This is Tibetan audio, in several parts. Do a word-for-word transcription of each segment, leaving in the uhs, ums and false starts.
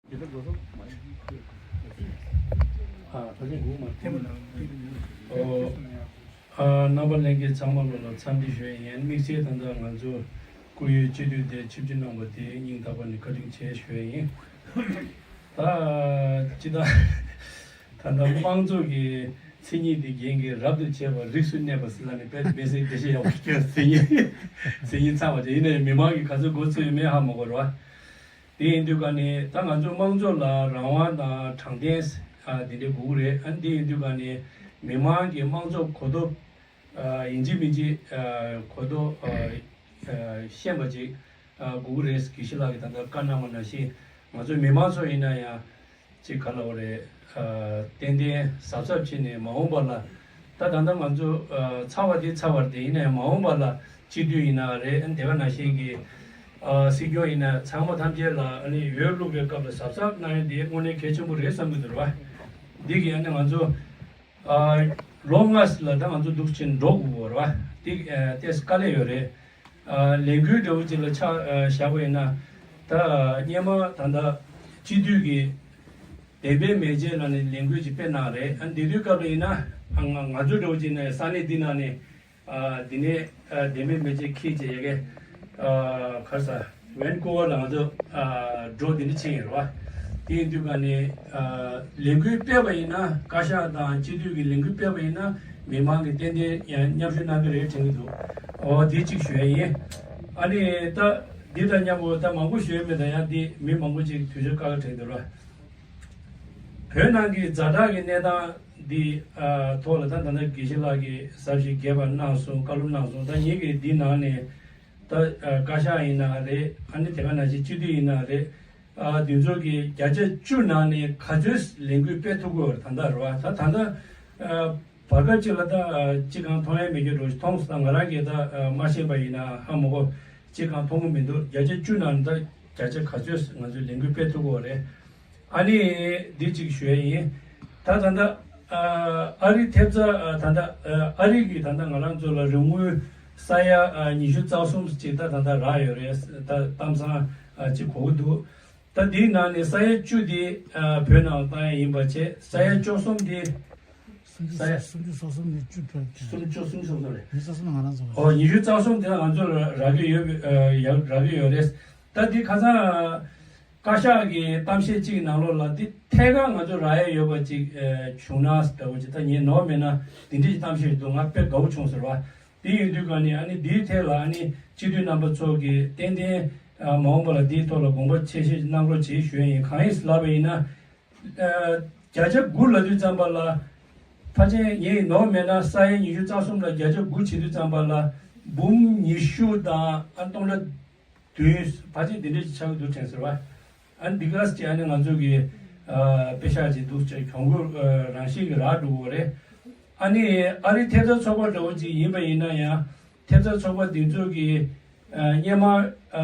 ཨ་ཕ་གི་འགུག་མ་ཐེམ་ཨོ། ཨ་རྣམ་པ་ལྷན་རྒྱས་ཚང་མ་ལོ་ལ་འཚམས་འདྲི་ཞུ་ཡ་ཡིན། དམིགས་བསལ་ད་ལྟ་ང་ཚོ་བཀུར་འོས་སྤྱི་འཐུས་དེ་ཆིབས་བསྒྱུར་གནང་བ་དེ་སྙིང་ཐག་པ་ནས་བཀའ་དྲིན་ཆེ་ཞུ་ཡ་ཡིན། ད་སྤྱི་ད་ད་ལྟ་དམངས་གཙོ་གི་མཚན་ཉིད་དེ་རྒན་གྱིས་རབ་ཏུ་བྱེད་པ་རིགས་སུ་གནས་པ་ཟེར་ལབ་ནས་དཔེ་དཔེ་སྲིད་དགེ་བཤེས་ཡག་པོ་སྐྱོན་མཚན་ཉིད་མཚན་ཉིད་ཚང་བ་བྱས། ཡིན་ནའི་མི་མང་གིས་ག་ཚོད་མགོ་ཚོས་ཡོད་མེད་ཧ་མ་གོ་ར་བ། དེ་ཡིན་དུས་ཀ་ནས་ད་ང་ཚོ་དམངས་གཙོ་ལ་རང་དབང་དང་དྲང་བདེན་ཨ་དེ་འདྲ་དགོས་ཀྱི་རེད། ཨ་དེ་ཡིན་དུས་ཀ་ནས་མི་མང་གིས་དམངས་གཙོ་གོ་རྟོགས་ཨ་ཡིན་གཅིག་མིན་གཅིག་ཨ་གོ་རྟོགས་ཨ་ཤེས་པ་ཅིག་ཨ་དགོས་ཀྱི་རེད། དགེ་བཤེས་ལགས་ཀྱིས་ད་ལྟ་བཀའ་གནང་བ་ནང་བཞིན་ང་ཚོ་མི་མང་ཚོ་ཡིན་ན་ཡང་། ཅིག་ག་ལབ་དགོས་རེད། ཨ་ཏན་ཏན་གཟབ་གཟབ་བྱས་ནས་མ་འོངས་པ་ལ། ད་ད་ལྟ་ང་ཚོ་ཨ་ཚར་བ་དེ་ཚར་བ་རེད། དེ་ཡིན་ནའི་མ་འོངས་པ་ལ་སྤྱི་འཐུས་ཡིན་ན་རེད། ཨ་དེ་ག་ནང་བཞིན་གྱི་ཨ་སྲིད་སྐྱོང་ཡིན་ན་ཚང་མ་ཐམས་ཅད་ལ་ཨ་ནི་འོས་བླུགས་པའི་སྐབས་ལ་གཟབ་གཟབ་གནང་ཡ་དེ་དངོས་གནས་གལ་ཆེན་པོ་རེད་བསམ་གྱི་འདུག་ར་བ། འདི་གིས་ཨ་ནི་ང་ཚོ་ཨ་ལོ་ལྔ་ལ་ད་ང་ཚོ་འདུག་ཕྱིན་འགྲོ་དགོས་པ་རེད་བ། འདི་ཨ་ཏོག་ཙམ་དཀའ་ལས་ཡོད་རེད། ཨ་ལས་འགུལ་འདྲ་བོ་ཅིག་ལ་ཆ་ཨ་བཞག་པ་ཡིན་ན། ད་སྔོན་མ་ད་ལྟ་སྤྱི་འཐུས་ཀྱི་བདེན་པའི་མེ་ལྕེ་ལབ་ནས་ལས་འགུལ་ཅིག་སྤེལ་གནང་རེད། ཨ་འདི་དུས་སྐབས་ལ་ཡིན་ན་ཨ་ང་ང་ཚོ་འདྲ་བོ་ཅིག་ནས་ས་གནས་འདི་ནང་ནས་ཨ་འདི་ནས་ཨ་བདེན་པའི་མེ་ལྕེ་འཁྱེར་བྱས་ཡ་གི་ཨ་ག་རེ་ཟ། ཝན་ཀུ་ཝར་ལ་ང་ཚོ་ཨ་འགྲོ་འདི་འདྲ་ཕྱིན་ཡོད་རེད་བ། དེ་ཡིན་དུས་ཀ་ནས་ཨ་ལས་འགུལ་སྤེལ་བ་ཡིན་ན། བཀའ་ཤག་དང་སྤྱི་འཐུས་ཀྱི་ལས་འགུལ་སྤེལ་བ་ཡིན་ན་མི་མང་གིས་ཏན་ཏན་ཡང་མཉམ་ཞུགས་གནང་གི་རེད་དྲན་གྱི་འདུག་ཨོ་དེ་གཅིག་ཞུ་ཡ་ཡིན། ཨ་ནི་ད་འདི་དང་མཉམ་པོ་ད་མང་པོ་ཞུ་ཡ་མེད། ད་ཡང་འདི་མི་མང་པོ་ཅིག་དུས་ཚོད་བཀག་གི་དྲན་འདུག་ར། བོད་ནང་གི་ཛ་དྲག་གི་གནས་སྟངས་འདི་ཨ་ཐོག་ལ་ད་ད་ལྟ་དགེ་བཤེས་ལགས་ཀྱིས་ཟབ་ཞིང་རྒྱས་པར་གནང་སོང་། བཀའ་སློབ་གནང་སོང་། ད་ངེད་ཀྱིས་འདི་ནང་ནས་ད་ཨ་བཀའ་ཤག་ཡིན་ན་རེད། ཨ་ནི་དེ་ག་ནང་བཞིན་སྤྱི་འཐུས་ཡིན་ན་རེད། ཨ་དེ་ཚོ་གི་བརྒྱ་ཆ་བཅུ་ནང་ནས་ག་ཚོད་ལས་འགུལ་སྤེལ་ཐུབ་ཀྱི་ཡོད་རེད། ད་ལྟ་རེད་བ། ད་ད་ལྟ་ཨ་བར་སྐབས་ཅིག་ལ་ད་ཨ་ཅི་གང་མཐོང་ཡ་མེད་ཀྱི་འགྲོ་མཐོང་སོང་། ད་ང་རང་གིས་ད་ཨ་མ་ཤེས་པ་ཡིན་ན་ཧ་མ་གོ། ཅི་གང་མཐོང་གི་མི་འདུག་བརྒྱ་ཆ་བཅུ་ནང་ནས་ད་བརྒྱ་ཆ་ག་ཚོད་ང་ཚོས་ལས་འགུལ་སྤེལ་ཐུབ་ཀྱི་ཡོད་རེད། ཨ་ནི་འདི་གཅིག་ཞུ་ཡ་ཡིན། ད་ད་ལྟ་ཨ་ཨ་རི་ཐེབས་རྩ་ཨ་ད་ལྟ་ཨ་ཨ་རི་གི་ད་ལྟ་ང་རང་ཚོ་ལ་རིན་དངུལ་ས་ཡ་ཨ་ཉི་ཤུ་རྩ་གསུམ་ཅིག་ད་ད་ལྟ་རག་ཡོད་རེད། ད་གཏམ་བཟང་ཨ་ཅིག་གོ་གི་འདུག་ད་འདིའི་ནང་ནས་ས་ཡ་བཅུ་དེ་ཨ་བོད་ནང་བཏང་ཡ་ཡིན་པ་བྱས། ས་ཡ་བཅུ་གསུམ་དེ་སུམ་ཅུ་ས་ཡ་སུམ་ཅུ་སོ་གསུམ་ནས་བཅུ་ཐོན་ཏེ། སུམ་ཅུ་སུམ་ཅུ་སོ་གསུམ་རེད། ཉི་ཤུ་རྩ་གསུམ་ང་རང་ཚོ། ཨོ་ཉི་ཤུ་རྩ་གསུམ་དེ་ང་ཚོ་ལ་རག་གི་ཡོད་པའི་ཨ་ཡ་རག་གི་ཡོད་རེད། ད་འདི་ཁ་སང་བཀའ་ཤག་གི་གཏམ་བཤད་གཅིག་ནང་ལོགས་ལ་འདི་ཐད་ཀར་ང་ཚོ་རག་ཡས་ཡོད་པ་ཅིག་ཨ་བྱུང་ན་འདྲ་བོ་ཅིག་ད་ངས་ནོར་མེད་ན་འདི་འདྲའི་གཏམ་བཤད་འདུག་ང་དཔེ་དགའ་བོ་བྱུང་ཟེར་བ། དེ་ཡིན་དུས་ཀ་ནས་ཨ་ནི་འདིའི་ཐད་ལ་ཨ་ནི་སྤྱི་འཐུས་རྣམ་པ་ཚོ་གིས་ཏན་ཏན་ཨ་མ་འོངས་པ་ལ་འདིའི་ཐོག་ལ་དགོངས་པ་ཆེ་བཞེས་གནང་རོགས་བྱེད་ཞུ་ཡ་ཡིན། གང་ཡིན་ལབ་པ་ཡིན་ན། ཨ་བརྒྱ་ཆ་དགུ་ལབ་དུས་ཙམ་པ་ལ། ཕལ་ཆེར་ངས་ནོར་མེད་ན་ས་ཡ་ཉི་ཤུ་རྩ་གསུམ་ལ་བརྒྱ་ཆ་དགུ་བྱེད་དུས་ཙམ་པ་ལ་འབུམ་ཉི་ཤུ་དང་ཨ་སྟོང་ཕྲག་བདུན་ཕལ་ཆེར་འདི་འདྲ་ཞིག་ཆགས་ཀྱི་འདུག་དྲན་ཟེར་བ། ཨ་འདི་ག་ཅིག་ཨ་ནི་ང་ཚོ་གི་ཨ་དཔེ་ཤག་ཅིག་འདུག་ཅེས་གྱོང་གུད་ཨ་རང་བཞིན་གྱི་རག་འགྲོ་གི་རེད། ཨ་ནི་ཨ་རི་ཐེབས་རྩ་ཚོགས་པ་འདྲ་བོ་ཅིག་ཡིན་པ་ཡིན་ན་ཡང་། ཐེབས་རྩ་ཚོགས་པ་འདི་ཚོ་གི་ཨ་སྔོན་མ་ཨ་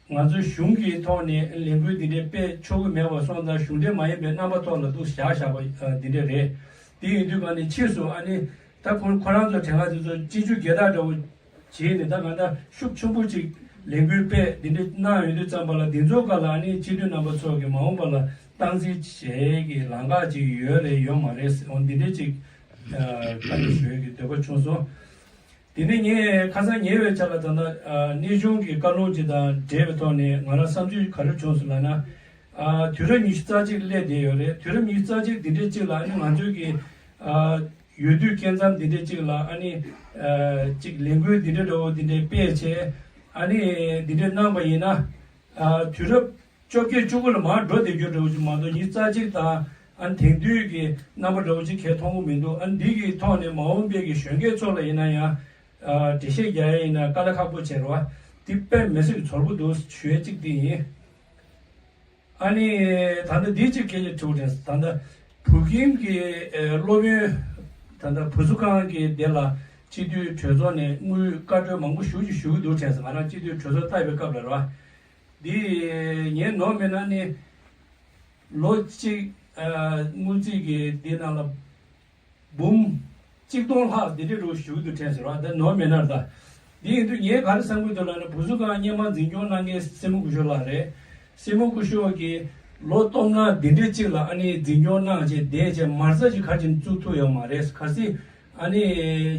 ང་ཚོའི་གཞུང་གི་ཐོག་ནས་ལས་འགུལ་འདི་འདྲའི་སྤེལ་ཆོག་གི་མེད་པ་སོང་ཙང་། གཞུང་འབྲེལ་མ་ཡིན་པའི་རྣམ་པ་ཐོག་ལ་འདུག་བཞག་བཞག་པ་ཨ་འདི་འདྲ་རེད། དེ་ཡིན་དུས་ཀ་ནས་ཕྱིས་སུ་ཨ་ནི་ད་ཁོ་ཁོ་རང་ཚོ་དྲན་ག་དེ་ཚོ་སྤྱི་སྤྱོད་སྒེར་བདག་འདྲ་བོ་བྱས་ནས། ད་ང་ད་ཤུགས་ཆེན་པོ་ཅིག་ལས་འགུལ་སྤེལ་འདི་འདྲ་གནང་ཡོང་དུས་ཙམ་པ་ལ། འདི་ཚོ་ག་ལ་ཨ་ནི་སྤྱི་འཐུས་རྣམ་པ་ཚོ་གི་མ་འོངས་པ་ལ་སྟངས་འཛིན་བྱེད་ཀྱི་ལམ་ཁ་ཅིག་ཡོད་རེད་ཡོད་མ་རེད་ཟེར། འོ་འདི་འདྲ་ཅིག་ཨ་བཀའ་འདྲི་ཞུ་ཡ་གི་འདོད་པ་བྱུང་སོང་། དེ་ནས་ངས་ཁ་སང་ཉེ་བའི་ཆར་ལ་ད་ལྟ་ཨ་གནས་ཆུང་གི་བཀའ་ལུང་ཅིག་དང་འབྲེལ་བའི་ཐོག་ནས་ང་རང་བསམ་ཚུལ་ག་རེ་བྱུང་སོང་ལབ་ན། ཨ་དུས་རབས་ཉི་ཤུ་རྩ་གཅིག་སླེབས་བསྡད་ཡོད་རེད། དུས་རབས་ཉི་ཤུ་རྩ་གཅིག་འདི་འདྲའི་གཅིག་ལ་ཨ་ནི་ང་ཚོའི་གི་ཨ་འོས་བསྡུ་སྐབས་མཚམས་འདི་འདྲའི་གཅིག་ལ་ཨ་ནི་ཨ་གཅིག་ལས་འགུལ་འདི་འདྲ་འདྲ་བོ་འདི་འདྲའི་སྤེལ་བྱས། ཨ་ནི་འདི་འདྲ་གནང་བ་ཡིན་ན། ཨ་དུས་རབས་བཅོ་བརྒྱད་བཅུ་དགུ་ལ་མར་འགྲོ་བསྡད་རྒྱུ་འདྲ་བོ་ཅིག་མ་གཏོགས། ཉི་ཤུ་རྩ་གཅིག་དང་ཨ་ནི་དེང་དུས་ཀྱི་རྣམ་པ་འདྲ་བོ་ཅིག་གས་མཐོང་གི་མི་འདུག་ཨ་ནི་འདི་གི་ཐོག་ནས་མ་འོངས་པའི་གི་གཞོན་སྐྱེས་ཚོ་ལ་ཡིན་ན་ཡང་ཨ་འགྲེལ་བཤད་རྒྱག་ཡ་ཡིན་ན་དཀའ་ལས་ཁག་པོ་བྱེད་རོགས། འདི་དཔེ་མི་སྲིད་ཀྱི་ཚོར་པོ་འདུག་ཞུ་ཡ་གཅིག་འདི་ཡིན། ཨ་ནི་ད་ལྟ་འདི་གཅིག་སྐད་ཆ་དྲི་བ་དྲན་སོང་། ད་ལྟ་བོད་ཁྱིམ་གྱི་ཨ་སློབ་ཡོན་ད་ལྟ་བུ་གསོ་ཁང་གི་དེ་ལ་སྤྱི་འཐུས་གྲོས་ཚོགས་ནས་དངུལ་བཀའ་འཁྲོལ་མང་པོ་ཞེ་པོ་ཅིག་ཞུ་གི་འདུག་དྲན་སོང་། ང་རང་སྤྱི་འཐུས་གྲོས་ཚོགས་བལྟས་པའི་སྐབས་ལ་རེད་བ། འདི་ངས་ནོར་མེད་ན་ནི་ལོ་གཅིག་ཨ་སྔོན་རྩིས་ཀྱི་འདི་ནང་ལ་འབུམ་གཅིག་སྟོང་ལྷག་འདི་འདྲ་རུ་ཞུ་གི་འདུག་དྲན་སོང་ར། ད་ནོར་མེད་ན་ད། འདི་ཡིན་དུས་ངས་ག་རེ་བསམ་གྱི་འདུག་ལབ་ན། བུ་གསོ་ཁང་སྔོན་མ་འཛིན་སྐྱོང་གནང་མཁན་སྲས་མོ་སྐུ་ཞབས་ལགས་རེད། སྲས་མོ་སྐུ་ཞབས་ཀྱིས་ ལོ་སྟོང་ལྔ་འདི་འདྲའི་གཅིག་ལ་ཨ་ནི་འཛིན་སྐྱོང་གནང་བྱས་བསྡད་བྱས་མ་རྩ་ཅིག་ག་ཅིག་བཙུགས་ཐུབ་ཡོད་མ་རེད། གལ་སྲིད་ཨ་ནི་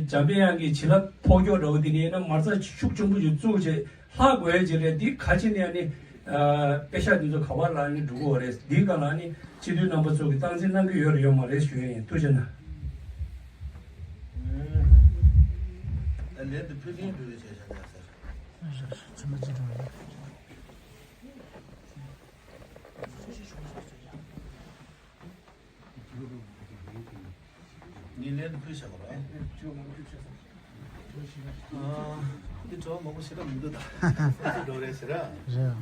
འཇམ་དཔལ་དབྱངས་ཀྱི་བྱིན་རླབས་ཕོག་ཀྱོག་འདྲ་བོ་དེ་འདྲ་ཡིན་ན་མ་རྩ་ཤུགས་ཆེན་པོ་ཞིག་བཙུགས་བྱས་ལྷག་དགོས་ཡ་ཅིག་རེད། འདི་ག་ཅིག་ནས་ཨ་ནི་ཨ་དཔེ་ཤག་འདི་ཚོ་ག་བ་ལ་ཨ་ནི་འགྲོ་གི་ཡོད་རེད། འདིའི་སྒང་ལ་ཨ་ནི་སྤྱི་འཐུས་རྣམ་པ་ཚོ་གིས་སྟངས་འཛིན་གནང་གི་ཡོད་རེད་ཡོད་མ་རེད་ཞུ་ཡ་ཡིན། ཐུགས་རྗེ་གནང་། ལན་དུ་ཕུལ་མཁན་ཕུལ་བའི་བྱས་བཞག་ཡ་ཟེར། ངས་ལན་དུ་ཕུལ་བཞག་པ་རེད། ཨ། འདི་དྲི་བ་མང་པོ་ཞེ་དྲག་མི་འདུག་ད། འགྲོ་རེད་ཟེར་ར། རེད།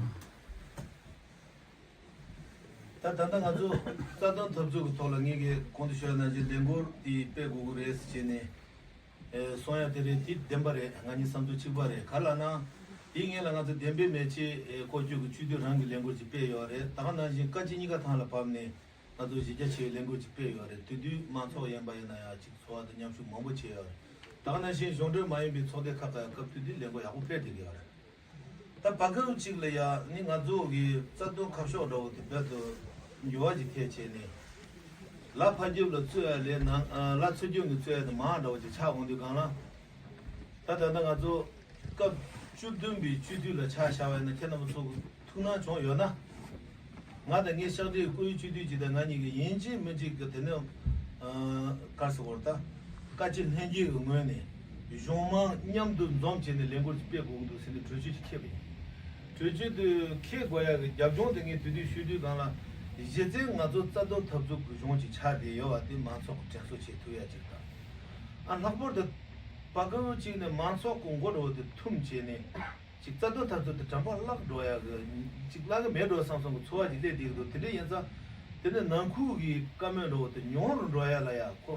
ད་ད་ལྟ་ང་ཚོ་རྩ་དོན་འཐབ་རྩོད་ཀྱི་ཐོག་ལ་ངེད་ཀྱིས་གོང་དུ་ཞུས་པ་ནང་བཞིན་ལས་འགུལ་འདི་སྤེལ་དགོས་ཀྱི་རེད་ཟེར་བྱས་ནས། ཨེ། གསུང་ཡ་དེ་རེད། དེ་བདེན་པ་རེད། ང་གཉིས་བསམ་ཚུལ་གཅིག་པ་རེད། ག་ལ་ན། དེའི་སྔོན་ལ་ང་ཚོ་བདེན་པའི་མེ་ལྕེ་ཨེ་སྐོར་སྐྱོད་ཀྱི་སྤྱི་འཐུས་རང་གི་ལས་འགུལ་ཅིག་སྤེལ་ཡོད་རེད། ད་ག་ནང་བཞིན་བཀའ་སྤྱི་གཉིས་ཀ་ཐང་ལ་བབས་ནས་ང་ཚོ་གཞི་རྒྱ་ཆེ་བའི་ལས་འགུལ་ཅིག་སྤེལ་ཡོད་རེད། དེ་དུས་མང་ཚོགས་ཡིན་པ་ཡིན་ན་ཡང་ཅིག་ཚོར་བ་དང་མཉམ་ཞུགས་མང་པོ་བྱས་ཡོད་རེད། ད་ག་ནང་བཞིན་གཞུང་འབྲེལ་མ་ཡིན་པའི་ཚོགས་སྡེ་ཁག་གི་སྐབས་དུས་དེ་ལས་འགུལ་ཡག་པོ་སྤེལ་བསྡད་ཀྱི་ཡོད་རེད། ད་བར་སྐབས་གཅིག་ལ་ཡ་ནི་ང་ཚོ་གི་རྩ་དོན་ཁ་ཕྱོགས་འདྲ་བོ་དེ་རྦད་དེ་འགྱུར་བ་ཅིག་ཐེབས་བྱས་ནས། ལ་ཕ་རྒྱབ་ལ་རྩོད་ཡ་ལས་ནང་ཨ་ལ་ཚུར་རྒྱབ་ནས་རྩོད་ཡ་དེ་མང་འདྲ་བོ་ཅིག་ཆགས་འོང་དུས་སྒང་ལ། ད་ད་ལྟ་ང་ཚོ་སྐབས་བཅུ་བདུན་པའི་སྤྱི་འཐུས་ལ་ཆ་བཞག་པ་ཡིན་ན་ཁྱེད་རྣམ་པ་ཚོ་གི་ཐུགས་སྣང་བྱུང་ཡོད་ན། ང་དང་ངའི་ཕྱག་སྦྲེལ་བཀུར་འོས་སྤྱི་འཐུས་ཅིག་དང་ང་གཉིས་ཀྱིས་ཡིན་གཅིག་མིན་གཅིག་གི་དེ་ནས་ཨ་ག་རེ་ཟེར་དགོས་རེད། ད་བཀའ་སྤྱི་ལྷན་རྒྱས་ཀྱི་ངོས་ནས་གཞུང་མང་མཉམ་དུ་འཛོམས་བྱས་ནས་ལས་འགུལ་ཅིག་སྤེལ་དགོས་ཀྱི་འདུག་ཟེར་ནས་གྲོས་ཆོད་ཅིག་འཁྱེར་བ་ཡིན། གྲོས་ཆོད་དེ་འཁྱེར་དགོས་ཡ་གི་རྒྱབ་ལྗོངས་དེ་ངས་དེ་དུས་ཞུས་དུས་སྒང་ལ། གཞི་རྩའི་ང་ཚོ་རྩ་དོན་འཐབ་རྩོད་ཀྱི་གཞུང་ཅིག་ཆགས་བསྡད་ཡོད་པ་དེ་མང་ཚོགས་ཀྱིས་དྲན་གསོ་བྱེད་ཐུབ་ཡ་ཅིག་དང་། ཨ་ལྷག་པར་དུ་བར་སྐབས་གཅིག་ནས་མང་ཚོགས་ཀྱི་མགོ་འདྲ་བོ་དེ་འཐུམ་བྱས་ནས། ཅིག་རྩ་དོན་འཐབ་རྩོད་དེ་དྲན་པ་བརླག་འགྲོ་ཡ་གི་ཅིག་བརླག་གི་མེད་འགྲོ་བསམ་བསམ་གི་ཚོར་བ་ཅིག་སླེབས་བསྡད་ཀྱི་འདུག་དེ་འདྲ་ཡིན་ཙང་། དེ་ནས་ནང་ཁུལ་གྱི་བཀའ་མོལ་འདྲ་བོ་དེ་ཉུང་རུ་འགྲོ་ཡ་ལ་ཡ་ཁོ་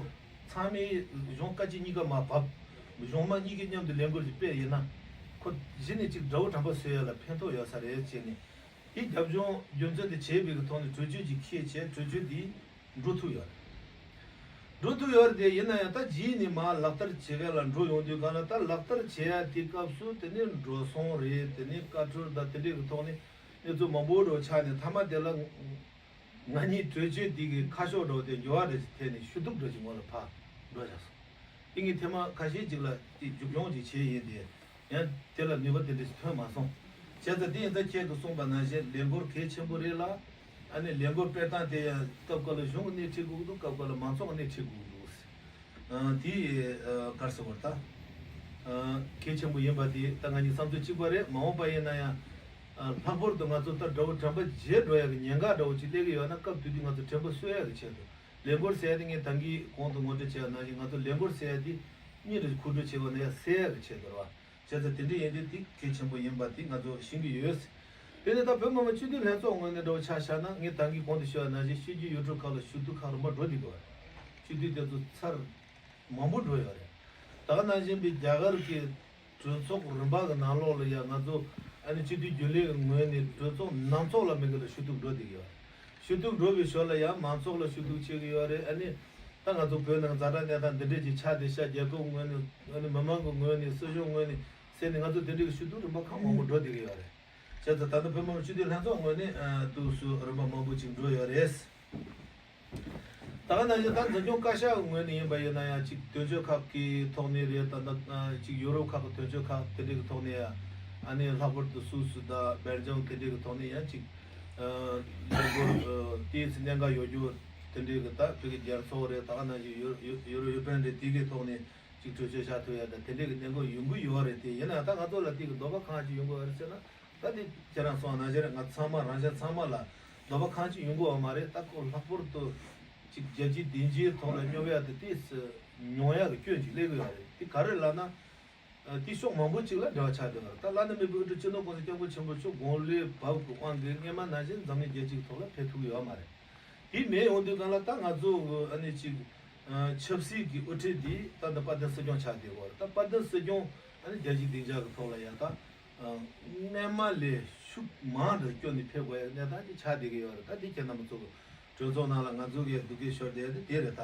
ཚང་མས་གཞུང་བཀའ་སྤྱི་གཉིས་ཀ་མར་བབས། གཞུང་མང་གཉིས་ཀའི་མཉམ་དུ་ལས་འགུལ་ཅིག་སྤེལ་ཡིན་ན། ཁོ་གཞི་ནས་ཅིག་དགྲ་བོ་དྲན་པ་གསོ་ཡ་ལ་ཕན་ཐོགས་ཡོད་ས་རེད་ཅེས་ནས། དེ་རྒྱབ་ལྗོངས་རྒྱུ་མཚན་དེ་བྱས་པའི་གི་ཐོག་ནས་གྲོས་ཆོད་ཅིག་འཁྱེར་བྱས་གྲོས་ཆོད་དེ། འགྲོ་ཐུབ་ཡོད་རེད། འགྲོ་ཐུབ་ཡོད་རེད་དེ། ཡིན་ན་ཡང་ད་རྗེས་ནས་མར་ལག་བསྟར་བྱེད་མཁན་ལ་འགྲོ་ཡོང་དུས་སྒང་ལ། ད་ལག་བསྟར་བྱེད་ཡ་དེ་སྐབས་སུ་དེ་ནས་འགྲོ་སོང་རེད། དེ་ནས་བཀའ་འཁྲོལ་དང་དེ་འདྲའི་གི་ཐོག་ནས་གནས་ཚུལ་མང་པོ་འགྲོ་ཆགས་ནས། མཐའ་མ་དེ་ལ་ང་གཉིས་གྲོས་ཆོད་དེ་གི་ཁ་ཕྱོགས་འགྲོ་དེ་འགྱུར་བ་འདྲ་ཞིག་ཐེབས་ནས་ཤུགས་རྡུག་འདྲ་ཞིག་ངོ་ལ་ཕར་འགྲོ་བཞག་སོང་། དེ་ངས་ཐེངས་མ་ཁ་ཤས་ཅིག་ལ་དེ་མཇུག་སྐྱོང་ཅིག་བྱས་ཡིན་ཏེ། ཡང་དེ་ལ་ནུས་པ་དེ་འདྲ་ཞིག་ཐོན་མ་སོང་། བྱས་ཙང་དེ་ཡིན་ཙང་ཁྱེད་ཀྱིས་གསུངས་པ་ནང་བཞིན་ལས་འགུལ་གལ་ཆེན་པོ་རེད་ལ། ཨ་ནི་ལས་འགུལ་སྤེལ་སྟངས་དེ་ཡང་སྐབས་འགའ་ལ་གཞུང་གིས་སྣེ་ཁྲིད་དགོས་ཀྱི་འདུག་སྐབས་འགའ་ལ་མང་ཚོགས་ཀྱིས་སྣེ་ཁྲིད་དགོས་ཀྱི་འདུག་ཨ་དེ་ཨ་ག་རེ་ཟེར་དགོས་རེད། ད་ཨ་གལ་ཆེན་པོ་ཡིན་པ་དེ་ད་ང་གཉིས་བསམ་ཚུལ་གཅིག་པ་རེད། མ་འོངས་པ་ཡིན་ན་ཡང་ཨ་ལྷག་པར་དུ་ང་ཚོ་ད་དགྲ་བོ་དྲན་པ་བརྗེད་འགྲོ་ཡ་གི་ཉེན་ཁ་འདྲ་བོ་ཅིག་སླེབས་ཀྱི་ཡོད་ན། སྐབས་དེ་དུས་ང་ཚོ་དྲན་པ་གསོ་ཡ་གི་ཆེད་དུ། ལས་འགུལ་ཟེར་ཡ་དེ་ངས་ད་གིན་གོང་དུ་ངོ་སྤྲོད་བྱས་པ་ནང་བཞིན། ང་ཚོ་ལས་འགུལ་ཟེར་ཡ་དེ་མི་རེ་མཁོ་སྤྲོད་བྱེད་པ་ནས་ཡ་སེལ་ཡ་གི་ཆེད་དུ་རེད་བ། བྱས་ཙང་དེ་འདྲ་ཡིན་དུས་དེ་གལ་ཆེན་པོ་ཡིན་པ་དེ་ང་ཚོ་ཤེས་ཀྱི་ཡོད། དེ་ནས་ད་བོད་མི་མང་སྤྱི་འཐུས་ལྷན་ཚོགས་ངོས་ནས་འདྲ་བོ་ཆ་བཞག་ན། ངས་ད་གིན་གོང་དུ་ཞུས་པ་ནང་བཞིན་ཕྱི་རྒྱལ་ཡུལ་གྲུ་ཁག་ལ་ཞུ་གཏུག་ཁག་རིམ་པ་འགྲོ་བསྡད་ཀྱི་ཡོད་རེད། སྤྱི་འཐུས་དེ་ཚོ་ཚར་མང་པོ་འགྲོ་ཡོད་རེད། ད་ག་ནང་བཞིན་པའི་རྒྱ་གར་གྱི་གྲོས་ཚོགས་རིམ་པ་གི་ནང་ལོགས་ལ་ཡང་ང་ཚོ་ཨ་ནི་སྤྱི་འཐུས་རྒྱུན་ལས་ཀྱི་ངོས་ནས་གྲོས་ཚོགས་ནང་ཚོགས་ལ་མི་སྒེར་ལ་ཞུ་གཏུག་འགྲོ་བསྡད་ཀྱི་ཡོད་རེད། ཞུ་གཏུག་འགྲོ་བའི་ཞོར་ལ་ཡང་མང་ཚོགས་ལ་ཞུ་གཏུག་བྱེད་ཀྱི་ཡོད་རེད། ཨ་ནི་ད་ང་ཚོ་བོད་ནང་ཛ་དྲག་གནས་སྟངས་འདི་འདྲས་ཅིག་ཆགས་བསྡད་ཤག་རྒྱལ་ཁབ་ངོས་ནས། ཨ་ནི་མི་མང་གི་ངོས་ནས། སྲིད་གཞུང་ངོས་ནས་ཟེར་ནས་ང་ཚོ་དེ་འདྲས་ཀྱི་ཞུ་གཏུག་རིམ་པ་ཁག་མང་པོ་འགྲོ་བསྡད་ཀྱི་ཡོད་རེད། བྱས་ཙང་ད་ལྟ་བོད་མི་མང་སྤྱི་འཐུས་ལྷན་ཚོགས་ངོས་ནས་ཨ་འདུག་སེ་རིམ་པ་མང་པོ་ཅིག་འགྲོ་ཡོད་རེད། ད་ག་ནང་བཞིན་ད་འཛིན་སྐྱོང་བཀའ་ཤག་གི་ངོས་ནས་ཡིན་པ་ཡིན་ན་ཡང་ཅིག་དོན་གཅོད་ཁག་གི་ཐོག་ནས་རེད། ད་ལྟ་ཅིག་ཡུ་རོབ་ཁག་གི་དོན་གཅོད་ཁག་དེ་འདྲའི་གི་ཐོག་ནས་ཡང་། ཨ་ནི་ལྷག་པར་དུ་སུད་སི་དང་སྦེལ་ཇམ་དེ་འདྲའི་གི་ཐོག་ནས་ཡང་ཅིག་ཨ་ལས་འགུལ་ཨ་ཏོག་ཙམ་གནད་འགག་ཡོད་རྒྱུ་དེ་འདྲའི་གི། ད་བོད་ཀྱི་རྒྱལ་ཚོགས་རེད། ད་ག་ནང་བཞིན་ཡུ་ཡུ་ཡུ་རོ་ཡུ་པན་རེད། དེ་གི་ཐོག་ནས་ཅིག་གྲོས་ཆོད་བཞག་ཐུབ་ཡ་དང་དེ་འདྲའི་གི་གནད་འགག་ཡོང་གི་ཡོད་རེད་དེ། ཡིན་ན་ཡང་ད་ང་ཚོ་ལ་དེ་གི་འདོད་པ་གང་ཅིག་ཡོང་གི་ཡོད་རེད་ཟེར་ན། ད་དེ་ཁྱེད་རང་གསུངས་པ་ནང་བཞིན་རེད། ང་ཚང་མ་རང་གཞན་ཚང་མ་ལ་འདོད་པ་གང་ཅིག་ཡོང་གི་ཡོད་མ་རེད། ད་ཁོ་ལྷག་པར་དུ་ཅིག་རྒྱལ་སྤྱིའི་སྡིངས་ཆའི་ཐོག་ལ་སྙོབ་ཡ་དེ་ཏོག་ཙམ་ཉུང་ཡ་གི་སྐྱོན་ཅིག་སླེབས་ཀྱི་ཡོད་རེད། དེ་ག་རེ་ལབ་ན། ཨ་དེ་ཕྱོགས་མང་པོ་ཅིག་ལ་འབྲེལ་བ་ཆགས་བསྡད་པ་རེད། ད་བླ་ན་མེད་པའི་དབུ་ཁྲིད་སྤྱི་ནོར་༸གོང་ས་༸སྐྱབས་མགོན་ཆེན་པོ་མཆོག་དགུང་ལོའི་བབ་ཀྱི་དབང་གིས་སྔས་མ་ནང་བཞིན་འཛམ་གླིང་རྒྱལ་སྤྱིའི་ཐོག་ལ་ཕེབས་ཐུབ་ཀྱི་ཡོད་མ་རེད། དེ་མེད་ཡོང་དུས་སྒང་ལ་ད་ང་ཚོ་གི་ཨ་ནི་ཅིག་ཨ་ཆབ་སྲིད་ཀྱི་དབུ་ཁྲིད་དེ་ད་ལྟ་དཔལ་ལྡན་སྲིད་སྐྱོང་ཆགས་བསྡད་ཡོད་རེད། ད་དཔལ་ལྡན་སྲིད་སྐྱོང་ཨ་ནི་རྒྱལ་སྤྱིའི་སྡིངས་ཆ་གི་ཐོག་ལ་ཡ་ད་ཨ་སྔས་མ་ལས་ཤུགས་མང་དུ་བསྐྱོན་ནས་ཕེབས་དགོས་ཡ་གནས་སྟངས་ཅིག་ཆགས་བསྡད་ཀྱི་ཡོད་རེད། ད་དེ་ཁྱེད་རྣམ་པ་ཚོ་གི་གྲོས་ཚོགས་ནང་ལ་ང་ཚོ་གིས་སྡུག་སྐད་ཤོར་བསྡད་དེ་དེ་རེད། ད་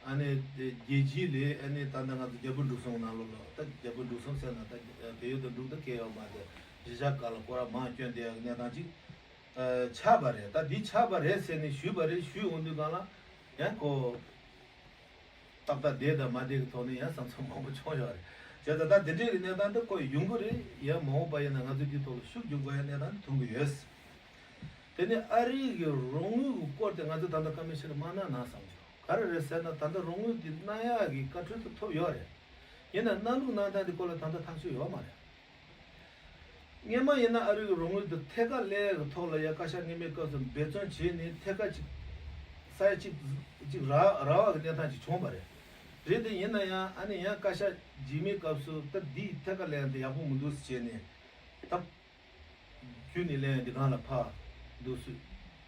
ཨ་ནི་རྒྱལ་སྤྱི་ལས་ཨ་ནི་ད་ལྟ་ང་ཚོ་རྒྱལ་པོ་འབྲུག་གསུམ་ནང་ལོགས་ལ། ད་རྒྱལ་པོ་འབྲུག་གསུམ་ཟེར་ན་ད་བལ་ཡུལ་དང་འབྲུག་དང་གང་ཡང་ཡོད་མ་རེད། གཞིས་ཆགས་ཁག་ལ་སྐོར་ར་མང་བསྐྱོན་བསྡད་ཡ་གི་གནས་སྟངས་ཅིག་ ཆགས་པ་རེད། ད་འདི་ཆགས་པ་རེད་ཟེར་ནས་ཞུས་པ་རེད། ཞུས་འོང་དུས་སྒང་ལ་ཡང་ཁོ་ཏག་ཏག་བསྡད་དང་མ་བསྡད་ཀྱི་ཐོག་ནས་ཡང་བསམ་ཚུལ་མང་པོ་བྱུང་ཡོད་རེད། བྱས་ཙང་ད་འདི་འདྲའི་གི་གནས་སྟངས་འདི་ཁོ་ཡོང་གི་རེད། ཡང་མ་འོངས་པ་ཡིན་ན་ང་ཚོ་འདིའི་ཐོག་ལ་ཤུགས་རྒྱག་དགོས་ཡ་གནས་སྟངས་འདི་མཐོང་གི་ཡོད། དེ་ནས་ཨ་རི་གི་རོགས་དངུལ་གྱི་སྐོར་དེ་ང་ཚོ་ད་ལྟ་བཀའ་མོལ་ཞིག་མ་གནང་ན་བསམ་བྱུང་། ག་རེ་རེད་ཟེར་ན་ད་ལྟ་རོགས་དངུལ་དེ་གནང་ཡག་གི་བཀའ་འཁྲོལ་དེ་ཐོབ་ཡོད་རེད། ཡིན་ན་གནང་ལུགས་གནང་སྟངས་དེ་སྐོར་ལ་ད་ལྟ་ཐག་གཅོད་ཡོད་མ་རེད། སྔོན་མ་ཡིན་ན་ཨ་རི་གི་རོགས་དངུལ་དེ་ཐད་ཀར་སླེབས་ཀྱི་ཐོག་ལ་ཡ་བཀའ་ཤག་སྔོན་མའི་སྐབས་སུ་འབད་བརྩོན་བྱས་ནས་ཐད་ཀར་ཅིག་ས་ཡ་གཅིག་གཅིག་རག་རག་པ་གི་གནས་སྟངས་ཅིག་བྱུང་བ་རེད། རེད་དེ་ཡིན་ན་ཡང་ཨ་ནི་ཡང་བཀའ་ཤག་རྗེས་མའི་སྐབས་སུ་ད་འདི་ཐད་ཀར་སླེབས་ཡ་དེ་ཡག་པོ་མི་འདུག་ཟེར་བྱས་ནས་ད། རྒྱུ་ནི་ལན་འདི་གང་ལ་ཕ་འདུག་སུ་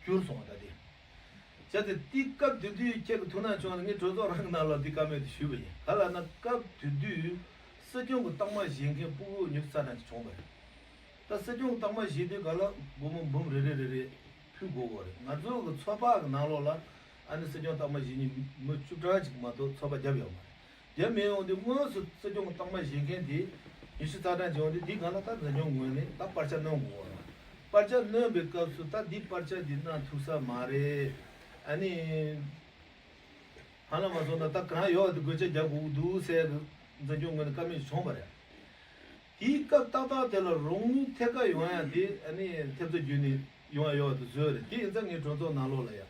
གྱུར་སོང་བ་ད་དེ། བྱས་ཏེ་དེའི་སྐབས་དེ་དུས་ཁྱེད་ཀྱི་ཐུགས་སྣང་བྱུང་ནས་ངས་གྲོས་ཚོགས་རང་གི་ནང་ལ་འདི་བཀའ་མོལ་དེ་ཞུས་པ་ཡིན། ག་ལ་ན་སྐབས་དེ་དུས་སྲིད་སྐྱོང་གི་རྟགས་མ་བཞེས་མཁན་སྤུ་གུ་ཉི་ཤུ་རྩ་གྲངས་ཅིག་བྱུང་བ་རེད། ད་སྲིད་སྐྱོང་གི་རྟགས་མ་བཞེས་དུས་ག་ལ་སྒོར་མོ་འབུམ་རེ་རེ་རེ་རེ་ཕུལ་དགོས་དགོས་རེད། ང་ཚོ་གི་ཚོགས་པ་གི་ནང་ལོགས་ལ་ཨ་ནི་སྲིད་སྐྱོང་རྟགས་མ་བཞེས་མཁན་མི་བཅུ་གྲངས་ཅིག་མ་གཏོགས་ཚོགས་པ་བརྒྱབ་ཡོད་མ་རེད། དེ་མིན་འོང་དུས་དངོས་སུ་སྲིད་སྐྱོང་གི་རྟགས་མ་བཞེས་མཁན་དེ་ཉི་ཤུ་རྩ་གྲངས་ཅིག་འོང་དུས་དེའི་སྒང་ལ་ད་འཛིན་སྐྱོང་ངོས་ནས་ད་པར་ཆ་སྣོན་དགོས་པ་རེད། པར་ཆ་སྣོན་པའི་སྐབས་སུ་ད་འདི་པར་ཆ་འདི་གནང་ཐུབ་ས་མ་རེད། ཨ་ནི་ཧ་ལམ་མ་སོང་ན་ད་གང་ཡོད་དེ་དགོས་ཆ་རྒྱག་དགོས་ཀྱི་འདུག་ཟེར་འཛིན་སྐྱོང་ངོས་ནས་བཀའ་མོལ་བྱུང་བ་རེད། དེའི་སྐབས་ཏག་ཏག་དེ་ལ་རོགས་དངུལ་ཐད་ཀར་ཡོང་ཡ་དེ་ཨ་ནི་ཐེབས་རྩ་བརྒྱུད་ནས་ཡོང་ཡ་ཡོད་པ་དེ་བཟོས་རེད། དེ་ཡིན་ཙང་ངས་གྲོས་ཚོགས་ནང་ལོགས་ལ་ཡ།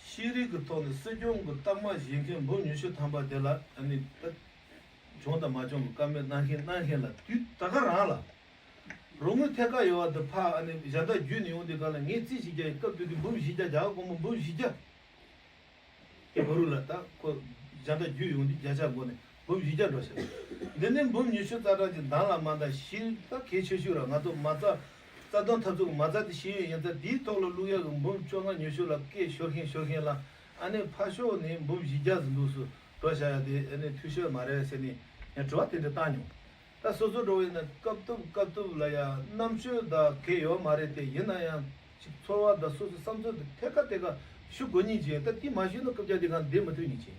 ཤེས་རིག་གི་ཐོག་ནས་སྲིད་སྐྱོང་གི་རྟགས་མ་བཞེས་མཁན་འབུམ་ཉི་ཤུ་ཐམ་པ་དེ་ལ་ཨ་ནི་ད་བྱུང་དང་མ་བྱུང་གི་བཀའ་མོལ་གནང་མཁན་གནང་མཁན་ལ་དུས་ད་ག་རང་ལ་རོགས་དངུལ་ཐད་ཀར་ཡོད་པ་དེ་ཕར་ཨ་ནི་གཞན་དག་བརྒྱུད་ནས་ཡོང་དུས་ག་ལ་ངས་རྩིས་བྱེད་རྒྱ་ཡི་སྐབས་དུས་དུས་འབུམ་བཞི་བརྒྱ་རྒྱ་གར་སྒོར་མོ་འབུམ་བཞི་བརྒྱ། དེ་བར་དུ་ལ་ད་ཁོ་གཞན་དག་བརྒྱུད་ཡོང་དུས་བརྒྱ་ཆ་འགོ་ནས་འབུམ་བཞི་བརྒྱ་འགྲོ་ཤག་འདི་ནི་འབུམ་ཉི་ཤུ་རྩ་གྲངས་ཀྱི་འདང་ལ་མ་འདང་ཞིག་ད་གལ་ཆེ་ཤོས་ར། ང་ཚོ་མ་རྩ་རྩ་དོན་འཐབ་རྩོད་ཀྱི་མ་རྩ་དེ་ཤེས་ཡོན་ཡིན་ཙང་དེའི་ཐོག་ལ་བླུག་ཡག་གི་འབུམ་བཅོ་ལྔ་ཉི་ཤུ་ལ་སྐད་ཤོར་མཁན་ཤོར་མཁན་ལ་ཨ་ནི་ཕར་ཕྱོགས་ནས་འབུམ་བཞི་བརྒྱ་ཟིན་འདུག་སུ་འགྲོ་བཞག་ཡ་དེ་ཨ་ནི་འཐུས་ཤོར་མ་རེད་ཟེར་ནས་ངས་དྲི་བ་དེ་འདྲ་བཏང་མྱོང་། ད་སོ་སོ་འགྲོ་བས་ན་སྐབས་ཐུབ་སྐབས་ཐུབ་ལ་ཡང་རྣམ་དཔྱོད་དང་གལ་ཡོད་མ་རེད་དེ། ཡིན་ན་ཡང་ཅིག་ཚོར་བ་དང་སོ་སོའི་བསམ་ཚུལ་དེ་ཐད་ཀ་ཐད་ཀ་ཞུ་དགོས་ཉིན་ཅིག་ད་དེ་མ་ཞུས་ན་སྐབས་རྒྱ་དེ་གང་བསྡད་མ་ཐུབ་ཉིན་ཅིག་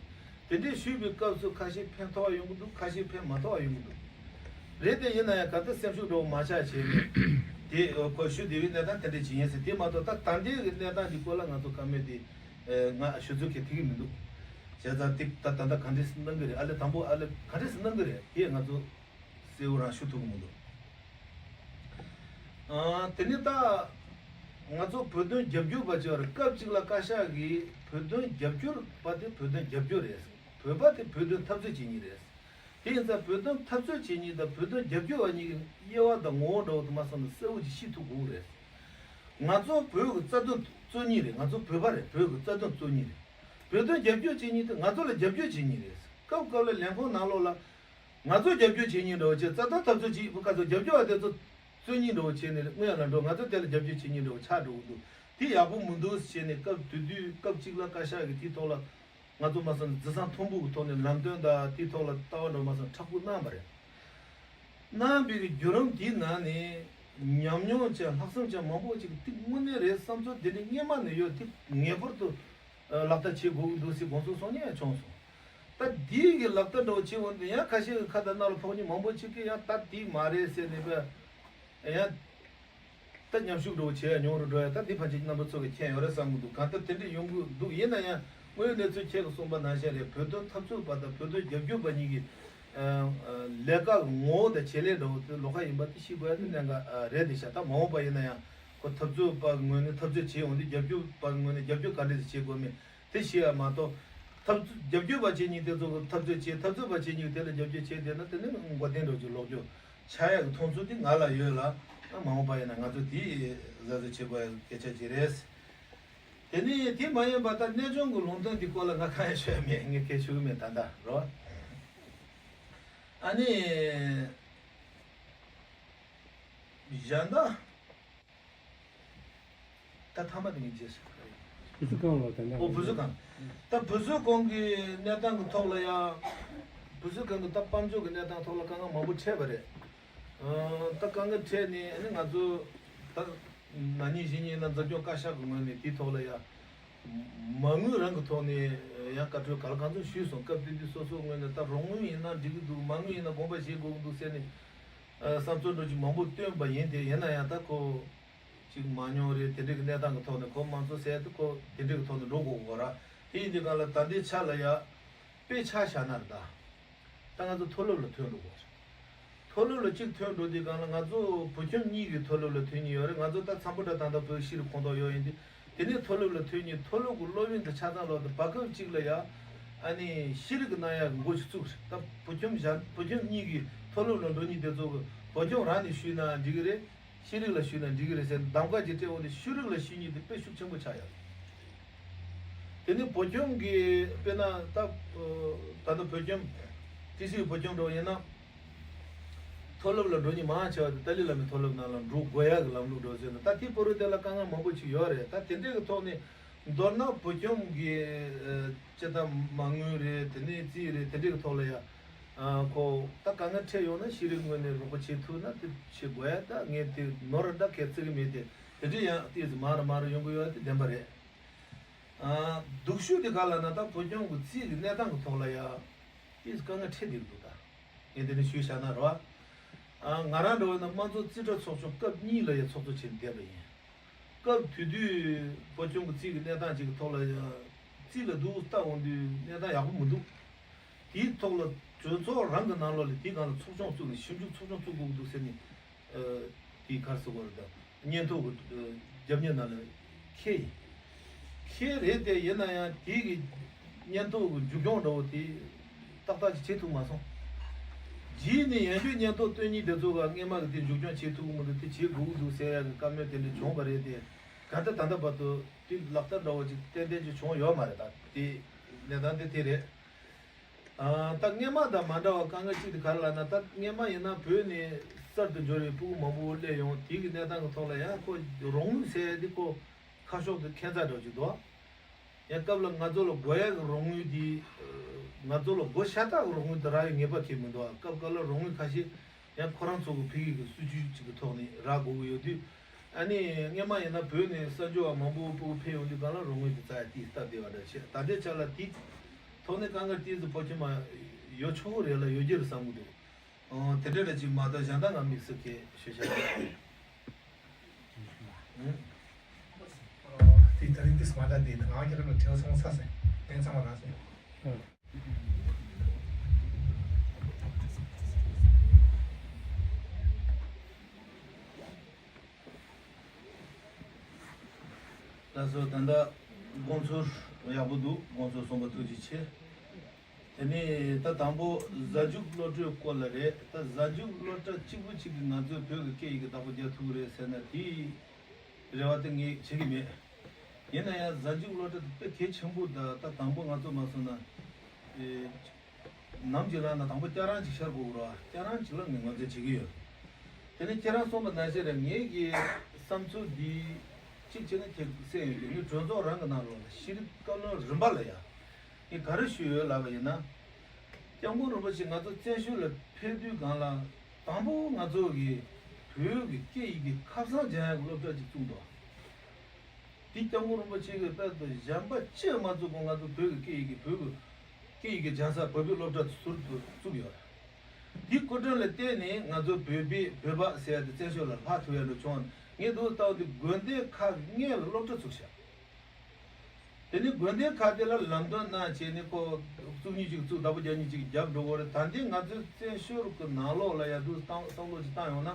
དེ་འདྲའི་ཞུས་པའི་སྐབས་སུ་ཁ་ཤས་ཕན་ཐོགས་ཡོང་གི་འདུག་ཁ་ཤས་ཕན་མ་ཐོགས་ཡོང་གི་འདུག་རེད་དེ་ཡིན་ན་ཡང་ག་ད་སེམས་ཤུགས་འགྲོ་མ་ཆག་བྱས་ནས་དེ་ཁོ་ཞུ་བདེ་བའི་གནས་སྟངས་དེ་འདྲ་ཅིག་ཡིན་ཟེར། དེ་མ་གཏོགས་ད་ད་ལྟའི་གི་གནས་སྟངས་འདི་སྐོར་ལ་ང་ཚོ་བཀའ་མོལ་དེ་ང་ཞུ་ཚུལ་གལ་ཐེག་གི་མི་འདུག་བྱས་ཙང་དེ་ད་ད་ལྟ་ག་འདྲས་གནང་གི་རེད། ཨ་ལེ་དང་པོ་ཨ་ལེ་ག་འདྲས་གནང་གི་རེད་དེ་ང་ཚོ་གསལ་བོ་རང་ཞུ་ཐུབ་ཀྱི་མི་འདུག་ཨ། དེ་ནི་ད་ང་ཚོ་བོད་དོན་རྒྱབ་སྐྱོར་བ་ཅིག་ཡོད་རེད། སྐབས་གཅིག་ལ་བཀའ་ཤག་གིས་བོད་དོན་རྒྱབ་སྐྱོར་བ་དེ་བོད་དོན་རྒྱབ་སྐྱོར་རེད། བོད་པ་དེ་བོད་དོན་འཐབ་རྩོད་བྱེད་མཁན་རེད། དེ་ཡིན་ཙང་བོད་དོན་འཐབ་རྩོད་བྱེད་མཁན་དང་བོད་དོན་རྒྱབ་སྐྱོར་བ་གཉིས་ཀྱི་དབྱེ་བ་དང་ངོ་བོ་འདྲ་བོ་དེ་མ་སོང་ན་གསལ་བོ་ཅིག་ཤེས་ཐུབ་དགོས་རེད། ང་ཚོ་བོད་ཀྱི་རྩ་དོན་རྩོད་མཁན་རེད། ང་ཚོ་བོད་པ་རེད། བོད་ཀྱི་རྩ་དོན་རྩོད་མཁན་རེད། བོད་དོན་རྒྱབ་སྐྱོར་བྱེད་མཁན་དེ་ང་ཚོ་ལ་རྒྱབ་སྐྱོར་བྱེད་མཁན་རེད། སྐབས་སྐབས་ལ་ལས་ཁུངས་ནང་ལོགས་ལ། ང་ཚོ་རྒྱབ་སྐྱོར་བྱེད་མཁན་འདྲ་བོ་བྱས། རྩ་དོན་འཐབ་རྩོད་བྱེད་པ་ག་ཚོད་རྒྱབ་སྐྱོར་བ་དེ་ཚོ་རྩོད་མཁན་འདྲ་བོ་བྱས་ནས་སྔོན་ལ་འགྲོ། ང་ཚོ་དེ་ལ་རྒྱབ་སྐྱོར་བྱེད་མཁན་འདྲ་བོ་ཆགས་འགྲོ་གི་འདུག་དེ་ཡག་པོ་མི་འདུག་ཟེར་ནས་སྐབས་དེ་དུས་སྐབས་གཅིག་ལ་བཀའ་ཤག་གིས་དེའི་ཐོག་ལ་ང་ཚོ་མ་སོང་ན་རྫི་གསང་མཐོན་པོ་གི་ཐོག་ནས་ལམ་སྟོན་དང་དེའི་ཐོག་ལ་ལྟ་བ་འདྲ་བོ་མ་སོང་ན་མཁྲེགས་པོ་གནང་བ་རེད། གནང་བའི་བརྒྱུད་རིམ་དེའི་ནང་ནས་ཉམས་མྱོང་ཅན་ལྷག་བསམ་ཅན་མང་པོ་ཅིག་དེ་དངོས་གནས་རེད་བསམ་ཚུལ་དེ་འདྲ་སྔོན་མ་ནས་ཡོད་དེ་ངེས་པར་དུ་ལག་བསྟར་བྱེད་དགོས་ཀྱི་འདུག་ཟེར་དགོངས་ཚུལ་གསུང་མཁན་ཡང་བྱུང་སོང་། ད་འདིའི་གི་ལག་བསྟར་འདྲ་བོ་བྱེད་འོང་དུས་ཡང་ཁ་ཤས་ཀྱི་ཁ་དང་སྣ་ལ་ཕོག་མཁན་མང་པོ་ཅིག་གིས་ཡང་ད་དེ་མ་རེད་ཟེར་ནས་པས་ཡང་ད་མཉམ་ཞུགས་འདྲ་བོ་བྱེད་ཡ་ཉུང་རུ་འགྲོ་ཡ། ད་འདི་ཕལ་ཆེར་རྣམ་པ་ཚོ་གིས་མཁྱེན་ཡོད་རེད་བསམ་གྱི་འདུག་གང་ལྟར་དེ་འདྲ་ཡོང་གི་འདུག་ཡིན་ན་ཡང་དངོས་ཡོད་གནས་ཚུལ་ཁྱེད་ཀྱིས་གསུངས་པ་ནང་བཞིན་རེད། བོད་དོན་འཐབ་རྩོད་པ་དང་བོད་དོན་རྒྱབ་སྐྱོར་པ་གཉིས་ཀྱི་ལས་ཀ་ངོ་བོ་དང་བྱེད་ལས་འདྲ་བོ་དེ་ལོགས་ཀ་ཡིན་པ་དེ་ཤེས་དགོས་ཡ་དེ་གནད་འགག་རེད་དེ་ཤག་ད་མ་འོངས་པ་ཡིན་ན་ཡང་ཁོ་འཐབ་རྩོད་པ་གི་ངོས་ནས་འཐབ་རྩོད་བྱེད་འོང་དུས་རྒྱབ་སྐྱོར་པ་གི་ངོས་ནས་རྒྱབ་སྐྱོར་ག་འདྲས་ཤིག་བྱེད་དགོས་མིན་དེ་ཤེས་ཡ་མ་གཏོགས། འཐབ་རྩོད་རྒྱབ་སྐྱོར་པ་བྱེད་མཁན་དེ་ཚོ་གི་འཐབ་རྩོད་བྱེད། འཐབ་རྩོད་པ་བྱེད་མཁན་དེ་ལ་རྒྱབ་སྐྱོར་བྱེད་བསྡད་ན་དེ་ནི་མགོ་རྟིང་འགྲོ་རྒྱུ་ལོག་རྒྱུ་ཆགས་ཡ་གི་མཐོང་ཚུལ་དེ་ང་ལ་ཡོད་ལ། ཨ་མ་འོངས་པ་ཡིན་ན་ང་ཚོ་དེ་གཟབ་གཟབ་བྱེད་དགོས་ཡ་གི་སྐད་ཆ་ཅིག་རེད། དེ་ནས་དེ་མ་ཡིན་པ་ད་གནས་ཆུང་གི་ལུང་བསྟན་དེ་སྐོར་ལ་ང་གང་ཡང་ཤོད་མེད། ངས་སྐད་ཤོད་གི་མེད་ད་ལྟ་རོ། ཨ་ནི་གཞན་དག་ད་ཐ་མ་དེ་ངས་བརྗེད་སོང་། བུ་གསོ་ཁང་ལ་དེ་འདྲ། ཨོ་བུ་གསོ་ཁང་། ད་བུ་གསོ་ཁང་གི་གནས་སྟངས་ཀྱི་ཐོག་ལ་ཡང་། བུ་གསོ་ཁང་གི་ད་དཔལ་འབྱོར་གྱི་གནས་སྟངས་ཐོག་ལ་དཀའ་ངལ་མང་པོ་འཕྲད་པ་རེད། ཨ་ད་དཀའ་ངལ་འཕྲད་ནས་ཨ་ནི་ང་ཚོ་ད་ན་ནིང་གཞེས་ནིང་ན་འཛིན་སྐྱོང་བཀའ་ཤག་གི་ངོས་ནས་དེའི་ཐོག་ལ་ཡང་མ་དངུལ་རང་གི་ཐོག་ནས་ཡང་བཀའ་འཁྲོལ་ག་ལ་གང་འཚམ་ཞུས་སོང་། སྐབས་དེ་དུས་སོ་སོའི་ངོས་ནས་ད་རོགས་དངུལ་ཡིན་ན་འགྲིག་གི་འདུག་མ་དངུལ་ཡིན་ན་དགོངས་པ་བཞེས་དགོས་ཀྱི་འདུག་ཟེར་ནས་བསམ་ཚུལ་འདྲ་ཅིག་མང་པོ་བཏོན་པ་ཡིན་ཏེ། ཡིན་ན་ཡང་ད་ཁོ། ཅིག་མ་མྱོང་རེད། དེ་འདྲའི་གི་གནས་སྟངས་ཀྱི་ཐོག་ནས་ཁོ་དམངས་གཙོ་ཟེར་དུས་ཁོ་དེ་འདྲའི་གི་ཐོག་ནས་འགྲོ་དགོས་གོ་ར། དེ་ཡིན་དུས་གང་ལ་ད་ལྟའི་ཆ་ལ་ཡ་དཔེ་ཆ་བཞག་ན་རེད་ད། ད་ང་ཚོ་མཐོ་སློབ་ལ་ཐོན་འགྲོ་གོ་ར། མཐོ་སློབ་ལ་གཅིག་ཐོན་འགྲོ་དུས་གང་ལ་ང་ཚོ་བོད་ཁྱིམ་གཉིས་ཀྱི་མཐོ་སློབ་ལ་ཐོན་ཉེན་ཡོད་རེད། ང་ཚོ་ད་འཚམས་པོ་འདྲ་ད་ལྟ་བོད་ཤེས་རིག་ཁོངས་གཏོགས་ཡོད་ཡིན་དུས། དེ་ནས་མཐོ་སློབ་ལ་ཐོན་ཉིན་མཐོ་སློབ་ཀྱི་སློབ་ཡོན་དེ་ཆ་ཚང་ལོག་སྟེ་བར་སྐབས་གཅིག་ལ་ཡ། ཨ་ནི་ཤེས་རིག་གི་གནང་ཡག་གི་འགོ་ཞིག་བཙུགས་རེད། ད་བོད་ཁྱིམ་གཞན་བོད་ཁྱིམ་གཉིས་ཀྱི་མཐོ་སློབ་ལ་འགྲོ་ཉིན་དེ་ཚོ་གི་བོད་ལྗོངས་རང་ནས་ཞུས་ན་འགྲིག་གི་རེད། ཤེས་རིག་ལ་ཞུས་ན་འགྲིག་གི་རེད་ཟེར་གདམ་ག་ཅིག་སྤྲད་འོང་དུས་ཤེས་རིག་ལ་ཞུ་ཉིན་དེ་དཔེ་ཤུགས་ཆེན་པོ་ཆགས་ཡོད་རེད། དེ་ནི་བོད་ཁྱིམ་གྱི་དཔེར་ན་ད་ད་ལྟ་བོད་ཁྱིམ་ཏི་སིའི་བོད་ཁྱིམ་འགྲོ་ཡིན་ན། མཐོ་སློབ་ལ་འགྲོ་མཁན་མང་ཆེ་བ་དེ་ཏཱ་ལའི་བླ་མའི་མཐོ་སློབ་ནང་ལ་འགྲོ་དགོས་ཡག་གི་ལམ་ལུགས་འགྲོ་ཟེར་ན། ད་དེའི་བར་དུ་དེ་ལ་དཀའ་ངལ་མང་པོ་ཅིག་ཡོད་རེད། ད་དེ་འདྲའི་གི་ཐོག་ནས་མདོར་ན་བོད་ཁྱིམ་གྱི་ཨ་སྤྱིར་བཏང་མ་དངུལ་རེད། དེ་ནས་རྩིས་རེད། དེ་འདྲའི་གི་ཐོག་ལ་ཡ་ཨ་ཁོ་ད་དཀའ་ངལ་འཕྲད་ཡོང་ན་ཤེས་རིག་ངོས་ནས་རོགས་པ་བྱེད་ཐུབ་ན་དེ་བྱེད་དགོས་ཡ། ད་ངས་དེ་ནོར་ད་གས་བརྩི་གི་མེད་དེ། དེ་འདྲའི་ཡང་ཏོག་ཙམ་མང་རུ་མང་རུ་ཡོང་གི་ཡོད་དེ་བདེན་པ་རེད། ཨ་སྡུག་ཤོས་དེ་ག་ལ་ན་ད་བོད་ལྗོངས་ཀྱི་རྩིས་ཀྱི་གནས་སྟངས་ཀྱི་ཐོག་ལ་ཡ་ཏོག་ཙམ་དཀའ་ངལ་འཕྲད་བསྡད་འདུག་ད། ངས་འདི་ནས་ཞུས་བཞག་ན་རོ། ཨ་ང་རང་འདྲ་བོ་ན་དམངས་གཙོ་རྩིས་ཁྲ་ཚོགས་ཆུང་སྐབས་གཉིས་ལ་ཡ་ཚོགས་གཙོ་བྱས་ནས་བསྡད་པ་ཡིན། སྐབས་དེ་དུས་བོད་ལྗོངས་ཀྱི་རྩིས་ཀྱི་གནས་སྟངས་ཅིག་གི་ཐོག་ལ་ཡ་རྩིས་ལ་འདུག་ལྟ་འོང་དུས་གནས་སྟངས་ཡག་པོ་མི་འདུག་དེའི་ཐོག་ལ་གྲོས་ཚོགས་རང་གི་ནང་ལོགས་ལ་དེའི་སྒང་ལ་ཚོགས་ཆུང་བཙུགས་ནས་ཞིབ་འཇུག་ཚོགས་ཆུང་བཙུགས་དགོས་ཀྱི་འདུག་ཟེར་ནས། ཨ་དེའི་ཁར་སོ་བར་དང་སྙན་ཐོ་གི་རྒྱབ་གཉེར་ནང་ལ་འཁྱེར་ཡིན། འཁྱེར་རེད་དེ་ཡིན་ན་ཡང་དེའི་གི་སྙན་ཐོ་གི་མཇུག་སྐྱོང་འདྲ་བོ་དེ་ཏག་ཏག་ཅིག་བྱེད་ཐུབ་མ་སོང་། རྗེས་ནས་ཡང་བསྐྱར་སྙན་ཐོ་སྟོན་ཉིན་དེ་ཚོ་ག་སྔས་མ་གི་དེ་མཇུག་སྐྱོང་བྱེད་ཐུབ་ཀྱི་མི་འདུག་དེ་བྱེད་དགོས་ཀྱི་འདུག་ཟེར་ཡ་གི་བཀའ་མོལ་དེ་འདྲ་བྱུང་བ་རེད་དེ། ག་ད་ད་ལྟ་བར་དུ་དེ་ལག་བསྟར་འདྲ་བོ་ཅིག་ཏན་ཏན་ཅིག་བྱུང་ཡོད་མ་རེད། ད་དེ་གནས་སྟངས་དེ་དེ་རེད། ཨ་ད་སྔས་མ་དང་མ་འདྲ་བ་དཀའ་ངལ་གཅིག་དེ་ག་རེ་ལབ་ན། ད་སྔས་མ་ཡིན་ན་བོད་ནས་གསར་དུ་འབྱོར་བའི་ཕྲུ་གུ་མང་པོ་སླེབས་ཡོང་། དེའི་གི་གནས་སྟངས་ཀྱི་ཐོག་ལ་ཡང་ཁོ་རོགས་དངུལ་ཟེར་ཡ་དེ་ཁོ་ཁ་ཕྱོགས་དེ་ཁྱད་མཚར་འདྲ་ཅིག་འདུག་ཡང་སྐབས་ལ་ང་ཚོ་ལ་དགོས་ཡ་གི་རོགས་དངུལ་དེ་ང་ཚོ་ལ་དགོས་ཤ་སྟག་གི་རོགས་དངུལ་དེ་རག་ཡ་ངེས་པ་ཁེལ་མི་འདུག་སྐབས་སྐབས་ལ་རོགས་དངུལ་ཁ་ཤས་ཡང་ཁོ་རང་ཚོ་གི་ཕ་གི་གི་སྲིད་ཇུས་ཅིག་གི་ཐོག་ནས་རག་དགོས་ཀྱི་ཡོད་དུས། ཨ་ནི་སྔས་མ་ཡིན་ན་བོད་ནས་གསར་འབྱོར་བ་མང་པོ་ཕྲུ་གུ་ཕེབས་ཡོང་དུས་སྒང་ལ་རོགས་དངུལ་དེ་རྩ་ཡ་ཏིས་སྟབས་བདེ་བ་འདྲ་བྱས། ད་ལྟའི་ཆ་ལ་དེ་ཐོག་ནས་དཀའ་ངལ་ཏིས་སུ་ཕོ་ཁྱིམ་མ་ཡོད་ཆོག་གི་རེད་ལ་ཡོད་རྒྱུ་རེད་བསམ་གི་འདུག་ཨོ་དེ་འདྲ་འདྲ་ཅིག་མ་གཏོགས་གཞན་དག་ང་དམིགས་བསལ་གྱི་ཤོད་བྱ་ཨུ། དེ་ད་རིང་དེ་སྨ་ད་དེ་ང་ཁྱེད་རང་ལ་དྲི་བ་ཚང་མ་ཚར་སོང་། དེ་ཚང་མ་རག་སོང་། ལགས་སོ། ད་ལྟ་དགོངས་ཚུལ་ཡག་པོ་འདུག་དགོངས་ཚུལ་གསུངས་པ་ཐུགས་རྗེ་ཆེ། དེ་ནས་ད་དང་པོ་གཟའ་མཇུག་སློབ་གྲྭའི་སྐོར་ལ་རེད། ད་གཟའ་མཇུག་སློབ་གྲྭ་གཅིག་པུ་གཅིག་གིས་ང་ཚོའི་བོད་ཀྱི་སྐད་ཡིག་གི་བདག་པོ་རྒྱག་ཐུབ་ཀྱི་རེད་ཟེར་ན་དེའི་རེ་བ་དེ་ངས་བྱེད་ཀྱི་མེད། ཡིན་ན་ཡང་གཟའ་མཇུག་སློབ་གྲྭ་དེ་དཔེ་གལ་ཆེན་པོ། ད་ད་དང་པོ་ང་ཚོ་མ་སོང་ན། ཨེ། ནམ་གྱི་ལ་ན་དང་པོ་སྐྱ་རང་ཅིག་ཤར་དགོས་རོགས། སྐྱ་རང་ཅིག་ལ་ངས་ངོས་འཛིན་བྱེད་ཀྱི་ཡོད། དེ་ནས་ཁྱེད་རང་གསུངས་པ་ནང་བཞིན་རེད། ངེད་ཀྱི་བསམ་ཚུལ་འདི་གཅིག་བྱས་ན་ཁྱེད་གསན་ཡོད་ཀྱི། ངས་གྲོས་ཚོགས་རང་གི་ནང་ལོགས་ལ་ཤེས་རིག་བཀའ་བློན་རིམ་པ་ལ་ཡ་ངས་ག་རེ་ཞུས་ཡོད་ལབ་པ་ཡིན་ན། སྐྱབས་མགོན་རིན་པོ་ཆེ་ང་ཚོ་བཙན་བྱོལ་ལ་ཕེབས་དུས་སྒང་ལ་དང་པོ་ང་ཚོ་གི་བོད་ཀྱི་སྐད་ཡིག་གི་ཁ་བྱང་སྦྱང་ཡག་གི་སློབ་གྲྭ་ཅིག་བཙུགས་འདུག་དེ་སྐྱབས་མགོན་རིན་པོ་ཆེ་གིས་དཔལ་དུ་གཞན་པ་ཅི་མ་བཙུགས་གོང་ང་ཚོ་བོད་ཀྱི་སྐད་ཡིག་གི་བོད་ཀྱི་སྐད་ཡིག་གི་སྦྱང་ས་བོད་པའི་སློབ་གྲྭ་ཟུར་དུ་བཙུགས་ཡོད་རེད། དེའི་སྐུ་དྲིན་ལ་བརྟེན་ནས་ང་ཚོ་བོད་པའི་བོད་པ་ཟེར་ཡ་དེ་བཙན་བྱོལ་ལ་ལྷག་ཐུབ་ཡ་འགྲོ་བྱུང་བ། ངས་འདུག་ལྟ་བུ་དེ་དགོན་སྡེ་ཁག་ལྔ་ལ་སློབ་གྲྭ་བཙུགས་ཤག་དེ་ནས་དགོན་སྡེ་ཁག་དེ་ལ་ལམ་སྟོན་གནང་བྱས་ནས་ཁོ་བཙུགས་ཉིན་གཅིག་བཙུགས། བདག་པོ་རྒྱག་ཉིན་གཅིག་རྒྱབ་འགྲོ་གི་རེད། ད་ལྟའི་ང་ཚོའི་བཙན་བྱོལ་གྱི་ནང་ལོགས་ལ་ཡ་འདུག་བསམ་བློ་ཅིག་བཏང་ཡོང་ན།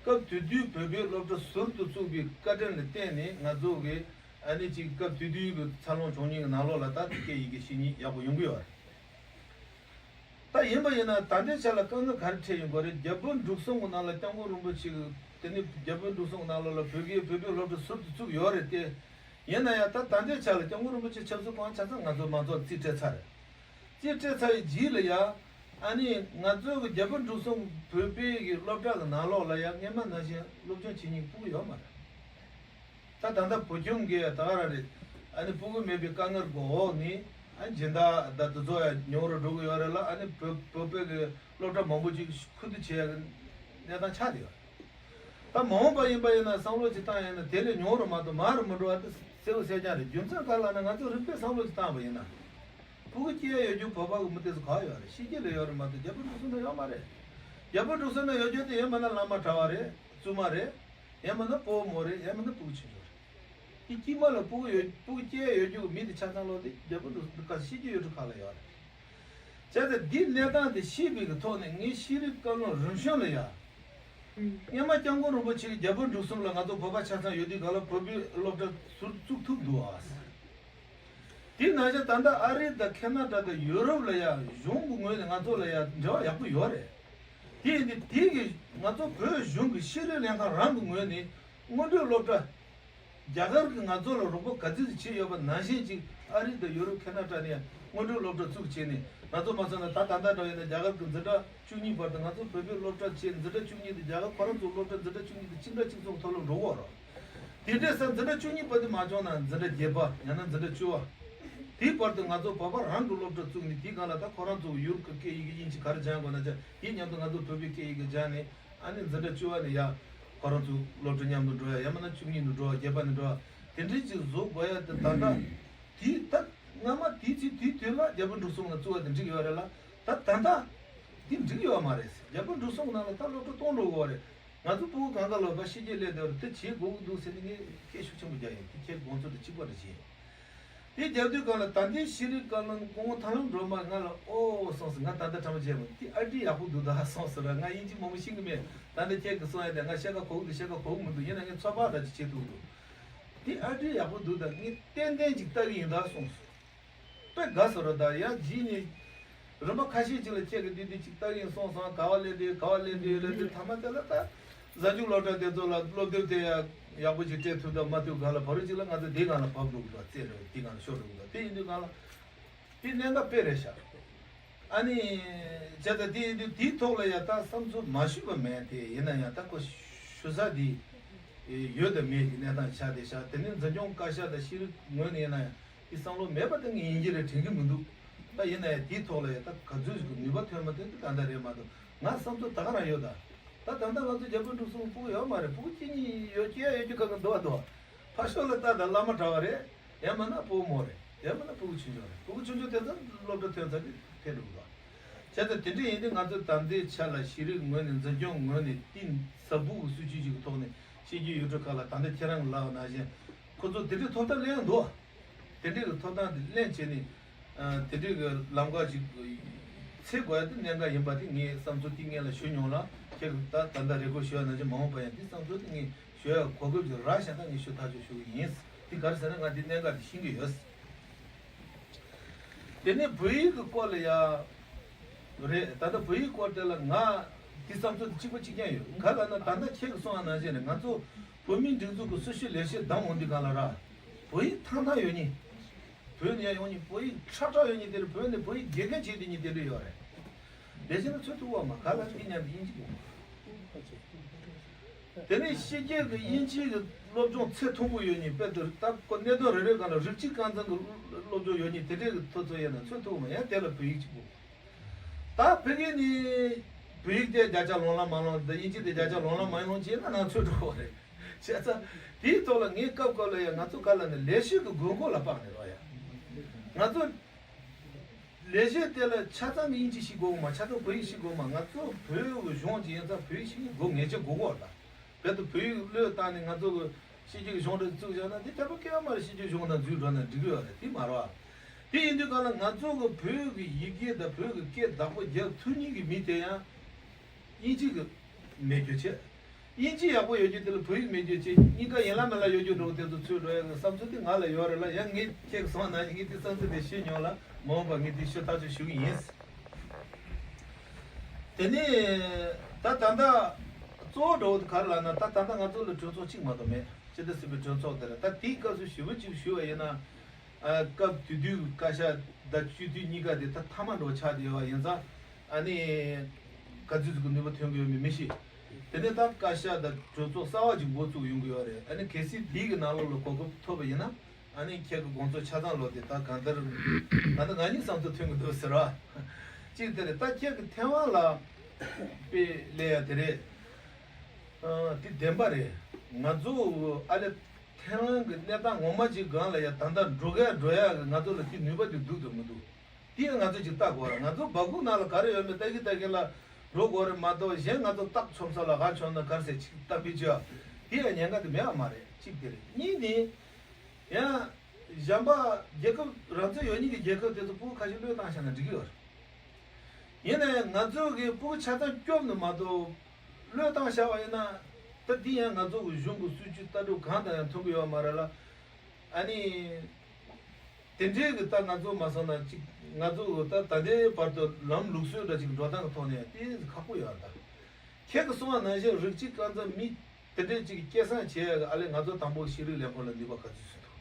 སྐབས་དེ་དུས་བོད་པའི་སློབ་གྲྭ་ཟུར་དུ་བཙུགས་པའི་བཀའ་དྲིན་ལ་བརྟེན་ནས་ང་ཚོ་གི་ཨ་ནི་ཅིག་སྐབས་དེ་དུས་ཀྱི་འཚར་ལོངས་བྱུང་ཉིན་གྱི་ནང་ལོགས་ལ་ད་སྐད་ཡི་གེ་ཤེས་ཉིན་ཡག་པོ་ཡོང་གི་ཡོད་རེད། ད་ཡིན་པ་ཡིན་ན་ད་ལྟའི་ཆ་ལ་དཀའ་ངལ་ག་རེ་འཕྲད་ཡོང་གི་རེད། རྒྱ་བོད་འབྲུག་གསུམ་གྱི་ནང་ལ་སྐྱབས་མགོན་རིན་པོ་ཆེ་གི་དེ་ནི་རྒྱ་བོད་འབྲུག་གསུམ་གྱི་ནང་ལོགས་ལ་བོད་ཀྱི་བོད་པའི་སློབ་གྲྭ་ཟུར་དུ་བཙུགས་ཡོད་རེད་དེ། ཡིན་ན་ཡང་ད་ད་ལྟའི་ཆ་ལ་སྐྱབས་མགོན་རིན་པོ་ཆེ་ཆབ་སྲིད་སྐུ་ངོ་ཆ་ཚང་ང་ཚོ་མང་ཚོགས་རྩིས་སྤྲད་ཚར་རེད། རྩིས་སྤྲད་ཚར་བའི་རྗེས་ལ་ཡ། ཨ་ནི་ང་ཚོའི་གི་རྒྱ་བོད་འབྲུག་གསུམ་བོད་པའི་གི་སློབ་གྲྭ་གི་ནང་ལོགས་ལ་ཡ་སྔས་མ་ནང་བཞིན་སློབ་སྦྱོང་བྱེད་མཁན་ཕྲུ་གུ་ཡོད་མ་རེད། ད་ད་ལྟ་བོད་ཁྱིམ་གི་ད་ག་རང་རེད། ཨ་ནི་ཕྲུ་གུ་མེད་པའི་དཀའ་ངལ་གི་འོག་ནས་ཨ་ནི་སྦྱིན་བདག་ད་དེ་ཚོ་ཡ་ཉུང་རུ་འགྲོ་གི་ཡོད་རེད་ལ། ཨ་ནི་བོད་བོད་པའི་གི་སློབ་གྲྭ་མང་པོ་ཅིག་ཁུ་བསྡུ་བྱེད་ཡ་གི་གནས་སྟངས་ཆགས་བསྡད་ཡོད་རེད། ད་མ་འོངས་པ་ཡིན་པ་ཡིན་ན་བསམ་བློ་ཅིག་བཏང་ཡིན་ན་དེ་ལས་ཉུང་རུ་མ་གཏོགས་མང་རུ་མི་འགྲོ་བ་དེ་གསལ་པོ་གསལ་རྐྱང་རེད། རྒྱུ་མཚན་ག་རེ་ལབ་ན་ང་ཚོ་རིག་པས་བསམ་བློ་ཅིག་བཏང་བ་ཡིན་ན། ཕྲུ་གུ་སྐྱེ་ཡ་ཡོད་རྒྱུ་བོད་པ་གི་མི་དེ་ཚོ་ག་ཡོད་རེད། ཕྱི་རྒྱལ་ལ་ཡོད་རེད་མ་གཏོགས་རྒྱ་བོད་འབྲུག་གསུམ་ན་ཡོད་མ་རེད། རྒྱ་བོད་འབྲུག་གསུམ་ན་ཡོད་རྒྱུ་དེ་ཡིན་མིན་ན་བླ་མ་གྲྭ་བ་རེད། བཙུན་མ་རེད། ཡང་མིན་ན་སྤོ་བོ་མོ་རེད། ཡང་མིན་ན་སྤུ་གུ་ཆུང་ཆུང་རེད། དེ་དཀྱིལ་མ་ལ་སྤུ་གུ་ཡོད། སྤུ་གུ་སྐྱེས་ཡོད་རྒྱུ་གི་མི་དེ་ཆ་ཚང་ལོ་དེ་རྒྱལ་པོ་འབྲུག་གསུམ་ག་ཤི་རྒྱུ་ཡོད་འགྲོ་ཁ་ལ་ཡོད་རེད། བྱས་ཙང་འདིའི་གནས་སྟངས་དེ་ཤེས་པའི་གི་ཐོག་ནས་ངས་ཤེས་རིག་བཀའ་བློན་རིམ་བྱོན་ལ་ཡ། སྔོན་མ་སྐྱབས་མགོན་རིན་པོ་ཆེ་གིས་རྒྱལ་པོ་འབྲུག་གསུམ་ལ་ང་ཚོ་བོད་པ་ཆ་ཚང་ཡོད་དུས་ག་ལ་བོད་པའི་སློབ་གྲྭ་ཟུར་བཙུགས་ཐུབ་འདུག་ཨ། དེ་ནང་བཞིན་ད་ལྟ་ཨ་རི་དང་ཁེ་ན་ཌ་དང་ཡུ་རོབ་ལ་ཡ་གཞུང་གི་ངོས་ནས་ང་ཚོ་ལ་ཡ་འབྲེལ་བ་ཡག་པོ་ཡོད་རེད། དེ་ཡིན་དུས་དེ་གི་ང་ཚོ་བོད་གཞུང་གི་ཤེས་རིག་ལྷན་ཁང་རང་གི་ངོས་ནས་སྔོན་འགྲོའི་སློབ་གྲྭ། རྒྱ་གར་གྱིས་ང་ཚོ་ལ་རོགས་པ་ག་ཚོད་ཅིག་བྱས་ཡོད་པ་ནང་བཞིན་ཅིག་ཨ་རི་དང་ཡུ་རོབ་ཁེ་ན་ཌ་ནས་སྔོན་འགྲོའི་སློབ་གྲྭ་བཙུགས་བྱས་ནས། ང་ཚོ་མ་སོང་ན་ད་ད་ལྟ་འདྲ་བ་ཡིན་ན་རྒྱ་གར་གྱི་འཛིན་གྲྭ་བཅུ་གཉིས་བར་དུ། ང་ཚོ་བོད་པའི་སློབ་གྲྭ་བྱས། འཛིན་གྲྭ་བཅུ་གཉིས་དེ་རྒྱ་གར་ཁོ་རང་ཚོའི་སློབ་གྲྭ་འཛིན་གྲྭ་བཅུ་གཉིས་དེ་གཅིག་འདྲ་གཅིག་མཚུངས་ཐོག་ལ་འགྲོ་གི་ཡོད་རེད། དེ་འདྲའི་ས་འཛིན་གྲྭ་བཅུ་གཉིས་བར་དུ་མ་བྱུང་ན་འཛིན་གྲྭ་བརྒྱད་པ་ཡང་ན་འཛིན་གྲྭ་བཅུ་པ། དེའི་བར་དུ་ང་ཚོ་བོད་པ་རང་གི་སློབ་གྲྭ་བཙུགས་ནས། དེའི་སྒང་ལ་ད་ཁོ་རང་ཚོ་ཡུ་རོབ་ཀྱི་སྐད་ཡིག་གི་དབྱིན་ཇི་ག་རེ་སྦྱང་དགོས་ན་སྦྱང་། དེའི་མཉམ་དུ་ང་ཚོ་བོད་པའི་སྐད་ཡིག་གི་སྦྱང་ནས། ཨ་ནི་འཛིན་གྲྭ་བཅུ་པ་ནས་ཡ་ཁོ་རང་ཚོ་སློབ་གྲྭ་མཉམ་དུ་འགྲོ་ཡ། ཡང་མིན་ན་བཅུ་གཉིས་ནས་འགྲོ་བ། བརྒྱད་པ་ནས་འགྲོ་བ། དེ་འདྲའི་ཅིག་བཟོ་དགོས་ཡ་དེ་ད་ལྟ་དེའི་ད་སྔ་མ་དེའི་ཚེ་དེའི་དུས་ལ་རྒྱལ་པོ་འབྲུག་གསུམ་ལ་བཙུགས་པ་དེ་འགྲིག་ཡོད་རེད་ལ། ད་ད་ལྟ་དེ་འགྲིག་ཡོད་མ་རེད་ཟེར། རྒྱལ་པོ་འབྲུག་གསུམ་ནང་ལ་ད་སློབ་གྲྭ་གཏོང་འགྲོ་དགོས་རེད། ང་ཚོ་སྤུ་གུ་གང་ག་ལོ་པ་ཕྱི་རྒྱལ་སླེབས་དེ་བར་དུ་དེ་བྱེད་དགོས་ཀྱི་འདུག་ཟེར་ནས་ངས་སྐད་ཤུགས་ཆེན་པོ་རྒྱག་ཡོད། དེ་ཁྱེད་དགོངས་ཚུལ་དེ་གཅིག་པ་འདྲ་བྱེད། དེ་རྒྱབ་དུས་སྒང་ལ་ད་ལྟའི་ཤེས་རིག་བཀའ་བློན་སྐུ་ངོ་ཐར་ལམ་སྒྲོལ་མ་ང་ལ་ཨོ་སོང་ཟེར། ང་ད་ལྟ་ཕྲ་མ་བྱས་མོད། དེ་ཨ་འདྲའི་ཡག་པོ་འདུག་ད་སོང་ཟེར། ང་དབྱིན་ཇི་མང་པོ་ཤེས་ཀྱི་མེད། ད་ལྟ་ཁྱེད་ཀྱིས་གསུང་ཡ་དེ་ང་བཤད་ཁ་གོ་གི་འདུག་བཤད་ཁ་གོ་གི་མི་འདུག་ཡིན་ན་ངས་ཚོད་དཔག་ད་ཅིག་བྱེད་ཐུབ་འདུག་དེ་ཨ་འདྲའི་ཡག་པོ་འདུག་ད་ངས་ཏན་ཏན་ཅིག་ལྟ་གི་ཡིན་ད་སོང་ཟེར། དཔེ་དགའ་སོང་ར། ད་ཡང་རྗེས་ནས་རིམ་པ་ཁ་ཤས་ཅིག་ལ་ཁྱེད་ཀྱིས་འདི་འདི་ཅིག་ལྟ་གི་ཡིན་སོང་ཙང་ག་བ་སླེབས་དེ་ག་བ་སླེབས་དེ་ལབ་དུས། ཐ་མ་དེ་ལ་ད་གཟའ་མཇུག་སློབ་གྲྭ་དེ་ཚོ་ལ་སློབ་དེབ་དེ་ཡག་ཡག་པོ་ཅིག་སྤྲད་ཐུབ་དང་མ་ཐུབ་སྒང་ལ་བར་དུ་ཅིག་ལ་ང་ཚོ་དེའི་སྒང་ལ་བབས་འགྲོ་གི་འདུག་རྩེད་འགྲོ་དེའི་སྒང་ལ་ཤོར་འགྲོ་གི་འདུག་དེ་ཡིན་དུས་སྒང་ལ་དེ་གནད་འགག་དཔེ་རེད་ཤག་ཨ་ནི་བྱས་ཙང་དེ་ཡིན་དུས་དེའི་ཐོག་ལ་ཡ་ད་བསམ་ཚུལ་མ་ཞུས་པ་མེད་དེ། ཡིན་ན་ཡང་ད་ཁོ་ཞུ་ས་དེ་ཡོད་དང་མེད་ཀྱི་གནས་སྟངས་ཆགས་བསྡད་ཤག་དེ་ནས་འཛིན་སྐྱོང་བཀའ་ཤག་དང་ཤེས་རིག་ངོས་ནས་ཡིན་ན་ཡང་། དེ་བསམ་བློ་མེད་པ་དེ་ངས་ཡིན་གྱི་རེད་དྲན་གྱི་མི་འདུག་ད་ཡིན་ན་ཡང་དེའི་ཐོག་ལ་ཡང་ད་ག་ཚོད་ཅིག་གི་ནུས་པ་ཐོན་མ་ཐོན་དེ་ད་ལྟ་རེད་མ་གཏོགས། ང་བསམ་ཚུལ་ད་ག་རང་ཡོད་ད། ད་ད་ལྟ་ང་ཚོ་རྒྱལ་པོ་འབྲུག་གསུམ་སྤུ་གུ་ཡོད་མ་རེད། སྤུ་གུ་གཅིག་གཉིས་ཡོད་སྐྱེ་ཡོད་རྒྱུ་ག་གི་འདུག་བ་འདུག་བ། ཕར་ཕྱོགས་ལ་ལྟ་ད་བླ་མ་གྲྭ་བ་རེད། ཡང་མིན་ན་སྤོ་བོ་མོ་རེད། ཡང་མིན་ན་སྤུ་གུ་ཆུང་ཆུང་རེད། སྤུ་གུ་ཆུང་ཆུང་དེ་ཚོ་སློབ་གྲྭ་ཐོན་ཚར་དུས་ཕེབས་འགྲོ་གི་འདུག་བ། བྱས་ཙང་དེ་འདྲ་ཡིན་དུས་ང་ཚོས་ད་ལྟའི་ཆ་ལ་ཤེས་རིག་ངོས་ནས་འཛིན་སྐྱོང་ངོས་ནས་དེ་ཟབ་སྦུག་གི་སྲིད་ཇུས་ཅིག་གི་ཐོག་ནས་ཕྱི་རྒྱལ་ཡུལ་གྲུ་ཁག་ལ་ད་ལྟ་ཁྱེད་རང་གི་ལབ་པ་ནང་བཞིན་ཁོ་ཚོ་དེ་འདྲའི་ཐོབ་ཐང་ལེན་འདུག་དེ་འདྲའི་གི་ཐོབ་ཐང་དེ་ལེན་བྱས་ནས། ཨ། དེ་འདྲའི་གི་ལམ་ཁ་ཅིག་འཚོལ་དགོས་ཡ་དེ་གནད་འགག་ཡིན་པ་དེ་ངས་བསམ་ཚུལ་དེ་སྔོན་ལ་ཞུ་མྱོང་ལ། ཁྱེད་ཀྱིས་ད་ད་ལྟ་རེ་སྐུལ་ཞུ་བ་ནང་བཞིན་མ་འོངས་པ་ཡང་དེ་བསམ་ཚུལ་དེ་ངས་ཞུ་ཡ་གོ་སྐབས་ཅིག་རག་བཞག་ན་ངས་ཞུ་ཐག་ཆོད་ཞུ་གི་ཡིན། དེ་ག་རེ་ཟེར་ན་ང་དེ་གནད་འགག་དེ་ཤེས་ཀྱི་ཡོད། དེ་ནས་བོད་ཡིག་གི་སྐོར་ལ་ཡ་རེད། ད་ལྟ་བོད་ཡིག་སྐོར་དེ་ལ་ང་དེ་བསམ་ཚུལ་དེ་གཅིག་པ་གཅིག་རྐྱང་ཡོད། ག་ལབ་ན་ད་ལྟ་ཁྱེད་ཀྱིས་གསུངས་པ་ནང་བཞིན་རེད། ང་ཚོ་བོད་མིའི་སྒྲིག་འཛུགས་ཀྱི་སྲི་ཞུ་ལས་བྱེད་བདམས་འོང་དུས་སྒང་ལ་ར། བོད་ཡིག་ཐང་ཐང་ཡོད་མཁན། བོད་ནས་ཡོང་མཁན་བོད་ཡིག་ཁྲ་ཁྲ་ཡོད་མཁན་དེ་རེད། བོད་ནས་བོད་ཡིག་དགེ་རྒན་བྱེད་བསྡད་མཁན་དེ་འདྲ་ཡོད་རེད། ལས་བྱེད་ལ་འཚོལ་ཐུབ་པ་མ་ག་ལ་འདི་མཉམ་དུ་དབྱིན་ཇི་གོ། དེ་ནས་ཕྱི་རྒྱལ་གྱི་དབྱིན་ཇིའི་གི་སློབ་སྦྱོང་ཚད་མཐོན་པོ་ཡོད་མཁན། དཔེ་དེར་ད་ཁོ་གནད་དོན་རེ་རེ་སྒང་ལ་རིགས་གཅིག་རྐང་འཛིན་གྱི་སློབ་སྦྱོང་ཡོད་མཁན་དེ་འདྲའི་གི་ཐོབ་ཚོད་ཡོད་ན་འཚོལ་ཐུབ་པ་མ། ཡང་དེ་ལ་བོད་ཡིག་གཅིག་པོ། ད་ཕ་གི་ནས་བོད་ཡིག་དེ་བརྒྱ་ཆ་ལོངས་ལ་མ་ལོངས། ད་དབྱིན་ཇི་དེ་བརྒྱ་ཆ་ལོངས་ལ་མ་ལོངས་བྱས་ན་ནང་ཚོད་འགྲོ་བ་རེད། བྱས་ཙང་དེའི་ཐོག་ལ་ངས་སྐབས་སྐབས་ལ་ཡང་ང་ཚོ་ག་ལ་ནས་ལས་བྱེད་ཀྱི་དགོས་མཁོ་ལ་དཔག་ནས་རོགས་ཡ། ང་ཚོ་ལས་བྱེད་དེ་ལ་ཆ་ཚང་གི་དབྱིན་ཇི་ཤེས་དགོས་མ། ཆ་ཚང་བོད་ཡིག་ཤེས་དགོས་མ། ང་ཚོ་བོད་ཀྱི་གཞུང་ཅིག་ཡིན་ཙང་བོད་ཡིག་ཤེས་ཀྱི་དགོས་ངེས་ཅན་དགོས་གོ་ལ། བོད་དུ་བོད་ཡིག་བློས་བཏང་ནས་ང་ཚོ་གི་ཕྱི་རྒྱལ་གྱི་གཞུང་འབྲེལ་བཙུགས་བཞག་ན་དེ་ཁྱད་པར་སྐྱེ་བ་མ་རེད། ཕྱི་རྒྱལ་གཞུང་དང་འཛུལ་འགྲོ་ན་འགྲིག་གི་ཡོད་རེད། དེ་མ་རེད་བ། དེ་ཡིན་དུས་གང་ལ་ང་ཚོ་གི་བོད་ཀྱི་ཡི་གེ་དང་བོད་ཀྱི་སྐད་བདག་པོ་རྒྱག་ཐུབ་མཁན་གྱི་མི་དེ་ཡང་དབྱིན་ཇི་གི་མེད་རྒྱུ་བྱས། དབྱིན་ཇི་ཡག་པོ་ཡོད་རྒྱུ་དེ་ལ་བོད་ཡིག་མེད་རྒྱུ་བྱས། གཉིས་ཀ་ཡིན་ལ་མིན་ལ་ཡོད་རྒྱུ་འགྲོ་གི་དེ་ཚོ་ཚུད་འགྲོ་ཡ་གི་བསམ་ཚུལ་དེ་ང་ལ་ཡོད་རེད་ལ། ཡང་ངས་ཁྱེད་ཀྱིས་གསུངས་ནང་བཞིན་ངས་དེ་བསམ་ཚུལ་དེ་ཤེས་མྱོང་ལ་མ་འོངས་པ་ངས་དེ་ཞུ་ཐག་ཆོད་ཞུ་གི་ཡིན། དེ་ནས་ད་ད་ལྟ་གཙོ་བོ་འགྲོ་བ་དེ་ག་རེ་ལབ་ན། ད་ད་ལྟ་ང་ཚོ་ལ་གྲོས་ཚོགས་གཅིག་མ་གཏོགས་མེད། སྤྱི་ཟླ་གསུམ་པའི་གྲོས་ཚོགས་དེ་རེད། ད་དེའི་སྐབས་སུ་ཞུ་བ་གཅིག་ཞུ་བ་ཡིན་ན། ཨ། སྐབས་དེ་དུས་བཀའ་ཤག་དང་སྤྱི་འཐུས་གཉིས་ཀ་དེ་ད་མཐའ་མ་འགྲོ་ཆགས་བསྡད་ཡོད་པ་ཡིན་ཙང་། ཨ་ནི་ག་ཚོད་ཅིག་གི་ནུས་པ་ཐོན་གྱི་ཡོད་མེད་མི་ཤེས། དེ་ནས་ད་བཀའ་ཤག་དང་གྲོས་ཚོགས་གསར་པ་ཅིག་འགོ་བཙུགས་ཡོང་གི་ཡོད་རེད། ཨ་ནི་གལ་སྲིད་དེའི་གི་ནང་ལོགས་ལ་གོ་སྐབས་ཐོབ་པ་ཡིན་ན། ཨ་ནི་ཁྱེད་ཀྱི་དགོངས་ཚུལ་ཆ་ཚང་ལོག་དེ་ད་གང་ལྟར་ད་ལྟ་ང་གཉིས་བསམ་ཚུལ་མཐུན་གྱི་འདུག་ཟེར་བ། གཅིག་དེ་རེད། ད་ཁྱེད་ཀྱི་ཐེ་ཝན་ལ་དཔེ་ལེན་ཡ་དེ་རེད། ཨ། དེ་བདེན་པ་རེད། ང་ཚོ་ཨ་ལེ་ཐེ་ཝན་གྱི་གནས་སྟངས་ངོ་མ་ཅིག་སྒང་ལ་ཡ་ད་ལྟ་འགྲོ་ག་འགྲོ་ཡ་གི་ང་ཚོ་ལ་དེ་ནུས་པ་དེ་འདུག་དང་མི་འདུག་དེ་ཡང་ང་ཚོ་ཅིག་ལྟ་དགོས་རེད། ང་ཚོ་སྦ་ཁུག་ནང་ལ་ག་རེ་ཡོད་མེད་ལྟ་གི་ལྟ་གི་ལ་འགྲོ་དགོས་རེད་མ་གཏོགས། གཞན་ང་ཚོ་སྟག་ཆོམ་ས་ལ་ག་ཆོམ་ན་ག་རེ་ཟེར་ཅིག་གཏམ་དཔེ་བྱས། དེ་ཡང་ཉེན་ཁ་དེ་མེད་པ་མ་རེད། གཅིག་དེ་རེད། གཉིས་ནི། ཡང་། གཞན་པ་རྒྱལ་ཁབ་རང་བཙན་ཡོད་མཁན་གྱི་རྒྱལ་ཁབ་དེ་ཚོ་ཕྲུ་གུ་ཁ་ཤས་བློས་བཏང་བཞག་ན་འགྲིག་གི་ཡོད་རེད། ཡིན་ན་ཡང་ང་ཚོ་གི་ཕྲུ་གུ་ཆ་ཚང་སྐྱོབ་ནི་མ་གཏོགས། བློས་བཏང་བཞག་པ་ཡིན་ན། ད་འདི་ཡང་ང་ཚོ་གི་གཞུང་གི་སྲིད་ཇུས་ལྟ་གྲུབ་གང་དང་ཡང་མཐུན་གི་ཡོད་མ་རེད་ལ། ཨ་ནི། དེ་འདྲའི་གི་ད་ང་ཚོ་མ་སོང་ན་ཅིག་ང་ཚོ་གི་ད་ད་ལྟའི་བར་དུ་ལམ་ལུགས་སྲོལ་འདྲ་ཅིག་འགྲོ་སྟངས་ཀྱི་ཐོག་ནས་དེ་ཁག་པོ་ཡོད་ད། ཁྱེད་ཀྱི་གསུང་བ་ནང་བཞིན་རིགས་གཅིག་རྐང་འཛིན་མི་དེ་འདྲའི་ཅིག་སྐྱེད་སྲིང་བྱེད་ཡག་གི་ཨ་ལས་ང་ཚོ་དང་པོ་ཤེས་རིག་ལས་ཁུངས་ལ་ནུས་པ་ག་ཚོད་ཟིན་འདུག་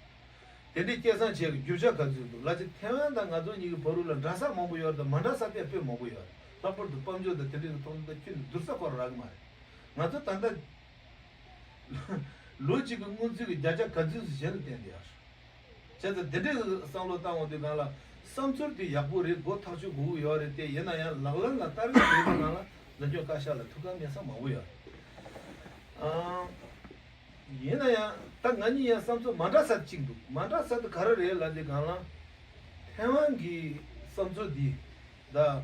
དེ་འདྲའི་སྐྱེད་སྲིང་བྱེད་ཡག་གི་རྒྱུ་ཆ་ག་ཚོད་འདུག་ལ་ཅིག་ཐེ་ཝན་དང་ང་ཚོ་གཉིས་ཀྱི་བར་དུ་ལ་འདྲ་ས་མང་པོ་ཡོད་རེད་དང་མ་འདྲ་ས་དེ་དཔེ་མང་པོ་ཡོད་རེད། ལྷག་པར་དུ་དཔལ་འབྱོར་དང་དེ་འདྲའི་གི་ཐོག་ནས་ད་ཁྱོན་ནས་བསྡུར་ས་ཁོ་ར་རག་གི་མ་རེད། ང་ཚོ་ད་ལྟ་ལོ་གཅིག་གི་སྔོན་རྩིས་ཀྱི་བརྒྱ་ཆ་ག་ཚོད་ཟིན་གཞན་ལ་བརྟེན་ཏེ་ཡོད་རེད། བྱས་ཙང་དེ་འདྲའི་བསམ་བློ་བཏང་འོང་དུས་སྒང་ལ་བསམ་ཚུལ་དེ་ཡག་པོ་རེད། སྒོ་ཐག་ཆོད་དགོས་ཀྱི་ཡོད་རེད་དེ། ཡིན་ན་ཡང་ལག་ལེན་ལ་བསྟར་གྱི་མེད་པའི་སྒང་ལ་འཛིན་སྐྱོང་བཀའ་ཤག་ལ་ཐུགས་ཁག་མེད་ས་མང་པོ་ཡོད་རེད། ཨང་། ཡིན་ན་ཡང་ད་ང་གཉིས་ཡང་བསམ་ཚུལ་མ་འདྲ་ས་གཅིག་འདུག་མ་འདྲ་ས་དེ་ག་རེ་རེད་ལབ་དུས་སྒང་ལ། ཐེ་ཝན་གྱི་བསམ་ཚུལ་འདི་ད།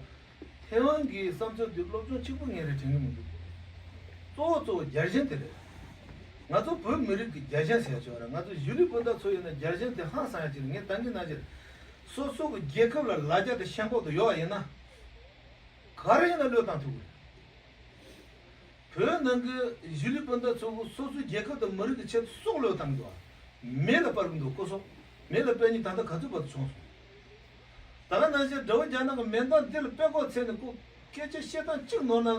ཐེ་ཝན་གྱི་བསམ་ཚུལ་འདི་སློབ་སྦྱོང་གཅིག་པུ་ངས་རེད་དྲན་གྱི་མི་འདུག་གཙོ་བོ་གཙོ་བོ་རྒྱལ་ཞེན་དེ་རེད། ང་ཚོ་བོད་མི་རིགས་ཀྱི་རྒྱལ་ཞེན་ཟེར་ཆོག་ར། ང་ཚོ་གཞིས་ལུས་སྤུན་ཟླ་ཚོ་ཡིན་ན་རྒྱལ་ཞེན་དེ་ཧང་སང་ཡ་ཅིག་རེད། ངས་ད་གིན་ནང་བཞིན་སོ་སོ་གི་རྒྱལ་ཁབ་ལ་ལ་རྒྱ་དང་ཞེན་ཁོག་དེ་ཡོད་པ་ཡིན་ན། ག་རེ་ཡིན་ན་བློས་བཏང་ཐུབ་ཀྱི་རེད། བོད་ནང་གི་གཞིས་ལུས་སྤུན་ཟླ་ཚོ་གིས་སོ་སོའི་རྒྱལ་ཁབ་དང་མི་རིགས་ཀྱི་ཆེད་དུ་སྲོག་བློས་བཏང་གི་འདུག་མེ་ལ་སྤར་གི་འདུག་སྐུ་སྲོག་མེ་ལ་སྤར་མཁན་ད་ལྟ་ག་ཚོད་བར་དུ་བྱུང་སོང་། ད་ག་ནང་བཞིན་དགྲ་བོ་རྒྱ་ནག་གི་མེ་མདའ་འདི་ལ་སྤར་དགོས་ཚེ་ནི་ཁོ་སྐད་ཆ་བཤད་སྟངས་གཅིག་ནོར་ན་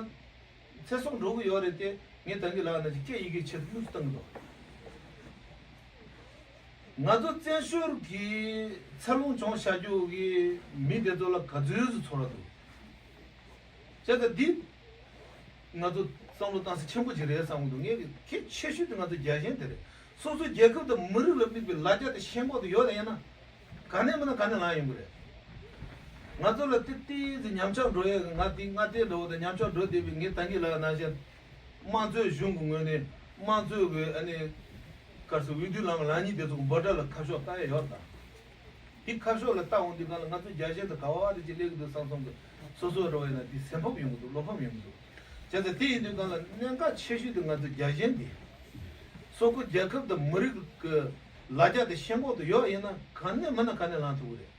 ཚེ་སྲོག་འགྲོ་གི་ཡོད་རེད་དེ། ངས་ད་གིན་ལབ་ན་ཅིག་སྐད་ཡི་གེའི་ཆེད་དུ་དངུལ་བཏང་གི་འདུག་ང་ཚོ་བཙན་བྱོལ་གྱི་འཚར་ལོངས་བྱུང་བཞག་རྒྱུ་གི་མི་དེ་ཚོ་ལ་ག་ཚོད་ཅིག་ཚོར་བ་འདུག་བྱས་ཙང་འདི་ང་ཚོ་བསམ་བློ་བཏང་ས་ཆེན་པོ་ཅིག་རེད་བསམ་གྱི་འདུག་ངས་གལ་ཆེ་ཤོས་དེ་ང་ཚོ་རྒྱལ་ཞེན་དེ་རེད། སོ་སོའི་རྒྱལ་ཁབ་དང་མི་རིགས་ལ་དམིགས་པའི་ལ་རྒྱ་དང་ཞེན་ཁོག་དེ་ཡོད་ན་ཡིན་ན། ག་ནས་མིན་ན་ག་ནས་ལངས་ཡོང་གི་རེད། ང་ཚོ་ལ་ཏི་ཏི་ཟིག་ཉམས་ཆག་འགྲོ་ཡས་ཀྱི། ང་དེ་ང་དེ་འགྲོ་བ་དང་ཉམས་ཆག་འགྲོ་བསྡད་པའི། ངས་ད་གིན་ལབ་ནང་བཞིན། དམངས་གཙོའི་གཞུང་གི་ངོས་ནས་དམངས་གཙོའི་གི་ཨ་ནི་ག་རེ་ཟེར། འོས་བསྡུ་ལམ་ལངས་མཁན་དེ་ཚོ་གི་འབོད་སྒྲ་ལ་ཁ་ཕྱོགས་ལྟ་ཡ་ཡོད་དམ། དེ་ཁ་ཕྱོགས་ལ་ལྟ་འོང་དུས་སྒང་ལ་ང་ཚོ་རྒྱལ་ཞེན་དེ་ག་བ་དེ་ཅིག་སླེབས་ཀྱི་འདུག་བསམ་བསམ་གི། སོ་སོ་རེ་བ་ཡིན་ན་དེ་སེམས་ཕམ་ཡོང་གི་འདུག་བློ་ཕམ་ཡོང་གི་འདུག་བྱས་ཙང་དེ་ཡིན་དུས་སྒང་ལ་གནད་འགག་ཆེ་ཤོས་དེ་ང་ཚོ་རྒྱལ་ཞེན་དེ། སོ་སོ་རྒྱལ་ཁབ་དང་མི་རིགས་ཀྱི་ལ་རྒྱ་དེ་ཞེན་ཁོག་དེ་ཡོད་ཡིན་ན་ག་ནས་མིན་ན་ག་ནས་ལངས་ཐུབ་ཀྱི་རེད།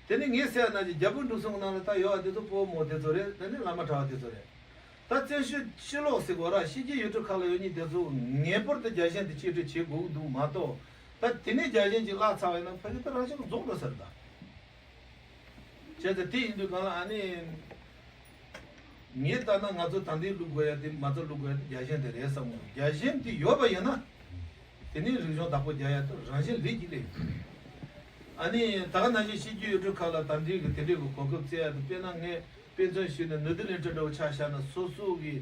དེ་ནི་ངས་ཟེར་ཡ་ནང་བཞིན་རྒྱལ་པོ་འབྲུག་སྲིན་གྱི་ནང་ལ་ད་ཡོད་པ་དེ་ཚོ་སྤོ་བོ་མོ་དེ་ཚོ་རེད། དེ་ནི་བླ་མ་གྲྭ་བ་དེ་ཚོ་རེད། ད་བཙན་བྱོལ་ཕྱི་ལོགས་ཟེར་དགོས་ར། ཕྱི་རྒྱལ་ཡུལ་གྲུ་ཁག་ལ་ཡོད་མཁན་དེ་ཚོ་ངེས་པར་དུ་རྒྱལ་ཞེན་དེ་གཅིག་སྒྲིལ་བྱེད་དགོས་ཀྱི་འདུག་མ་གཏོགས། ད་དེ་ནས་རྒྱལ་ཞེན་གྱི་བརླག་ཚར་བ་ཡིན་ན་ཕ་གི་ད་རང་བཞིན་གྱི་རྫོགས་འགྲོ་ས་རེད་ད། བྱས་ཙང་དེ་ཡིན་དུས་སྒང་ལ་ཨ་ནི། ངས་ལྟ་ན་ང་ཚོ་ད་ལྟའི་བླུག་དགོས་ཡ་དེ། མ་རྩ་བླུག་དགོས་ཡ་དེ་རྒྱལ་ཞེན་དེ་རེད་བསམ་གྱི་འདུག་རྒྱལ་ཞེན་དེ་ཡོད་པ་ཡིན་ན། དེ་ནས་རིག་གཞུང་བདག་པོ་རྒྱག་ཡ་དེ་རང་བཞིན་ལས་ཀྱི་ལས་ཡིན། ཨ་ནི་ད་ག་ནང་བཞིན་ཕྱི་རྒྱལ་ཡུལ་གྲུ་ཁག་ལ་ད་ལྟའི་གི་དེ་འདྲའི་གི་གོ་སྐབས་བཙལ་ཡ་དེ། དཔེར་ན་ངས་དཔེ་མཚོན་ཞུས་ན་ནེ་དར་ལེན་ཊི་འདྲ་བོ་ཆ་བཞག་ན། སོ་སོ་གི་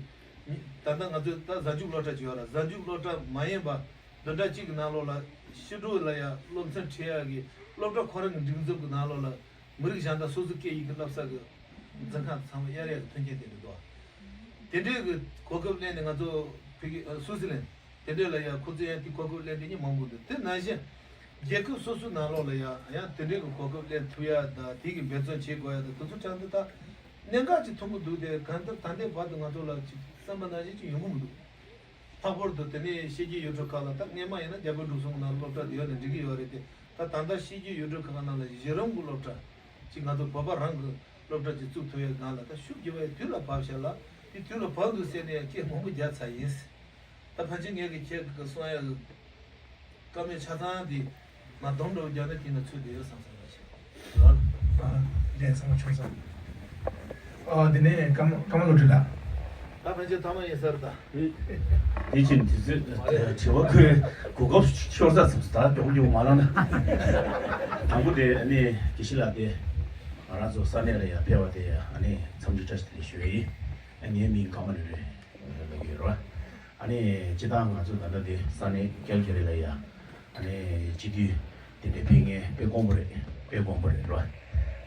ད་ལྟ་ང་ཚོ་ད་གཟའ་མཇུག་སློབ་གྲྭ་ཅིག་ཡོད་ར། གཟའ་མཇུག་སློབ་གྲྭ་མ་ཡིན་པ་བདུན་ཕྲག་གཅིག་གི་ནང་ལོགས་ལ་ཕྱི་དྲོ་ལ་ཡ་སློབ་ཚན་ཁྲིད་ཡ་གི་སློབ་གྲྭ་ཁོ་རང་གི་སྒྲིག་འཛུགས་ཀྱི་ནང་ལོགས་ལ་མི་རིགས་གཞན་དག་སོ་སོའི་སྐད་ཡིག་གི་བསླབ་ས་གི་འཛིན་ཁང་ཚང་མ་གཡར་ཡ་གི་མཐུན་རྐྱེན་དེ་འདྲ་འདུག་དེ་འདྲའི་གི་གོ་སྐབས་ལེན་ནས་ང་ཚོ་ཕ་གི་ཨ་སུའུ་ཙི་ལན་དེ་འདྲ་ལ་ཡ་ཁོ་ཚོ་ཡང་དེ་གོ་སྐབས་ལེན་མཁན་མང་པོ་འདུག་དེ་ནང་བཞིན་རྒྱལ་ཁབ་སོ་སོའི་ནང་ལོགས་ལ་ཡ་ཡང་དེ་འདྲའི་གི་གོ་སྐབས་ལེན་ཐུབ་ཡ་དང་། དེ་གི་འབད་བརྩོན་བྱེད་དགོས་ཡ་དང་། དེ་ཚོ་ཆ་འདི་ད་གནད་འགག་ཅིག་མཐོང་གི་འདུག་དེ་གང་ལྟར་ད་ལྟའི་བར་དུ་ང་ཚོ་ལ་ཅིག་བསམ་པ་ནང་བཞིན་ཅིག་ཡོང་གི་མི་འདུག་ལྷག་པར་དུ་དེ་ནས་ཕྱི་རྒྱལ་ཡུལ་གྲུ་ཁག་ལ། ད་སྔས་མ་ཡིན་ན་རྒྱལ་པོ་འབྲུག་སྲིན་གྱི་ནང་སློབ་གྲྭ་དེ་ཡོད་ནས་འགྲིག་གི་ཡོད་རེད་དེ། ད་ད་ལྟ་ཕྱི་རྒྱལ་ཡུལ་གྲུ་ཁག་ནང་ལ་གཞི་རིམ་གྱི་སློབ་གྲྭ་ཅིག་ང་ཚོ་བོད་པ་རང་གི་སློབ་གྲྭ་ཅིག་བཙུགས་ཐུབ་ཡས་སྒང་ལ་ད་ཤུགས་རྒྱབ་ཡས་དུས་ལ་བབ་ཤག་ལ། དེ་དུས་ལ་བབ་འདུག་ཟེར་ནས་ཡང་སྐད་མང་པོ་རྒྱག་ཚར་ཡིན། ད་ཕལ་ཆེར་ངས་ཀྱི་ཁྱེད་ཀྱི་གསུང་ཡས་ཀྱི་བཀའ་མོལ་ཆ་ཚང་དེ་མ་སྡོམ་འགྲོ་རྒྱག་ན་དེ་ན་ཚུད་བསྡད་ཡོད་བསམ་བསམ་པ་ཞིག་རེད། ཨ། ལན་ཚང་མ་ཆུང་ཙག་ཨ། དེ་ནས་ཀརྨ་ཀརྨ་བློ་གྲོས་ལགས། ད་ཕན་ཆད་ཐ་མ་ཡིན་ས་རེད་ད། དེ་བཞིན་དུས་ཚོད་དྲི་བ་ཁོའི་གོ་སྐབས་ཤོར་ས་ཚུགས་ད་མགྱོགས་མགྱོགས་མ་ལངས་ན། དང་པོ་དེ་ཨ་ནི་དགེ་བཤེས་ལགས་དེ་ང་རང་ཚོ་ས་གནས་ལ་ཡར་ཕེབས་པ་དེ་ཨ་ནི་འཚམས་འདྲི་བཀྲ་ཤིས་བདེ་ལེགས་ཞུ་ཡ་ཡིན། ཨ་ངའི་མིང་ཀརྨ་བློ་གྲོས་ལབ་ཀྱི་ཡོད་རེད་བ། ཨ་ནི་སྤྱིར་བཏང་ང་ཚོ་ད་ལྟ་འདི་ས་གནས་ཀལ་གྷ་རི་ལ་ཡ། ཨ་ནི་སྤྱི་འཐུས་དེ་འདྲའི་ཕེབས་མཁན་དཔེ་དཀོན་པོ་རེད། དཔེ་དཀོན་པོ་རེད་རོ།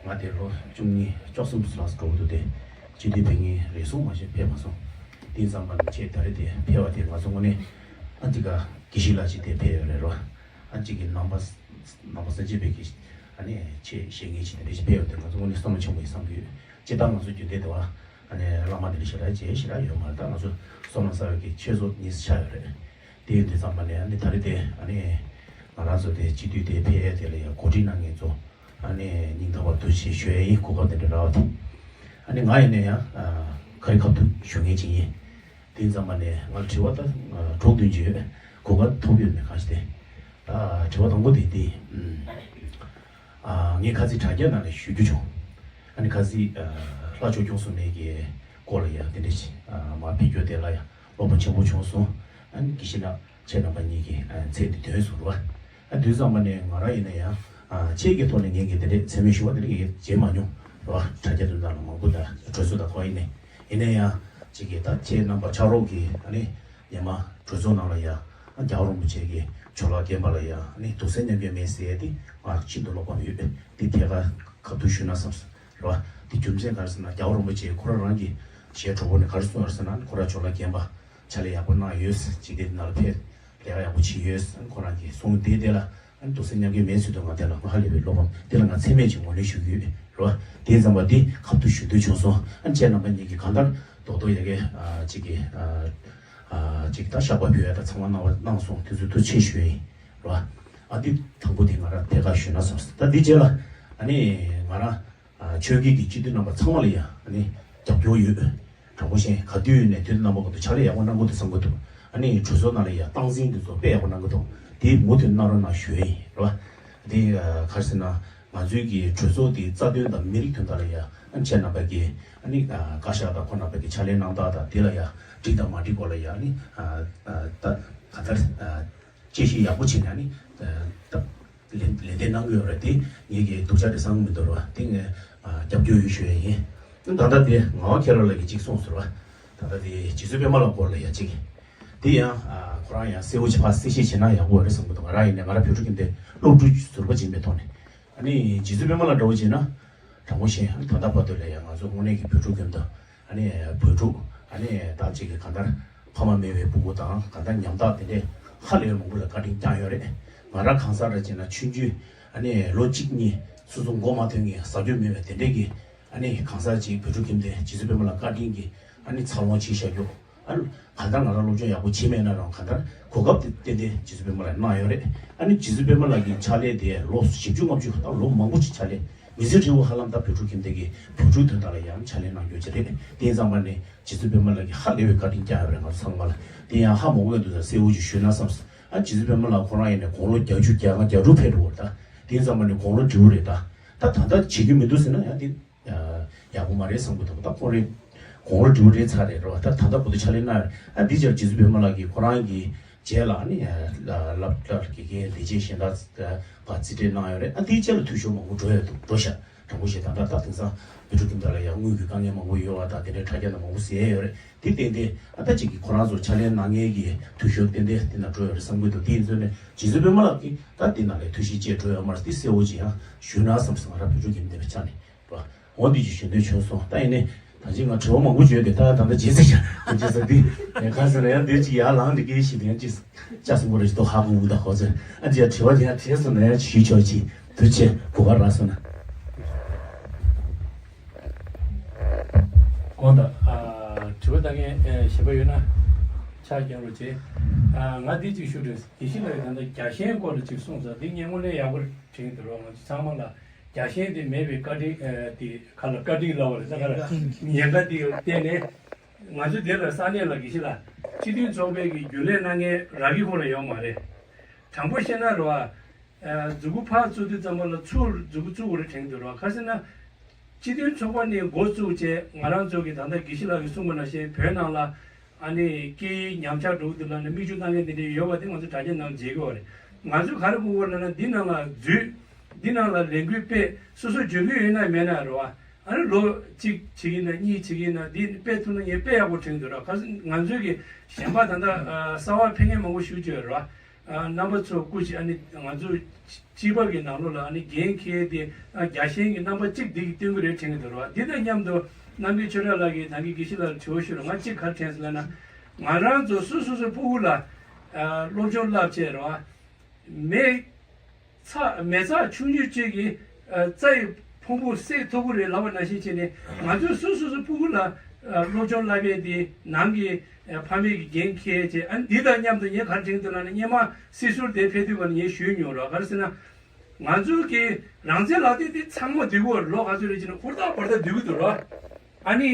ང་དེ་ལོ་བཅུ་གཉིས་བཅུ་གསུམ་ལ་འགྲོ་གི་འདུག་སྟེ། སྤྱི་འཐུས་ཕེབས་མཁན་རེ་ཟུང་མ་གཏོགས་ཕེབས་མ་སོང་། དེ་ཙམ་པ་ནི་ཆེས་ད་རེས་དེ་ཕེབས་པ་དེ་ང་ཚོ་དངོས་གནས་ཨ་ཅིག་ག་དགེ་བཤེས་ལགས་ཅིག་དེ་ཕེབས་ཡོད་རེད་རོ། ཨ་ཅིག་གི་ནང་པ་ནང་པ་སངས་རྒྱས་པའི་གི་ཨ་ནི་ཆེས་བཤད་མཁན་ཅིག་དེ་འདྲ་ཞིག་ཕེབས་ཡོད་དེ་ང་ཚོ་དངོས་གནས་བསམ་བློ་ཆེན་པོ་ཡིན་བསམ་གི་ཡོད། སྤྱིར་བཏང་ང་ཚོ་རྒྱུན་ལྡན་དུ་བ་ཨ་ནི་བླ་མ་དེ་འདྲ་ཞེ་དྲག་མཇལ་ཞེ་དྲག་ཡོད་མ་རེད། ད་ང་ཚོ་བསོད་ནམས་གསར་པའི་གི་ཆོས་ཚོགས་གཉིས་ཆགས་ཡོད་རེད། དེ་ཡིན་དུས་ཙམ་པ་ནས་ཨ་ནི་ད་རེས་དེ་ཨ་ནི་ང་རང་ཚོ་དེ་སྤྱི་འཐུས་དེ་ཕེབས་ཡས་དེ་ལ་ཡང་གོ་སྒྲིག་གནང་མཁན་ཚོ་ཨ་ནི་སྙིང་ཐག་པ་ཐུགས་རྗེ་ཆེ་ཞུ་ཡས་ཡིན། གོ་སྐབས་དེ་འདྲ་རག་པ་དེ། ཨ་ནི་ང་ཡིན་ན་ཡང་ཨ་ག་རེ་ཁ་ཐུག་ཞུ་མཁན་ཅིག་ཡིན། དེ་ཡིན་ཙམ་པ་ནས་ང་ལ་དྲི་བ་ད་ཨ་དྲུག་བདུན་ཅིག་ཡོད། གོ་སྐབས་ཐོབ་ཡོད་མེད་གང་ཞིག་དེ། ད་དྲི་བ་དང་པོ་དེ་དེ་ཡིན། ཨ་ངས་ཁ་སང་དྲ་རྒྱ་ནང་ལ་ཞུ་རྒྱུ་བྱུང་། ཨ་ནི་ཁ་སང་ཨ་ལྷ་ཆོས་སྐྱོང་སྲུང་མའི་གི་སྐོར་ལ་ཡང་དེ་འདྲ་ཞིག་ཨ་མར་ཕེབས་རྒྱུ་དེ་ལ་ཡང་སློབ་སྦྱོང་ཆེན་པོ་བྱུང་སོང་། ཨ་ནི་དགེ་བཤེས་ལགས་ཁྱེད་རྣམ་པ་གཉིས་ཀྱི་ཨ་མཚན་དེ་ཐོན་སོང་རེད་བ། ཨ་དུས་ཙམ་པ་ནས་ང་རང་ཡིན་ན་ཡང་ཨ་ཁྱེད་ཀྱི་ཐོག་ནས་ངས་ཀྱི་དེ་འདྲའི་མཚན་སྨད་ཞུ་བ་དེ་འདྲ་ཡང་བྱས་མ་མྱོང་རེད་བ། དྲ་རྒྱ་དེ་ནང་ལ་མང་པོ་དང་གྲོས་ཚོགས་དང་གོ་ཡིན་ནས། ཡིན་ན་ཡང་ཅིག་གིས་ད་ཁྱེད་རྣམ་པ་ཕྱག་རོགས་ཀྱིས་ཨ་ནི་ཉི་མ་གྲོས་ཚོགས་ནང་ལ་ཡང་རྒྱལ་བ་རིན་པོ་ཆེ་གི་ཇོ་ལགས་བརྒྱན་པ་ལ་ཡང་ཨ་ནི་གདུང་སེམས་མཉམ་སྐྱེད་མེད་ཟེར་ཡས་དེ་ང་ཤིན་ཏུ་བློ་ཕམ་ཡོད། དེ་ཐད་ཀར་ཁ་ཐུག་ཞུས་ན་བསམས་རེད་བ། དེ་རྒྱུ་མཚན་ག་རེ་ཟེར་ན་རྒྱལ་བ་རིན་པོ་ཆེ་ཁོ་རང་རང་གི་ཞལ་གྲོགས་པོ་ནས་ག་རེ་གསུངས་ཡོད་ཟེར་ན་ཁོ་རང་ཇོ་ལགས་བརྒྱན་པ་ཕྱག་ལས་ཡག་པོ་གནང་ཡོད། ཅིག་དེ་ནང་ལ་ཕེབས་ལས་ཀ་ཡག་པོ་བྱས་ཡོད། ཁོ་རང་གིས་གསུངས་དེ་དེ་ལ། ཨ་ནི་གདུང་སེམས་མཉམ་སྐྱེད་མེད་ཚུལ་དུ་ང་དེ་ལ་ཧ་ལས་པའི་བློ་ཕམ་དེ་ལ་ང་མཚན་སྨད་ཅིག་ངོས་ལེན་ཞུ་གི་ཡོད་རེད་བ། དེ་ཙམ་པ་འདི་ཁ་ཐུག་ཞུ་འདོད་བྱུང་སོང་། ཨ་ནི་ཁྱེད་རྣམ་པ་གཉིས་ཀྱིས་གང་ལྟར་རྡོག་རྡོག་ཡ་གི་ཨ་ཅིག་གི་ཨ་ཨ་ཅིག་ད་བཤགས་པ་ཕུལ་ཡ་ད་ཚང་མ་གནང་བ་གནང་སོང་། དེ་ཚོ་ཐུགས་རྗེ་ཆེ་ཞུ་ཡ་ཡིན་རེད་བ། ཨ་འདི་དང་པོ་དེ་ང་རང་ཐད་ཀར་ཞུས་ན་བསམས་སོང་། ད་འདི་རྗེས་ལ་ཨ་ནི་ང་རང་ཨ་ཆོས་བརྒྱུད་ཀྱི་སྤྱི་འཐུས་རྣམ་པ་ཚང་མ་ལ་ཡང་ཨ་ནི་རྒྱབ་སྐྱོར་ཡོད། དྲང་པོ་བཤད་ག་དུས་ཡིན་ནའི་དུས་རྣམ་པ་ཀུན་ཏུ་ཕྱག་ལས་ཡག་པོ་གནང་དགོས་འདུག་བསམ་གྱི་འདུག་ཨ་ནི་གྲོས་ཚོགས་ནང་ལ་ཡང་སྟངས་འཛིན་འདི་ཚོ་དཔེ་ཡག་པོ་གནང་གི་འདུག་དེ་མུ་མཐུད་གནང་རོགས་གནང་ཞུ་ཡ་ཡིན་རེད་བ། དེ་ཨ་ག་རེ་ཟེར་ན་ང་ཚོའི་གི་གྲོས་ཚོགས་དེ་རྩ་དོན་དང་མི་རིགས་དོན་དག་ལ་ཡང་ཨ་ནི་ཁྱེད་རྣམ་པ་གིས་ཨ་ནི་ཨ་བཀའ་ཤག་དང་ཁོང་རྣམ་པ་གི་ཕྱག་ལས་གནང་སྟངས་དང་དེ་ལ་ཡང་འགྲིག་དང་མ་འགྲིག་སྐོར་ལ་ཡང་ཨ་ནི་ཨ་ད་ག་ལྟར་ཨ། དཔྱད་ཞིབ་ཡག་པོ་བྱས་ནས་ནི་ད་ལན་ལན་འདེབས་གནང་གི་ཡོད་རེད། དེ་ངེད་ཀྱི་སྡུག་ཅག་རེད་བསམ་གྱི་མི་འདུག་ར་བ། དེ་ངས་ཨ་རྒྱབ་སྐྱོར་ཡོད་ཞུ་ཡ་ཡིན། ད་ལྟ་དེ་ངག་དབང་མཁྱེན་རབ་ལགས་ཀྱིས་གཅིག་གསུངས་སོང་ར་བ། ད་ལྟ་དེ་རྗེ་བཙུན་པད་མ་ལགས་སྐོར་ལ་ཡ་གཅིག་དེ་ཡང་ཨ་ཁོ་རང་ཡང་གསལ་བོ་ཅིག་ཕར་གསལ་བཤད་བྱེད་ན་ཡག་པོ་རེད་བསམ་གྱི་འདུག་ང་རང་ཡིན་ནའི་ང་རང་བོད་ཕྲུག་ཁྱིམ་སྡེ་སློབ་ཕྲུག་ཟུར་པ་ཅིག་ཡིན་པའི་ཐོག་ནས། ཨ་ནི་རྗེ་བཙུན་པད་མ་ལགས་འདྲ་བོ་བྱས་ན། དྲང་པོ་བཤད་ཨ་ནི་ད་ལྟ་བར་དུ་ལ་ཡང་ང་ཚོ་དངོས་གནས་ཀྱི་བོད་ཕྲུག་ཁྱིམ་སྡེ་ཨ་ནི་བོད་ཕྲུག་ཨ་ནི་ད་ཅིག་གི་གང་ལྟར་ཕ་མ་མེད་པའི་ཕྲུ་གུ་དང་གང་ལྟར་ཉམ་ཐག་དེ་འདྲས་ཧ་ལས་པའི་མང་པོ་ལ་བཀའ་དྲིན་བསྐྱངས་ཡོད་རེད། ང་རང་གང་ཟག་འདྲ་བྱས་ན་ཆུང་ཆུང་ཨ་ནི་ལོ་གཅིག་གཉིས་སོ་སོ་མགོ་མ་ཐོན་མཁན་ཟ་རྒྱུ་མེད་པའི་དེ་འདྲས་ཀྱི་ཨ་ནི་གང་ཟག་ཅིག་བོད་ཕྲུག་ཁྱིམ་སྡེ་རྗེ་བཙུན་པད་མ་ལགས་བཀའ་དྲིན་གྱིས་ཨ་ནི་འཚར་ལོངས་བྱེད་བཞག་རྒྱུ། ཨ་ནི་གང་ལྟར་ང་རང་སློབ་སྦྱོང་ཡག་པོ་བྱས་མེད་ན་རང་གང་ལྟར་གོ་སྐབས་དེ་ཏན་ཏན་རྗེ་བཙུན་པད་མ་ལགས་གནང་ཡོད་རེད། ཨ་ནི་རྗེ་བཙུན་པད་མ་ལགས་ཀྱི་ཕྱག་ལས་དེ་ལོ་བཞི་བཅུ་ལྔ་བཅུ་ད་ལོ་མང་པོ་ཞིག་ཕྱག་ལས་མི་ཚེ་ཧྲིལ་པོ་ཧ་ལམ་ད་བོད་ཕྲུག་ཁྱིམ་སྡེ་གི་བོད་ཕྲུག་དོན་དག་ལ་ཡང་ཕྱག་ལས་གནང་རྒྱུ་ཅིག་རེད། དེ་ཙམ་པ་ནས་རྗེ་བཙུན་པད་མ་ལགས་ཀྱིས་ཧ་ལས་པའི་བཀའ་དྲིན་བསྐྱངས་ཡོད་རེད། ང་ཚོ་ཚང་མ་ལ་དེ་ཡང་ཧ་མ་གོ་མཁན་འདུག་ད་གསལ་བོ་ཅིག་ཞུས་ན་བསམས། ཨ་རྗེ་བཙུན་པད་མ་ལགས་ཁོ་རང་ཡིན་ནའི་དགུང་ལོ་བརྒྱད་ཅུ་གྱ་ལྔ་གྱ་དྲུག་ཕེབས་འགྲོ་བ་རེད། ད་དེ་ཙམ་པ་ནས་དགུང་ལོ་བགྲེས་པོ་རེད། ད་ད་ད་ལྟ་བྱེད་རྒྱུ་མི་འདུག་ཟེར་ན་ཡང་དེ། ཡག་པོ་མ་རེད་བསམ་གྱི་འདུག་ད་ཁོ་རེ་དགུང་ལོ་བགྲེས་པོ་རེད་ཚར་རེད་རེད་བ། ད་ད་ལྟ་བར་དུ་ཕྱག་ལས་གནང་ཡོད་རེད། ཨ་འདི་ཕྱིར་རྗེ་བཙུན་པད་མ་ལགས་ཀྱིས་ཁོ་རང་གི་རྗེས་ལ་ནི་ལབ་ལབ་དགེ་རྒན་ལས་བྱེད་གཞན་དག་བ་རྩིས་སྤྲད་གནང་ཡོད་རེད། ཨ་འདིའི་རྗེས་ལ་འཐུས་ཤོར་མང་པོ་འགྲོ་ཡོད་འདུག་འགྲོ་ཤག་དྲང་པོ་བཤད་ད་ལྟ་ད་དེང་སང་བོད་ཕྲུག་ཁྱིམ་བདག་ལ་ཡང་དངུལ་གྱི་དཀའ་ངལ་མང་པོ་ཡོད་བ་དང་དེ་འདྲའི་དྲ་རྒྱ་ནང་མང་པོ་གསལ་ཡོད་རེད། དེ་ཏན་ཏན་ཨ་ད་ཅིག་གིས་ཁོ་རང་ཚོར་ཕྱག་ལས་གནང་མཁན་གྱི་འཐུས་ཤོར་ཏན་ཏན་དེ་ན་འགྲོ་ཡོད་རེད་བསམ་གྱི་འདུག་དེ་ཡིན་ཚོད་ནས་རྗེ་བཙུན་པད་མ་ལགས་ཀྱིས་ད་དེ་ནང་ལས་ཐུགས་གཞིས་བཅས་འགྲོ་ཡོད་མ་རེད། དེ་གསལ་བོ་ཅིག་ཡང་ཞུས་ན་བསམ་སོང་། ང་རང་བོད་ཕྲུག་ཁྱིམ་སྡེ་བའི་ཆ་ནས། འོ་འདི་ཅིག་ཞུ་འདོད་བྱུང་སོང་། ད་ཡིན་ནའི་ད་ཅིག་ང་དྲི་བ་མང་པོ་བརྗོད་དེ་ད་ད་ལྟ་རྗེས་ཟེར་བྱ་རྗེས་ཟེར་འདི་ངས་ག་ཟེར་ན་ཡང་འདི་ཅིག་ཡར་ལངས་འདི་སྐད་ཞིག་དེ་ཡང་ཅིག་ལྕགས་སྲིན་པོ་རེ་ཞིག་ཏུ་ཧ་གོ་འུ་ད་གོ་ཚོད་ཨ་ཅིག་ཡང་དྲི་བ་དེ་ཡང་དྲིས་སོང་ན་ཡང་ཞུས་ཆོག་ཅིག་དུ་ཆེ་གོ་ག་རག་སོང་ན། གོང་དུ་དྲི་བ་ལྟ་མཁན་གཞན་པ་ཡོད་ན་ཕྱག་རྒྱག་རོགས་བྱེད། ང་འདི་ཅིག་ཞུ་འདོད། དགེ་བཤེས་ལགས་ད་ལྟ་རྒྱལ་ཞེན་སྐོར་ལ་ཅིག་གསུངས་ཚར། འདི་སྔོན་ལས་ཡག་པོ་དྲན་འདུག་རོགས་ང་ཚོ་ཚང་མ་ལ། རྒྱལ་ཞེན་དེ་མེད་པའི་བཀའ་དྲིན་ཨ་དེ་ག་ལ་བཀའ་དྲིན་ལབ་པ་རེད་ད་ག་ལ་ཉེན་ཁ་དེ་བརྟེན་ནས་ང་ཚོ་དེ་ལ་ས་གནས་ལ་དགེ་བཤེས་ལགས་སྤྱི་མཐུན་ཚོགས་པའི་གི་རྒྱུན་ལས་གནང་མཁན་རག་གི་ཁོ་ལ་ཡོད་མ་རེད། དྲང་པོ་བཤད་ན་རེད་བ། མཛུབ་གུ་ཕར་བཙུགས་དུས་ཙམ་པ་ལ་ཚུར་མཛུབ་གུ་བཙུགས་དགོས་རེད་དྲན་འདུག་རེད་བ། ག་ཟེར་ན། སྤྱི་མཐུན་ཚོགས་པ་ནས་འགོ་བཙུགས་བྱས་ང་རང་ཚོ་གི་ད་ལྟ་དགེ་བཤེས་ལགས་ཀྱིས་གསུངས་པ་ནང་བཞིན་བོད་ནང་ལ། ཨ་ནི་སྐད་ཡིག་ཉམས་ཆག་འགྲོ་གི་འདུག་ལབ་ནས་མིག་ཆུ་བཏང་མཁན་དེ་འདྲ་ཡོད་པ་དེ་ང་ཚོ་དྲ་རྒྱ་ནང་མཇལ་གི་ཡོད་རེད། ང་ཚོས་ག་རེ་དགོས་ཀྱི་ཡོད་ལབ་ན་འདི་ནང་ལ་འཛུལ། འདི་ནང་ལ་ལས་འགུལ་སྤེལ་སོ་སོ་འཇོན་གི་ཡོད་ན་མེད་ན་རེད་བ། ཨ་ནི་ལོ་གཅིག་བྱེད་ཀྱི་ན་གཉིས་བྱེད་ཀྱི་ན་འདི་སྤེལ་ཐུབ་ན་ངས་སྤེལ་ཡག་པོ་དྲན་གྱི་འདུག་ར། ག་ཚོད་ང་ཚོའི་གི་གཞན་པ་ད་ལྟ་གསར་བ་ཕེབས་མཁན་མང་པོ་ཞིག་བྱོས་རེད་བ། རྣམ་པ་ཚོ་སྐུ་མཁྱེན་ཨ་ནི་ང་ཚོ་སྤྱི་པ་གི་ནང་ལོགས་ལ་ཨ་ནི་འགན་འཁྱེར་ཏེ་རྒྱལ་ཞེན་གྱི་རྣམ་པ་གཅིག་འདི་གི་སྟོན་གྱི་རེད་དྲན་གྱི་འདུག་ར། འདི་དང་མཉམ་དུ་རྣམ་རྒྱལ་ཆོས་གྲགས་ལགས་ཀྱིས་ད་གིན་དགེ་བཤེས་ལགས་ལ་དྲི་བ་ཞུས་ར། ང་གཅིག་ག་རེ་དྲན་སོང་ལབ་ན། ང་རང་ཚོ་སོ་སོ་སོ་ཕྲུ་གུ་ལ་སློབ་སྦྱོང་བསླབ་བྱས་ར་མེ་ཚ་མེ་ཚ་ཆུང་ཆུང་གཅིག་གིས་རྩྭ་ཡི་ཕུང་པོ་བསྲེག་ཐུབ་ཀྱི་རེད་ལབ་པ་ནང་བཞིན་བྱས་ནས་ང་ཚོས་སོ་སོ་སོ་ཕྲུ་གུ་ལ། སློབ་སྦྱོང་བསླབ་ཡས་དེ་ནང་གི་ཕ་མེས་ཀྱི་འགན་འཁྱེར་བྱས། ཨ་ནི་འདི་དང་མཉམ་དུ་ངས་ག་རེ་དྲན་འདུག་ལབ་ན། སྔོན་མ་སྲིད་ཟུར་དེ་ཕེབས་དུས་ག་ནས་ངས་ཞུས་མྱོང་ར། ག་རེ་ཟེར་ན། ང་ཚོ་གི་རང་བཙན་ལག་དེབ་དེ་ཚང་མ་བསྡུ་གི་ཡོད་རེད། ལོ་ག་ཚོད་རེད་ཅེ་ན་ཧུར་ཐག་འབར་ཐག་བསྡུ་གི་འདུག་ར། ཨ་ནི་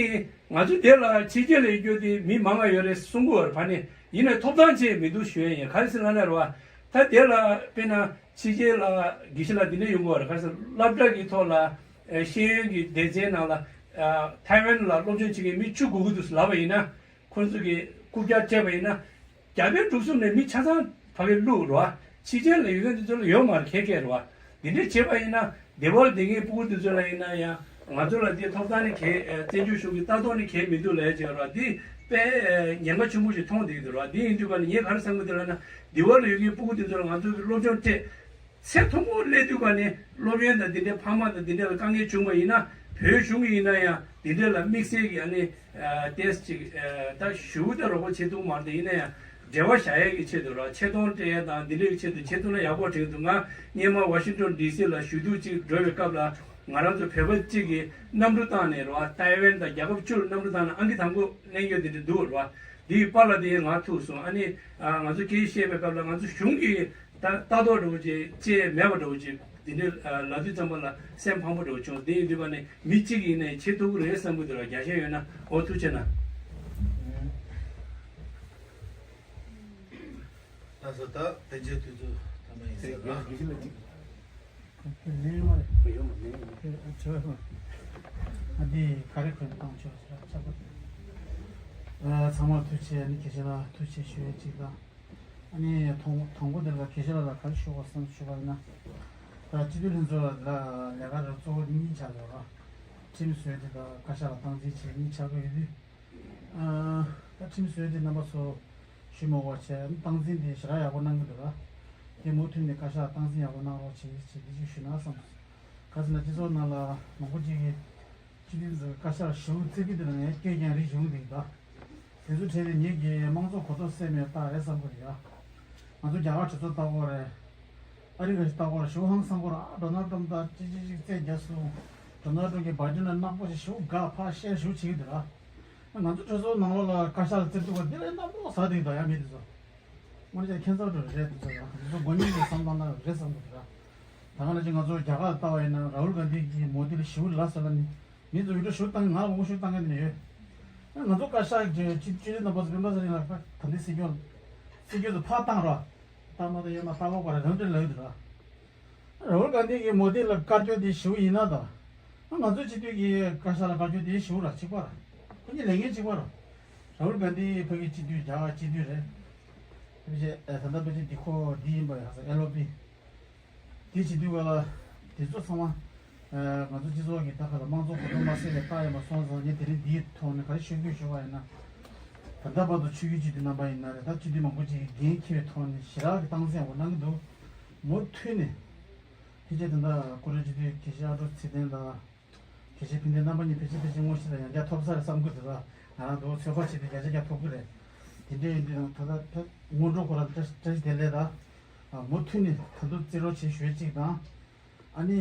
ང་ཚོ་དེ་ལ་ཕྱི་རྒྱལ་ལ་ཡོད་རྒྱུ་དེ་མི་མང་ང་ཡོད་རེད་གསུང་གི་ཡོད་རེད། ཕ་ནས་ཡིན་ནའི་ཐོབ་ཐང་ཅིག་མི་འདུག་ཞུ་ཡས་ཡིན། ག་རེ་ཟེར་ན་ལབ་ར་བ། ད་དེ་ལ་དཔེར་ན་ཕྱི་རྒྱལ་ལ་དགེ་བཤེས་ལགས་འདི་འདྲ་ཡོང་གི་ཡོད་རེད། ག་རེ་ཟེར། སློབ་གྲྭ་གི་ཐོག་ལ་ཨེ་ཤེས་ཡོན་གྱི་སྡེ་ཚན་ནང་ལ་ཨ་ཐའེ་ཝན་ལ་སློབ་སྦྱོང་བྱེད་མཁན་མི་བཅུ་དགོས་ཀྱི་འདུག་ལབ་པ་ཡིན་ན། ཁོང་ཚོ་གིས་རྐུབ་བཀྱག་སྤྲད་པ་ཡིན་ན། རྒྱ་བལ་འབྲུག་གསུམ་ནས་མི་ཆ་ཚང་ཕ་གིར་བླུགས་རེད་བ། ཕྱི་རྒྱལ་ལ་ཡོད་མཁན་དེ་ཚོ་ལ་ཡོད་མ་རེད། ཁེ་ཁེ་རེད་བ། འདི་འདྲས་བྱས་པ་ཡིན་ན། སྡེ་བར་སྡོད་མཁན་སྤུ་གུ་དེ་ཚོ་ལ་ཡིན་ན་ཡང་ང་ཚོ་ལ་འདི་ཐོབ་ཐང་ནི་གལ་ཨ་བཙན་བྱོལ་གཞུང་གི་ལྟ་རྟོག་ནི་གལ་མི་འདུག་ལབ་ཡ་ཅིག་ཡོད་རེད་བ། འདི་དཔེ་ཨ་ཉེན་ཁ་ཆེན་པོ་ཞིག་མཐོང་བསྡད་ཀྱི་འདུག་རེད་བ། འདི་ཡིན་དུས་ག་ནས་ངས་ག་རེ་བསམ་གྱི་འདུག་ལབ་ན། སྡེ་བར་ལ་ཡོད་མཁན་སྤུ་གུ་དེ་ཚོ་ལ་ང་ཚོ་གི་སློབ་སྦྱོང་སྤྲད། ཚེ་ཐུང་ངུ་སླེབས་དུས་ག་ནས་སློབ་ཡོན་དང་འདི་འདྲའི་ཕ་མ་དང་འདི་འདྲ་ལ་དཀའ་ངལ་བྱུང་བ་ཡིན་ན། བོད་གཞུང་གིས་ཡིན་ན་ཡང་འདི་འདྲ་ལ་དམིགས་བསལ་གྱི་ཨ་ནི་ཨ་ཏེས་ཅིག་ཨ་ད་ཞུ་ད་རོགས་པ་བྱེད་ཐུབ་མ་རེད། ཡིན་ན་ཡང་འབྲེལ་བ་བཞག་ཡས་ཀྱི་ཆེད་དུ་ར། ཆེ་མཐོང་སྤྲད་ཡས་དང་འདི་འདྲའི་ཆེད་དུ་བྱེད་ཐུབ་ན་ཡག་པོ་དྲན་འདུག་ང་སྔོན་མ་ཝ་ཤིང་ཊོན་ཌི་སི་ལ་ཞུ་གཏུག་ཅིག་འགྲོ་བའི་སྐབས་ལ། ང་རང་ཚོ་བོད་པ་གཅིག་གིས་གནམ་གྲུ་བཏང་ནས་ར། ཐའེ་ཝན་དང་རྒྱལ་ཁབ་བཅུ་ལ་གནམ་གྲུ་བཏང་ནས་ཨང་ཀི་དང་པོ་ལེན་རྒྱུ་དེ་འདྲ་འདུག་ར། འདིའི་པར་ལ་དེ་ང་ཐུག་སོང་། ཨ་ནི་ཨ་ང་ཚོ་སྐད་ཆ་བཤད་པའི་སྐབས་ལ་ང་ཚོ་གཞུང་གིས་ད་ལྟ་རྟོག་འདྲ་བོ་ཅིག་བྱས་མེད་པ་འདྲ་བོ་ཅིག་འདི་འདྲའི་ཨ་ལབ་དུས་ཙམ་པ་ལ་སེམས་ཕམ་པོ་འདྲ་བོ་བྱུང་། དེ་ཡིན་དུས་ག་ནས་མི་གཅིག་ཡིན་ནའི་བྱེད་ཐུབ་ཀྱི་རེད་བསམ་གྱི་འདུག་ལ། རྒྱ་ཤན་ཡོད་ན་འོ་ཐུགས་རྗེ་གནང་། ལགས་སོ། ད་ཕན་ཆད་དུས་ཚོད་ཐ་མ་ཡིན་ས་རེད། དེ་ལན་མ་རེད། ཡོད་མ་རེད། ཨ་འདི་ག་རེ་གོན་བཏང་ཆོག་ཟེར་ཆགས་པ། ཨ་ཚང་མར་ཐུགས་རྗེ་ཆེ། ཨ་ནི་དགེ་བཤེས་ལགས་ཐུགས་རྗེ་ཆེ་ཞུ་ཡས་གཅིག་དང་། ཨ་ནི་དང་དང་པོ་དེ་ལ་དགེ་བཤེས་ལགས་ལ་ག་རེ་ཞུ་དགོས་བསམ་ཞུ་བ་ཡིན་ན། ད་སྤྱི་འཐུས་ལྷན་ཚོགས་ལ་ལས་ཀ་རེ་གཙོ་བོ་གཉིས་ཆགས་ཡོད་ར། ཁྲིམས་བཟོས་དེ་དང་བཀའ་ཤག་ལ་སྟངས་འཛིན་བྱེད་གཉིས་ཆགས་ཀྱི་ཡོད་དུས། ཨ་ད་ཁྲིམས་བཟོས་དེ་རྣམ་པ་ཚོ་ཞུ་མ་དགོས་བྱས་སྟངས་འཛིན་དེ་ཞེ་དྲག་ཡག་པོ་གནང་གི་འདུག་ར། དེ་མུ་མཐུད་ནས་བཀའ་ཤག་སྟངས་འཛིན་ཡག་པོ་གནང་རོགས་བྱེད་ཅེས་དེ་ཅིག་ཞུ་ན་བསམ། ག་ཟེར་ན་སྤྱི་ཚོགས་ནང་ལ་མང་པོ་ཅིག་གིས་སྤྱི་འཐུས་ཚོས་བཀའ་ཤག་ཞེ་པོ་བརྩི་གི་འདུག་ན་ངས་སྐད་ཀྱང་རིག་བྱུང་འདུག་ད། དེ་ཚོ་གྲས་དེ་ངེད་ཀྱི་དམངས་གཙོ་གོ་རྟོགས་སད་མེད་རྟགས་རེད་བསམ་གི་འདུག་ཡ། ང་ཚོ་རྒྱ་གར་གྲོས་ཚོགས་ལྟ་གོ་རེད། ཨ་རི་ག་ཞིག་ལྟ་གོ་རེད། ཞེ་པོ་ཧང་སང་གོ་རེད། ཨ་ཌོ་ནལ་ཊམ་ད་ཅི་ཅི་ཅིག་རྩོད་རྒྱག་སོང་། ཌོ་ནལ་ཊམ་གྱི་བར་ཅུ་ན་ནག་པོ་ཞིག་ཞེ་པོ་དགའ་ཕ་ཤེར་ཞེ་པོ་བྱེད་ཀྱི་འདུག་ར། ང་ཚོ་གྲོས་ཚོགས་ནང་ལོགས་ལ་བཀའ་ཤག་ལ་བཙིར་འདུག་ག་འདི་ལ་གནམ་ལོག་ཟ་འདུག་ད་ཡ་མི་འདི་ཚོ། དངོས་གནས་ཁྱད་མཚར་འདྲ་རེད་འདི་ཚོ་ཡ། འདི་ཚོ་མགོ་རྙོག་གི་བསམ་སྟངས་ལ་རེད་བསམ་གི་འདུག་ར། ད་ག་ནང་བཞིན་ང་ཚོ་རྒྱ་གར་ལ་ལྟ་བ་ཡིན་ན་རཱ་ཧུལ་གྷན་དྷི་གི་མོ་དི་ལ་ཞེ་པོ་ལབ་ཟེར་ལབ་ནི། མི་ཚོ་ཡུལ་གྲུ་ཞེ་པོ་བཏང་གི། ང་ལ་མང་པོ་ཞེ་པོ་བཏང་གི་ནི་ཡོད། ང་ཚོ་བཀའ་ཤག་གི་སྤྱི་སྤྱི་འཐུས་རྣམ་པ་ཚོ་སྤེན་པ་ཚེ་རིང་ལགས་ད་ལྟའི་སྲིད་སྐྱོང་སྲིད་སྐྱོང་དུ་ཕར་བཏང་ར། བཏང་མ་བཏང་ཡོད་མ་བཏང་ལོག་པ་ར་རང་འདྲ་ལབ་ཡོད་ར། རཱ་ཧུལ་གྷན་དྷི་གི་མོ་དི་ལ་བཀའ་བཀྱོན་དེ་ཞེ་པོ་ཡིན་ན་ད། ང་ཚོའི་སྤྱི་འཐུས་ཀྱི་བཀའ་ཤག་ལ་བཀའ་བཀྱོན་དེ་ཞེ་པོ་ར་གཅིག་པ་ར། ཁོ་གཉིས་ལས་འགན་གཅིག་པ་ར། རཱ་ཧུལ་གྷན་དྷི་ཕ་གི་སྤྱི་འཐུས་རྒྱ་གར་སྤྱི་འཐུས་རེད། ཕལ་ཆེར་ད་ལྟ་ཕལ་ཆེར་འདི་ཁོ་འདི་ཡིན་པ་ཡ་ས་ཨེལ་ཨོ་པི། དེ་བྱེད་དུས་ག་ལ་དེ་ཚོ་ཚང་མ་ང་ཚོ་སྤྱི་ཚོགས་ཀྱི་ད་ག་ལ་དམངས་གཙོ་གོ་རྟོགས་མ་སད་པའི་རྟགས་ཡིན་པ་སོང་ཙང་། ངས་དེ་རིང་འདིའི་ཐོག་ནས་ག་རེ་ཤོད་དགོས་ཞུ་བ་ཡིན་ན། ད་ལྟ་བར་དུ་ཆོས་བརྒྱུད་སྤྱི་འཐུས་རྣམ་པ་ཡིན་ན་རེད། ད་སྤྱི་འཐུས་མང་པོ་ཅིག་གིས་འགན་འཁྱེར་བའི་ཐོག་ནས་ཞེ་དྲག་གི་སྟངས་འཛིན་ཡག་པོ་གནང་གི་འདུག་མུ་མཐུད་ནས་ཕལ་ཆེར་ད་ལྟ་ཀུ་རེ་སྤྱི་འཐུས་དགེ་བཤེས་ཨ་ཀྲོ་ཚེ་བརྟན་དང་། དགེ་བཤེས་ཕན་བདེ་རྣམ་པ་གཉིས་ཕལ་ཆེར་ཕལ་ཆེར་དངོས་གཞི་ལ་ཡང་བསྐྱར་ཐོབ་ས་རེད་བསམ་གི་འདུག་ད་ང་རང་འདུག་ཚོད་དཔག་བྱས་ཏེ་བརྒྱ་ཆ་བརྒྱ་ཐོབ་གི་རེད། དེ་འདྲ་ཡིན་དུས་ད་ལྟ་ཕེབས་སྔོན་འགྲོ་ཁོ་རང་བཀྲ་བཀྲ་ཤིས་བདེ་ལེགས་དང་། མུ་མཐུད་ནས་ད་དུང་བརྩི་རོགས་བྱེད་ཞུ་ཡས་གཅིག་དང་། ཨ་ནི།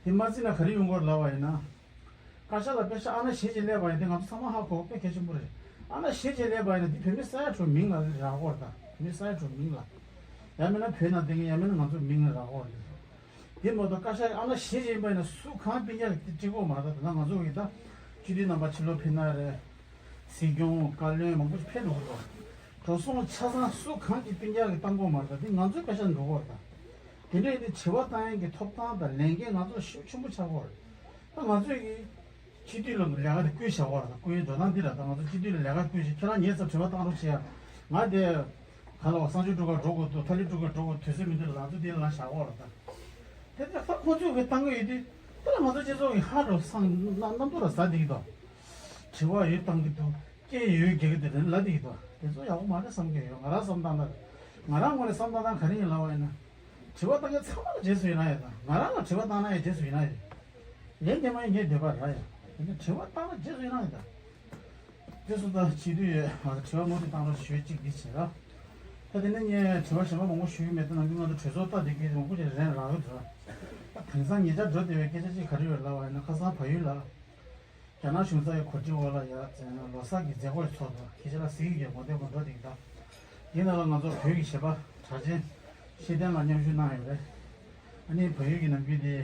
དེ་མ་བརྩིས་ན་ག་རེ་ཡོང་གི་ཡོད་ལབ་པ་ཡིན་ན། བཀའ་ཤག་ལ་པེ་ཤག་ཨ་ན་བཞེས་བྱས་སླེབས་པ་ཡིན་དེ་ང་ཚོ་ཚང་མ་ཧ་གོ་དཔེ་གལ་ཆེན་པོ་རེད། ཨ་ན་བཞེས་བྱས་སླེབས་པ་ཡིན་ན་འདི་བོད་མི་ས་ཡ་དྲུག་མིང་ལ་རག་གི་ཡོད་རེད་ད། བོད་མི་ས་ཡ་དྲུག་མིང་ལ། ཡང་མིན་ན་བོད་ནང་བསྡད་མཁན་ཡང་མིན་ན་ང་ཚོ་མིང་ལ་རག་གི་ཡོད་རེད། དེ་མ་གཏོགས་བཀའ་ཤག་ཨ་ན་བཞེས་བྱས་ཡིན་པ་ཡིན་ན་སུ་གང་སྤུན་ཀྱག་དེ་འགྲིག་གི་ཡོད་མ་རེད་ད། ད་ང་ཚོ་གི་ད་སྤྱི་འཐུས་རྣམ་པ་ཕྱི་ལོགས་ཕེབས་ན་རེད། སྲིད་སྐྱོང་བཀའ་བློན་མང་པོ་ཞིག་ཕེབས་འགྲོ་གི་འདུག་འགྲོ་སོང་ཆ་ཚང་སུ་གང་གི་སྤུན་ཀྱག་གིས་བཏང་གི་ཡོད་མ་རེད་ད། དེ་ང་ཚོའི་བཀའ་ཤག་འགྲོ་གི་ཡོད་རེད་ད། དེ་འདྲ་ཡིན་དུས་དྲི་བ་བཏང་ཡས་ཀྱི་ཐོབ་ཐང་དང་ལས་འགན་ང་ཚོར་ཤུགས་ཆེན་པོ་ཆགས་ཀྱི་ཡོད་རེད། ད་ང་ཚོས་ཀྱི་སྤྱི་འཐུས་ལ་ལས་ཀ་དེ་བསྐུལ་བཞག་པ་རེད། བསྐུལ་ཡས་འགྲོ་སྟངས་འདི་རེད། ད་ང་ཚོ་སྤྱི་འཐུས་ལ་ལས་ཀ་བསྐུལ་བྱས་ཁྱེད་རང་ངའི་ཚབ་དྲི་བ་བཏང་རོགས་བྱེད་ཡ། ང་དེ་ག་ལ་བ་གསང་སྤྱོད་སྒྲུབ་གར་འགྲོ་དགོས་འདུག་ཐ་ལི་སྒྲུབ་གར་འགྲོ་དགོས། དུས་ཚོད་མི་འདུག་ལ་ང་ཚོ་འདི་ལ་བཞག་པ་རེད་ད། དེ་ལྟར་ད་ཁོང་ཚོས་ཀྱི་བཏང་གི་ཡོད་དུས་དེ་ལ་ང་ཚོ་སྤྱི་ཚོགས་ཀྱི་ཧ་རུ་སང་གནམ་གནམ་རུ་ཟ་བསྡད་ཀྱི་འདུག་དྲི་བ་ཡོད་བཏང་གི་འདུག་སྐད་ཡོད་རྒྱག་གི་འདུག་ལབ་བསྡད་ཀྱི་འདུག་དེ་ཚོ་ཡག་པོ་མ་རེད་བསམ་གྱི་ཡོད། ང་རང་བསམ་སྟངས་ལ། ང་རང་ངོས་ནས་བསམ་སྟངས་སྟངས་ག་རེ་ཡིན་ལབ་པ་ཡིན་ན། དྲི་བ་བཏང་མཁན་ཚང་མ་ལ་རྗེས་སུ་ཡི་རང་ཡོད་ད། ང་རང་ལ་དྲི་བ་བཏང་ན་ཡང་རྗེས་སུ་ཡི་རང་ཡོད། ལན་རྒྱག་མ་ཡིན་ངའི་འདོད་པ་རང་ཡོད། དེ་ནས་དྲི་བ་བཏང་ན་རྗེས་སུ་ཡི་རང་ཡོད་ད། དེ་སོ་ད་བྱེད་དུས་ཡོད། ང་ཚོ་དྲི་བ་མུ་མཐུད་བཏང་རོགས་ཞུ་ཡས་གཅིག་འདི་བྱེད་ར། ད་དེ་ནས་ངས་དྲི་བ་གཞན་པ་མང་པོ་ཞུ་གི་མེད་དུས་ནམ་རྒྱུན་ང་ཚོ་གྲོས་ཚོགས་ལྟ་བསྡད་མཁན་མང་པོ་ཞིག་རན་རག་གི་འདུག་ར། ད་དེང་སང་ཉེ་ཆར་འགྲོ་བསྡད་པའི་སྐད་ཆ་གཅིག་ག་རེ་ཡོད་ལབ་པ་ཡིན་ན། ཁ་སང་བལ་ཡུལ་ལ། རྒྱ་ནག་གཞུང་ཚབ་ཀྱི་གོ་སྒྲིག་འོག་ལ་ཡ་ལོ་གསར་གྱི་མཛད་སྒོ་ཞིག་ཚོགས་འདུག་ཁྱེད་ཅག་ལ་གཟིགས་ཡོད་ངོ་དེབ་ཀྱི་འགྲོ་དེ་གི་ད། དེ་ནང་ལ་ང་ཚོ་བོད་ཀྱི་གཞས་པ་གྲགས་ཅན་ཤེས་ལྡན་ལགས་མཉམ་ཞུགས་གནང་ཡོད་རེད། ཨ་ནི་བལ་ཡུལ་གྱི་ནམ་རྒྱུན་དེ་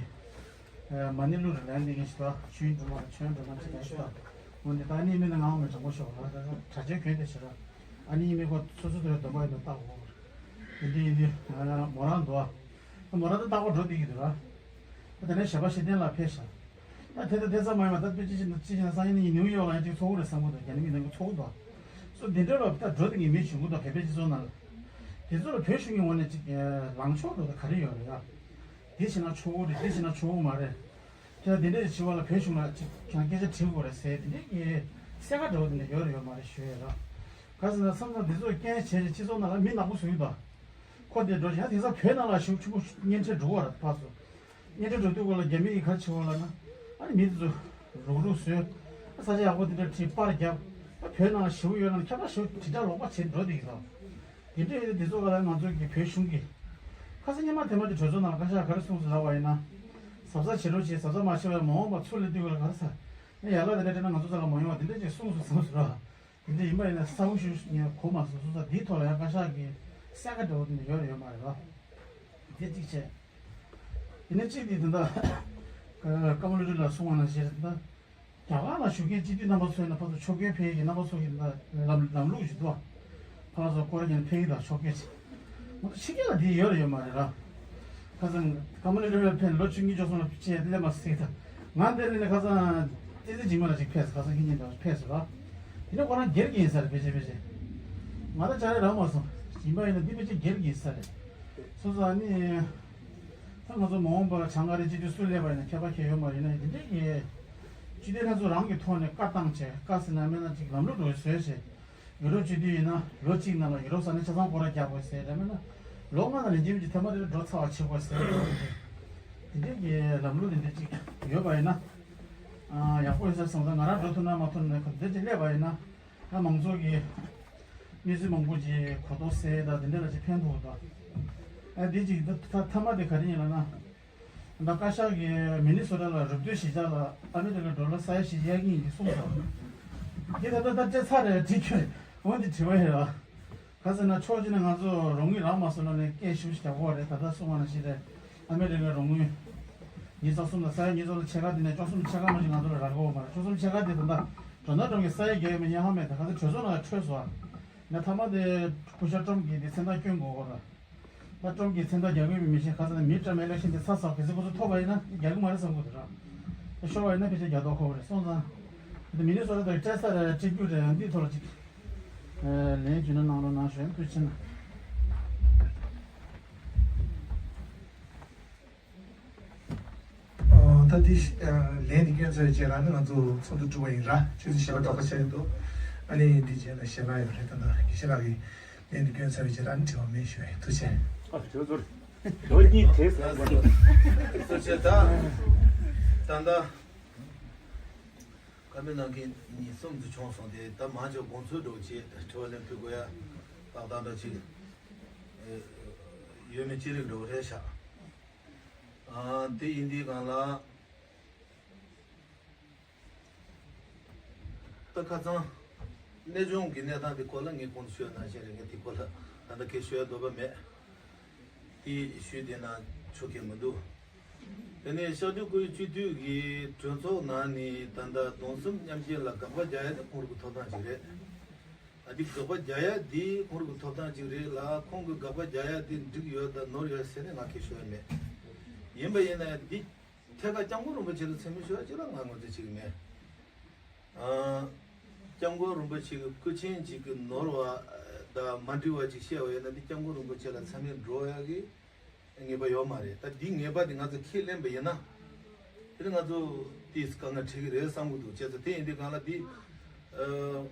མ་ཎི་གླུ་རེ་ལེན་དེ་ངས་ཞུ་ད་ཆོས་འགྲོ་མ་ཆོས་འགྲོ་མ་ཅི་ལེན་ཞུ་ད། འོན་ཏེ་ད་ཨ་ནི་མི་ནི་ངའང་མི་དྲང་པོ་ཤོག་ལ་གྲགས་ཅན་གྱོན་དེ་ཞེ་ར། ཨ་ནི་མི་ཁོ་སོ་སོ་དེ་འདོན་པ་ཡིན་ན་ལྟ་དགོས། དེ་འདི་ཡིན་དུས་མོ་རང་འདུག་ཨ། མོ་རང་ད་ལྟ་ཁོ་འགྲོ་བསྡད་ཀྱི་འདུག་ར། ད་དེ་ནས་གཞས་པ་ཤེས་ལྡན་ལགས་ཕེབས་ཤག་ད་དེ་ད་དེ་ཙམ་མ་ཡིན་པ་ད་དཔེ་ཅི་ཞིག་ཅི་ཞིག་སང་ཉིན་ནིའུ་ཡོག་ལ་ཡང་ཅིག་ཚོགས་འདུ་རེ་བསམ་གྱི་འདུག་རྒྱ་ནག་མི་ནང་གི་ཚོགས་འདུ་འདུག་སོ་འདི་འདྲ་ལ་ད་འགྲོ་དེ་ངས་མི་ཞུ་གི་འདུག་བོད་པའི་སྤྱི་ཚོགས་ནང་ལ། དེ་ཚོ་ལ་བོད་གཞུང་གི་ངོས་ནས་ཅིག་ལངས་ཕྱོགས་འདུག་ད་ག་རེ་ཡོད་རེད་ཡ། འདི་བྱས་ན་ཆོག་གི་རེད་འདི་བྱས་ན་ཆོག་གི་མ་རེད། དེ་ལ་འདི་འདྲ་ཞིག་བྱེད་པ་ལ་བོད་གཞུང་ལ་ཅིག་ཀྱང་སྐད་ཆ་དྲི་དགོས་རེད་ཟེར་འདི་འདྲའི་གི་གསལ་ཁ་འདྲ་བོ་འདི་འདྲ་ཡོད་རེད་ཡོད་མ་རེད་ཞུ་ཡས་ར། ག་ཟེར་ན་བསམ་བློ་འདི་ཚོ་རྐྱེན་བྱས་ནས་སྤྱི་ཚོགས་ནང་ལ་མི་ནག་པོ་བཟོ་གི་འདུག་ཁོ་དེ་འགྲོ་བཞིན་དེང་སང་བོད་ནང་ལ་ཞུགས་ཆུ་བོ་གཉེན་འཕྲད་འགྲོ་བ་ར་ཕར་ཚུར། གཉེན་འཕྲད་འགྲོ་དུས་སྐོར་ལ་རྒྱ་མི་ཡིས་ག་རེ་བྱེད་པ་ལབ་ན། ཨ་ནི་མི་དེ་ཚོ་རུག་རུག་བཟོས། ས་ཆ་ཡག་པོ་དེ་འདྲ་ཁྲིད་པར་བརྒྱབ། ཨ་བོད་ནང་ཞེ་པོ་ཡོད་ན་ཁྱབ་བསྒྲགས་ཞེ་པོ་དྲིལ་བསྒྲགས་ལོག་པ་བྱེད་འགྲོ་བསྡད་ཀྱི་འདུག་དེ་འདྲ་ཡོད་དུས་དེ་ཚོ་ག་ལ་ང་ཚོ་གི་བོད་གཞུང་གི་ཁ་སང་སྔོན་མ་དེ་མ་དེ་གྲོས་ཚོགས་ནང་ལ་བཀའ་ཤག་ག་རེ་གསུངས་སོང་ལབ་པ་ཡིན་ན། གཟབ་གཟབ་བྱེད་རོགས་བྱེད། གཟབ་གཟབ་མ་བྱས་པར་མ་འོངས་པ་ཚུར་སླེབས་དུས་སྐོར་ལ་ག་རེ་ཟ། ཡ་ཡར་ལ་དེ་འདྲ་དྲན་ན་ང་ཚོ་ས་ལ་མ་ཡོང་བ་དེ་འདྲ་ཅིག་གསུངས་སོང་བསམ་སོང་ར། དེ་འདྲ་ཡིན་པ་ཡིན་ན་གསལ་པོ་ཞུ་ངས་གོ་མ་སོང་། སོང་ཙང་འདིའི་ཐོག་ལ་ཡང་བཀའ་ཤག་གི་གསལ་ཁ་འདྲ་བོ་དེ་འདྲ་ཡོད་རེད་ཡོད་མ་རེད་ལ། དེ་གཅིག་བྱས། དེ་ནས་གཅིག་དེ་ད་ལྟ་ཀརྨ་བློ་གྲོས་ལགས་གསུངས་པ་ནང་བཞིན་ད་ལྟ་རྒྱ་གར་ལ་བཞུགས་མཁན་སྤྱི་འཐུས་རྣམ་པ་ཚོ་ཡིན་ན་ཕར་ཚུར་ཆོས་རྒྱལ་ཕེབས་ཀྱི་རྣམ་པ་ཚོ་གི་ད་ལམ་ལམ་ལུགས་ཅིག་འདུག་ཕར་ཚུར་སྐོར་ར་བརྒྱབ་ནས་ཕེབས་ཀྱི་ད་ཆོས་རྒྱལ་ཅིག་ང་ཚོ་ཕྱི་རྒྱལ་ལ་དེ་ཡོད་རེད་ཡོད་མ་རེད་ར། ཁ་སང་ཀརྨ་བློ་གྲོས་ཕེབས་ལོ་བཅུ་གཉིས་བཅུ་གསུམ་ལ་ཕྱིན་སླེབས་མ་སྲིད་ད། ང་འདིར་ནི་ཁ་སང་བསྟན་འཛིན་འཇིགས་མེད་ལགས་ཅིག་ཕེབས་སོང་། ཁ་སང་ཁྱེད་གཉིས་འདྲ་ཕེབས་སོང་ར། དེ་ནས་ཁོ་རང་སྒེར་གྱི་ཡིན་ས་རེད། ཕལ་ཆེར་ཕལ་ཆེར་ང་ད་ཅང་རེ་རག་མ་སོང་། ཡིན་པ་ཡིན་ན་འདི་ཕལ་ཆེར་སྒེར་གྱི་ཡིན་ས་རེད། སོང་ཙང་ནི་ད་ང་ཚོ་མ་འོངས་པར་བྱང་ཨ་རིའི་སྤྱི་འཐུས་སུ་སླེབས་པ་ཡིན་ན་ཁྱད་པར་ཁྱད་ཡོད་མ་རེད། ཡིན་ན་འདི་འདྲའི་གི་སྤྱི་འཐུས་ལྷན་ཚོགས་རང་གི་ཐོག་ནས་བཀའ་བཏང་བྱས། བཀའ་ཟེར་ན་མིན་ན་ཅིག་ལམ་ལུགས་འགྲོ་བའི་བཟོས་བྱས། ཡུ་རོབ་སྤྱི་འཐུས་ཡིན་ན་ལོ་གཅིག་ནང་ལ་ཡུ་རོབ་ས་གནས་ཆ་ཚང་སྐོར་ར་རྒྱག་དགོས་ཟེར། རེད་མིན་ན་ལོ་ལྔ་ནང་ལ་འཇིམ་གྱི་ཐེངས་མ་དེ་འགྲོ་ཚར་བ་བྱེད་དགོས་ཟེར། དེ་འདྲའི་གི་ལམ་ལུགས་དེ་འདྲ་ཅིག་ཡོད་པ་ཡིན་ན་ཡག་པོ་ཡོད་ས་རེད་བསམ་སོང་། ང་རང་འགྲོ་ཐུབ་ན་མ་ཐུབ་ན་ག་འདྲ་ཅིག་སླེབས་པ་ཡིན་ན། ད་མང་ཚོགས་ཀྱི་མི་སེར་མང་པོ་ཅིག་གོ་རྟོགས་སད་ད་དེ་འདྲ་ལ་ཅིག་ཕན་ཐོགས་ད། ཨ་འདི་ཅིག་ད་ཐ་མ་དེ་ག་རེ་ཡིན་ལབ་ན། ད་བཀའ་ཤག་གིས་མི་ནི་སོ་ཊ་ལ་རུབ་སྟོན་གཞིས་ཆགས་ལ་ཨ་མི་རི་ཀའི་ཌོ་ལར་ས་ཡ་བཞི་གཡར་གྱི་ཡིན་གྱི་གསུངས་སོང་། འདི་ད་ལྟ་ད་སྤྲད་ཚར་རེད་དྲི་རྒྱུ་རེད། འོ་འདི་དྲི་བ་ཡིན་ར། ག་ཟེར་ན་ཕྱོགས་གཅིག་ནས་ང་ཚོ་རོགས་དངུལ་རག་མ་སོང་ན་ནས་སྐད་ཞུ་ཞིག་རྒྱག་དགོས་རེད། ད་ལྟ་གསུངས་པ་ནང་བཞིན་རེད། ཨ་མི་རི་ཀའི་རོགས་དངུལ་ཉིས་རྩ་གསུམ་དང་ས་ཡ་ཉིས་རྩ་གསུམ་ཕྱེད་ཀ་དེ་ནས་བཅུ་གསུམ་ཕྱེད་ཀ་མ་ཞིག་ང་ཚོ་ལ་རག་གི་ཡོད་མ་རེད། བཅུ་གསུམ་ཕྱེད་ཀ་དེ་ད་ལྟ་ཌོ་ནལ་ཊམ་གྱི་ས་ཡ་བརྒྱད་ཡོད་མེད་ཧ་མ་མེད། ད་ག་ཚོད་གྲོས་ཚོགས་ནང་ལ་འཕྲོས་སོང་། ཨ་ནས་ཐ་མ་དེ་སྐུ་ཞབས་ཊམ་གྱིས་དེ་མཚན་རྟགས་སྐྱོན་དགོས་གོ་ར། ད་ཊམ་གྱིས་མཚན་རྟགས་རྒྱག་གི་མིན་མི་ཤེས། ག་ཚོད་ནས་མིཌ་ཊརམ་ཨི་ལེག་ཤན་དེ་ཚར་སོང་། གལ་སྲིད་ཁོ་ཚོ་ཐོབ་པ་ཡིན་ན་རྒྱག་གི་མ་རེད་བསམ་གི་འདུག་ར། ད་ཤོར་བ་ཡིན་ན་ཕལ་ཆེར་རྒྱག་མདོག་ཁ་པོ་རེད། སོང་ཙང་། ད་མི་ནི་སོ་ཊ་དང་སྤྲད་ས་རེད། སྤྲད་རྒྱུ་རེད། འདིའི་ཐོག་ལ་ཅིག་ལན་རྒྱུ་ན་གནང་རོགས་གནང་ཞུ་ཡ། ཐུགས་རྗེ་ཆེ་གནང་། ཨོ། ད་འདི་ལན་འདི་སྐྱོན་ཚར་བའི་རྗེས་ལ་ནི་ང་ཚོ་ཚོགས་འདུ་གྲུབ་པ་ཡིན་ར། ཆུ་ཚོད་བཞི་པ་རྡོག་རྩ་ཆགས་ཡོད་འདུག་ཨ་ནི་འདི་རྗེས་ལ་ཞལ་ལག་ཡོད་རེད། ད་ལྟ་ཞལ་ལག་གི་ལན་འདི་སྐྱོན་ཚར་བའི་རྗེས་ལ་ནི་དྲི་བ་མེད་ཞུ་ཡ་ཡིན། ཐུགས་རྗེ་ཆེ། ཨ་ཇོ་ཇོ་རེད། ལོ་གཉིས་དེ་ཟེར་བ་རེད། ཐུགས་རྗེ་ཆེ། ད་ད་ད་བཀའ་མོལ་གནང་མཁན་གཉིས་གསུམ་དུ་བྱུང་སོང་། དེ་ད་མང་ཆེ་བ་དགོངས་ཚུལ་འདྲ་བོ་བྱས་དྲི་བ་ལན་ཕུལ་དགོས་ཡ་ཏག་ཏག་འདྲ་ཅིག་ཡོད་མེད་ཅི་རིགས་འདྲ་བོ་རེད་ཤག་ཨ། དེ་ཡིན་དུས་སྒང་ལ། ད་ཁ་སང་གནས་ཆུང་གི་གནས་སྟངས་དེ་སྐོར་ལ་ངས་གོང་དུ་ཞུས་པ་ནང་བཞིན་རེད། ངས་དེ་སྐོར་ལ་ད་ལྟ་སྐད་ཆ་ཤོད་ཡ་འདོད་པ་མེད། དེ་ཞུས་བསྡད་ན་ཆོག་གི་མི་འདུག་དེ་ནས་ཤར་སྟོད་ཁུལ་སྤྱི་འཐུས་ཀྱི་གྲོས་ཚོགས་ནང་ནས་ད་ལྟ་གདུང་སེམས་མཉམ་སྐྱེད་ལ་དགག་པ་རྒྱག་ཡ་དེ་ཁོང་རང་གི་ཐོབ་ཐང་ཅིག་རེད། ཨ། འདི་དགག་པ་རྒྱག་ཡ་འདི་ཁོང་རང་གི་ཐོབ་ཐང་ཅིག་རེད་ལ། ཁོང་གི་དགག་པ་རྒྱག་ཡ་འདི་འགྲིག་ཡོད་དང་ནོར་ཡོད་ཟེར་ནས་ང་སྐད་ཤོད་ཡ་མེད། ཡིན་པ་ཡིན་ན་འདི་ཐད་ཀར་སྐྱབས་མགོན་རིན་པོ་ཆེ་ལ་མཚན་སྨད་ཞུ་ཡ་ཅིག་ལ་ང་ངོས་འཛིན་བྱེད་ཀྱི་མེད། ཨ། སྐྱབས་མགོན་རིན་པོ་ཆེ་གི་སྐུ་ཆེན་ཅིག་གི་ནོར་བ་དང་མ་འགྲིག་པ་ཅིག་བཤད་པ་ཡིན་ན་འདི་སྐྱབས་མགོན་རིན་པོ་ཆེ་ལ་མཚན་སྨད་འགྲོ་ཡ་གི་ངེས་པ་ཡོད་མ་རེད། ད་འདི་ངེས་པ་འདི་ང་ཚོ་ཁས་ལེན་པ་ཡིན་ན། དེ་ནི་ང་ཚོ་དེས་དཀའ་ངལ་འཕྲད་ཀྱི་རེད་བསམ་གྱི་འདུག་བྱས་ཙང་དེ་ཡིན་དུས་སྒང་ལ་འདི། ཨ།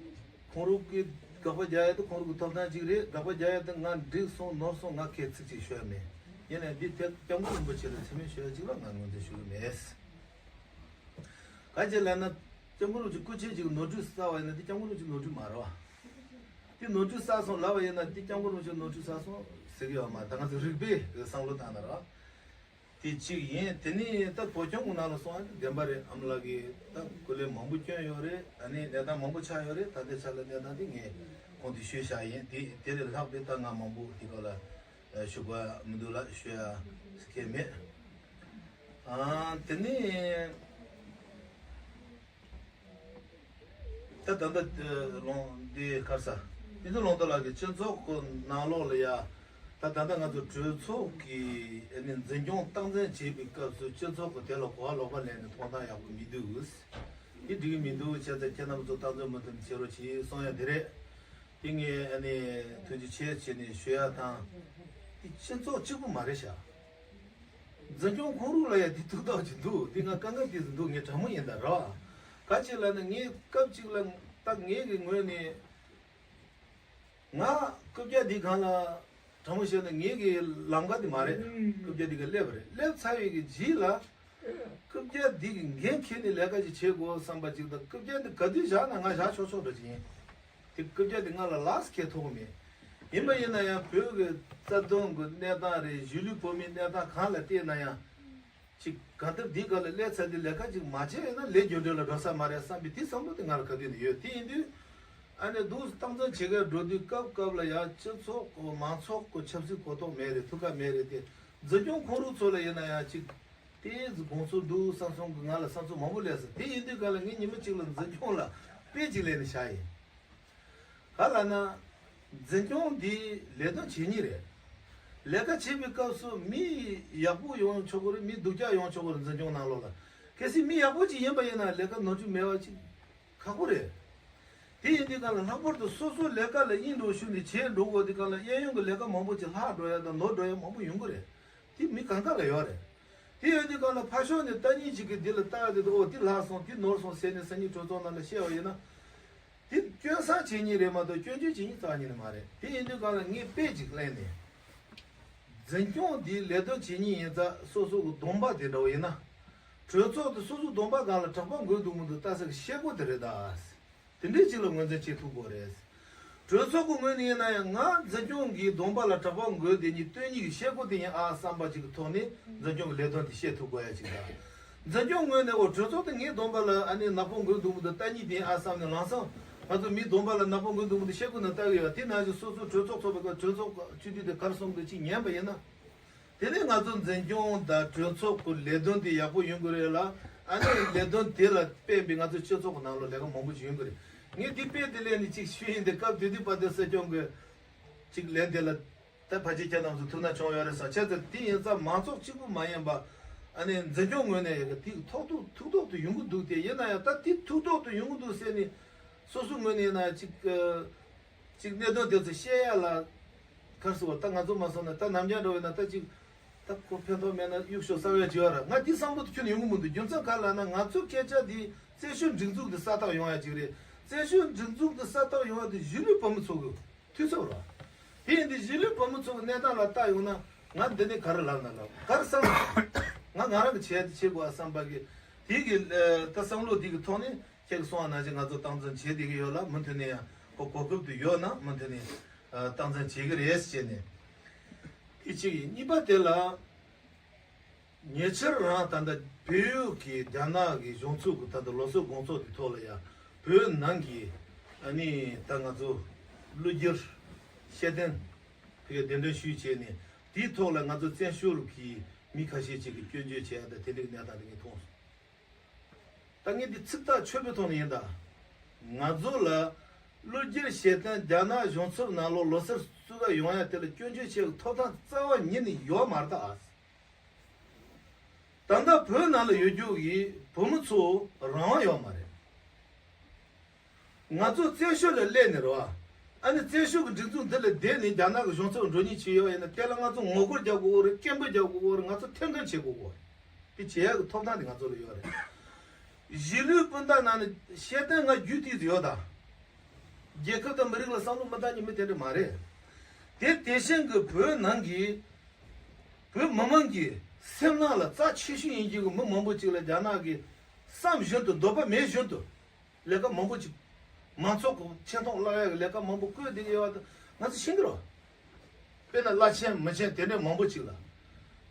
ཁོང་རང་གི་དགག་པ་རྒྱག་ཡ་དེ་ཁོང་རང་གི་ཐོབ་ཐང་ཅིག་རེད། དགག་པ་རྒྱག་ཡ་དེ་ང་འགྲིག་སོང་ནོར་སོང་ང་ཁས་ཚིག་ཅིག་ཤོད་ཡ་མེད། ཡིན་ནའི་འདི་ཐད་སྐྱབས་མགོན་རིན་པོ་ཆེ་ལ་མཚན་སྨད་ཞུ་ཡ་ཅིག་ལ་ང་ངོས་འཛིན་ཞུ་གི་མེད། ག་ཅི་ལབ་ན། སྐྱབས་མགོན་རིན་པོ་ཆེ་སྐུ་ཆེན་ཅིག་ནོར་འཁྲུལ་བསགས་པ་ཡིན་ན་འདི་སྐྱབས་མགོན་རིན་པོ་ཆེ་ནོར་འཁྲུལ་མ་རེད་བ། དེ་ནོར་འཁྲུལ་བསགས་སོང་ལབ་པ་ཡིན་ན་འདི་སྐྱབས་མགོན་རིན་པོ་ཆེ་ནོར་འཁྲུལ་བསགས་སོང་ཟེར་གྱི་ཡོད་མ་རེད། ད་ང་ཚོ་རིག་པའི་བསམ་བློ་བཏང་ན་ར། དེ་གཅིག་ཡིན། དེ་ནས་ད་བོད་ལྗོངས་ཀྱི་ནང་ལ་སོང་བ་བདེན་པ་རེད། ཨ་མ་ལགས་ཀྱིས་ད་སྐུ་ལས་མང་པོ་བསྐྱོན་ཡོད་རེད། ཨ་ནི་གནས་སྟངས་མང་པོ་ཆགས་ཡོད་རེད། ད་ལྟའི་ཆ་ལ་གནས་སྟངས་དེ་ངས་གོང་དུ་ཞུས་བཞག་ཡིན། དེ་དེ་ལས་ལྷག་པའི་ད་ང་མང་པོ་དེ་ག་ལ་ཞུ་དགོས་མི་འདུག་ལ། ཞུ་ཡ་སྐད་མེད། ཨ་དེ་ནས། ད་ད་ལྟ་ལོང་འདི་གར་ས་ཨིན་ཚོ་ལོང་ཏོ་ལགས་ཀྱི་སྤྱི་ཚོགས་ཀྱི་ནང་ལོགས་ལ་ཡ། ད་ད་ལྟ་ང་ཚོ་གྲོས་ཚོགས་ཀྱི་ཨ་ནི་འཛིན་སྐྱོང་སྟངས་འཛིན་བྱེད་པའི་སྐབས་སུ་སྤྱི་ཚོགས་ཀྱི་དེ་ལ་གོ་བ་ལོག་པ་ལེན་ནས་ཐོབ་ཐང་ཡག་པོ་མི་འདུག་འདི་འགྲིག་གི་མི་འདུག་བྱས་ཙང་ཁྱེད་རྣམ་ཚོ་སྟངས་འཛིན་མུ་མཐུད་བྱེད་རོགས་གྱིས་གསུང་ཡ་དེ་རེད། དེ་ངས་ཨ་ནི་ཐུགས་རྗེ་ཆེ་བྱས་ནས་ཞུ་ཡ་དང་། འདི་སྤྱི་ཚོགས་གཅིག་པུ་མ་རེད་ཤག་འཛིན་སྐྱོང་ཁོང་རུ་ལ་ཡ་དེ་ཐུག་ཐག་ཅིག་འདུག་དེ་ང་དཀའ་ངལ་དེ་ཟིན་འདུག་ངས་དྲང་མོ་ཡིན་ད་ར། ག་ཅིག་ལ་ནི་ངས་སྐབས་ཅིག་ལ་ད་ངས་ཀྱི་ངོས་ནས་ང་རྐུབ་བཀྱག་འདི་གང་ལ་དྲང་མོ་བཤད་ན་ངས་ཀྱི་ལམ་ཁ་དེ་མ་རེད། རྐུབ་བཀྱག་འདི་ག་སླེབས་རེད། སླེབས་ཚར་བའི་གི་རྗེས་ལ་རྐུབ་བཀྱག་འདི་གི་འགན་འཁྱེར་ནས་ལས་ཀ་ཅིག་བྱེད་དགོས་བསམ་པ་ཅིག་དང་། རྐུབ་བཀྱག་འདི་ག་དུས་བཞག་ན་ང་བཞག་ཆོག་ཆོག་འདྲ་ཅིག་ཡིན། དེ་རྐུབ་བཀྱག་དེ་ང་ལ་ལགས་ཁེལ་ཐོགས་མེད། ཡིན་པ་ཡིན་ན་ཡང་བོད་ཀྱི་རྩ་དོན་གྱི་གནས་སྟངས་རེད། གཞིས་ལུས་བོད་མིའི་གནས་སྟངས་གང་ལ་བལྟས་ན་ཡང་། ཅིག་གང་ལྟར་འདི་ག་ལ་སླེབས་ཚར་དུས་ལས་ཀ་ཅིག་མ་བྱས་ཡིན་ན་ལས་རྒྱུ་འབྲས་ལ་འགྲོ་ས་མ་རེད་བསམ་པའི་དེ་བསམ་བློ་དེ་ང་ལ་ག་དུས་ནས་ཡོད། དེ་ཡིན་དུས་ཨ་ནི་འདུག་སྟངས་འཛིན་བྱེད་མཁན་འགྲོ་དུས་སྐབས་སྐབས་ལ་ཡང་སྤྱི་ཚོགས་ཀྱི་མང་ཚོགས་ཀྱི་ཆབ་སྲིད་གོ་རྟོགས་མེད་རེད། ཐུགས་ཁ་མེད་རེད་དེ། འཛིན་སྐྱོང་ཁོང་རུ་ཚོ་ལ་ཡིན་ན་ཡང་ཅིག་དེ་དགོངས་ཚུལ་འདུག་བསམ་སོང་གི་ང་ལ་བསམ་ཚུལ་མང་པོ་སླེབས་སོང་། དེ་ཡིན་དུས་ག་ལ་ངས་ཉི་མ་གཅིག་ལ་འཛིན་སྐྱོང་ལ་དཔེ་གཅིག་ལེན་ནས་བཞག་ཡིན། ག་ལ་ན། འཛིན་སྐྱོང་འདི་ལས་དོན་བྱེད་ཉིན་རེད། ལས་ཀ་བྱེད་པའི་སྐབས་སུ་མི་ཡག་པོ་ཡོང་ཆོག་གི་རེད། མི་སྡུག་ཅག་ཡོང་ཆོག་གི་རེད། འཛིན་སྐྱོང་ནང་ལོགས་ལ་གལ་སྲིད་མི་ཡག་པོ་ཅིག་ཡིན་པ་ཡིན་ན་ལས་ཀ་ནོར་འཁྲུལ་མེད་པ་ཅིག་ཁག་པོ་རེད། དེ་ཡིན་དུས་གང་ལ་ལྷག་པར་དུ་སོ་སོ་ལས་ཀ་ལ་དབྱིངས་འགྲོ་ཤུགས་ནས་བྱེད་འགྲོ་དགོས་དུས་གང་ལ་གཡས་གཡོན་གྱི་ལས་ཀ་མང་པོ་ཅིག་ལྷག་འགྲོ་ཡ་དང་ནོར་འགྲོ་ཡ་མང་པོ་ཡོང་གི་རེད། དེ་མི་གང་ག་ལ་ཡོད་རེད། དེ་ཡོད་དུས་གང་ལ་ཕར་ཕྱོགས་ནས་ལྟ་ཉིན་ཅིག་གིས་འདི་ལ་ལྟ་ཡ་དེ་དུ་ཨོ་དེ་ལྷག་སོང་དེ་ནོར་སོང་ཟེར་ནས་སང་ཉིན་གྲོས་ཚོགས་ནང་ལ་བཤད་པ་ཡིན་ན། དེ་སྐྱོན་བསགས་བྱེད་ཉིན་རེད་མ་གཏོགས་སྐྱོན་བརྗོད་བྱེད་ཉིན་རྩ་ཉིན་མ་རེད། དེ་ཡིན་དུས་གང་ལ་ངས་དཔེ་ཅིག་གླེང་ནས། འཛིན་སྐྱོང་འདིའི་ལས་དོན་བྱེད་ཉིན་ཡིན་ཙང་སོ་སོ་གི་སྡོམ་པ་དེ་འདྲ་བོ་ཡིན་ན། གྲོས་ཚོགས་དེ་སོ་སོའི་སྡོམ་པ་སྒང་ལ་དྲག་པོ་འགོད་འདུག་མི་འདུག་ལྟ་ས་གི་ཤེལ་སྒོ་དེ་རེད་ད། དེ་འདྲའི་ཅིག་ལ་ངོས་འཛིན་བྱེད་ཐུབ་དགོས་རེད། གྲོས་ཚོགས་ཀྱི་ངོས་ནས་ཡིན་ན་ཡང་ང་འཛིན་སྐྱོང་གི་སྡོམ་པ་ལ་དྲག་པོ་འགོད་དེ་ཉིད་སྟོན་ཉིད་ཀྱི་ཤེལ་སྒོ་དེ་ཡིན་ཨ་བསམ་པ་ཅིག་གི་ཐོག་ནས་འཛིན་སྐྱོང་གི་ལས་དོན་དེ་བཤད་ཐུབ་དགོས་ཡ་ཅིག་དང་། འཛིན་སྐྱོང་ངོས་ནས་འོ་གྲོས་ཚོགས་དེ་ངའི་སྡོམ་པ་ལ་ཨ་ནི་ནག་པོ་འགོད་འདུག་མི་འདུག་ལྟ་ཉིད་དེ་ཡིན་ཨ་བསམ་ནས་ལམ་སང་ང་ཚོ་མིའི་སྡོམ་པ་ལ་ནག་པོ་འགོད་འདུག་མི་འདུག་ཤེལ་སྒོ་ནང་ལྟ་གི་ཡོད། དེ་ནང་བཞིན་སོ་སོའི་གྲོས་ཚོགས་ཚོགས་པའི་སྐབས་གྲོས་ཚོགས་སྤྱི་འཐུས་དེ་གར་སོང་གི་ཅིག་ཉན་པ་ཡིན་ན། དེ་ནས་ང་ཚོ་འཛིན་སྐྱོང་དང་གྲོས་ཚོགས་ཀྱི་ལས་དོན་དེ་ཡག་པོ་ཡོང་གི་རེད་ལ། ཨ་ནི་ལས་དོན་དེ་ལ་དཔག་པའི་ང་ཚོ་སྤྱི་ཚོགས་ཀྱི་ནང་ལ་ལས་ཀ་མང་པོ་ཞིག་ཡོང་གི་རེད། ངས་འདི་དཔེ་དེ་ལས་ནི་ཅིག་ཞུས་ཡིན་ཏེ་སྐབས་དེ་དུས་པ་དེ་སྲིད་སྐྱོང་གི་ཅིག་ལན་དེ་ལ་ད་ཕལ་ཆེར་ཁྱེད་རྣམས་ཚོ་ཐུགས་སྣང་བྱུང་ཡོད་རེད་ཟེར། བྱས་ཙང་དེ་ཡིན་ཙང་མང་ཚོགས་གཅིག་པུ་མ་ཡིན་པ་ཨ་ནི་འཛིན་སྐྱོང་ངོས་ནས་ཡོད་གི་དེ་ཐོག་ཏུ་ཐུགས་ཐོག་ཏུ་ཡོང་གི་འདུག་སྟེ། ཡིན་ན་ཡང་ད་དེ་ཐུགས་ཐོག་ཏུ་ཡོང་གི་འདུག་ཟེར་ནས་སོ་སོ་ངོས་ནས་ཡིན་ན་ཅིག་ཅིག་གནད་དོན་དེ་ཚོ་བཤད་ཡ་ལ་གར་སོང་བ་ད་ང་ཚོ་མ་སོང་ན་ད་ནམ་རྒྱུན་འགྲོ་བས་ན་ད་ཅིག་ད་ཁོ་ཕན་ཐོགས་མེད་ན་གཡུག་ཤོག་བསམ་ཡ་བྱེད་ཡ་ར། ང་དེ་བསམ་བློ་དེ་ཁྱོན་ནས་ཡོང་གི་མི་འདུག་རྒྱུ་མཚན་ག་ལ་ན་ང་ཚོ་སྐད་ཆ་དེ་བཙན་བྱོལ་སྒྲིག་འཛུགས་དེ་སྲ་ཐག་ཡོང་ཡ་ཅིག་རེད། བཙན་བྱོལ་སྒྲིག་འཛུགས་དེ་སྲ་ཐག་ཡོང་ཡ་དེ་གཞིས་ལུས་བོད་མི་ཚོ་གི་འཐུས་ཚབ་ར། དེ་ཡིན་དུས་གཞིས་ལུས་བོད་མི་ཚོ་གི་གནས་སྟངས་ལ་ལྟ་ཡོང་ན་ང་འདི་ནས་ག་རེ་ལབ་ན་ལབ་ག་རེ་བསམ་ང་ང་རང་གི་བྱས་དེ་བྱེད་དགོས་ཨ་བསམ་པ་གི་དེ་གི་ད་བསམ་བློ་དེ་གི་ཐོག་ནས། ཁྱེད་ཀྱིས་གསུངས་པ་ནང་བཞིན་ང་ཚོ་སྟངས་འཛིན་བྱེད་བསྡད་ཀྱི་ཡོད་ལ། མུ་མཐུད་ནས་ཡང་ཁོ་གོ་སྐབས་དུ་ཡོད་ན་མུ་མཐུད་ནས་སྟངས་འཛིན་བྱེད་ཀྱི་རེད་ཟེར་ནས། དེ་གཅིག་ཡིན། གཉིས་པ་དེ་ལ་ཉེ་ཆར་རང་ད་ལྟ་བལ་ཡུལ་གྱི་རྒྱ་ནག་གི་གཞུང་ཚབ་ཀྱི་ད་ལྟ་ལོ་གསར་དགོང་ཚོགས་ཀྱི་ཐོག་ལ་ཡང་བོད་ནང་གི་ཨ་ནི་ད་ང་ཚོ་གླུ་རྒྱུར་ཤེས་ལྡན་ཕ་གིར་གདན་འདྲེན་ཞུས་བྱས་ནས་དེའི་ཐོག་ལ་ང་ཚོ་བཙན་བྱོལ་གྱི་མི་ཁ་ཤས་ཅིག་གིས་སྐྱོན་བརྗོད་བྱས་ཡ་ད་དེ་འདྲའི་གནས་སྟངས་དེ་ངས་མཐོང་སོང་། ད་ངས་འདི་ཚིག་ཐག་ཆོད་པའི་ཐོག་ནས་ཡིན་ད། ང་ཚོ་ལ་གླུ་རྒྱུར་ཤེས་ལྡན་རྒྱ་ནག་གཞུང་ཚབ་ནང་ལོགས་ལོ་གསར་བཙུགས་ག་ཡོང་ཡ་དེ་ལ་སྐྱོན་བརྗོད་བྱེད་ཐོབ་ཐང་རྩ་བ་ཉིད་ནས་ཡོད་མ་རེད་ད། ད་ལྟ་བོད་ནང་ལ་ཡོད་རྒྱུ་གི་བོད་མི་ཚོ་རང་དབང་ཡོད་མ་རེད། ང་ཚོ་བཙན་བྱོལ་ལ་སླེབས་ནས་རེད་བ། ཨ་ནི་བཙན་བྱོལ་གྱི་སྒྲིག་འཛུགས་འདི་ལ་བསྡད་ནས་རྒྱ་ནག་གི་གཞུང་ཚབ་འགྲོ་ཉེན་ཅིག་ཡོད་ཡིན་ན་དེ་ལ་ང་ཚོ་ངོ་རྒོལ་རྒྱག་དགོས་རེད། སྐད་འབོད་རྒྱག་དགོས་རེད། ང་ཚོ་ཐེར་འདོན་བྱེད་དགོས་གོ། དེ་བྱེད་ཡག་གི་ཐོབ་ཐང་དེ་ང་ཚོ་ལ་ཡོད་རེད། གཞིས་ལུས་སྤུན་ཟླ་ནང་ནས་ཤེས་ལྡན་ང་རྒྱུད་དེ་ཡོད་ད། རྒྱལ་ཁབ་དང་མི་རིགས་ལ་བསམ་བློ་མི་བཏང་མཁན་མི་དེ་འདྲ་མ་རེད། དེ་དེ་བཞིན་གྱི་བོད་ནང་གི་བོད་མི་མང་གི་སེམས་ནང་ལ་རྩ་ཆེ་ཤོས་ཡིན་གྱི་གི་མི་མང་པོ་ཅིག་ལ་རྒྱ་ནག་གིས་བསམ་བཞིན་དུ་འདོད་པ་མེད་བཞིན་དུ། ལས་ཀ་མང་པོ་ཅིག་མང་ཚོགས་ཀྱི་ཆེ་མཐོང་བརླག་ཡག་གི་ལས་ཀ་མང་པོ་བསྐོས་བསྡད་ཀྱི་ཡོད་པ་དང་ང་ཚོ་ཤེས་ཀྱི་རེད། དཔེར་ན་བླ་ཆེན་མི་ཆེན་དེ་འདྲའི་མང་པོ་ཅིག་ལ།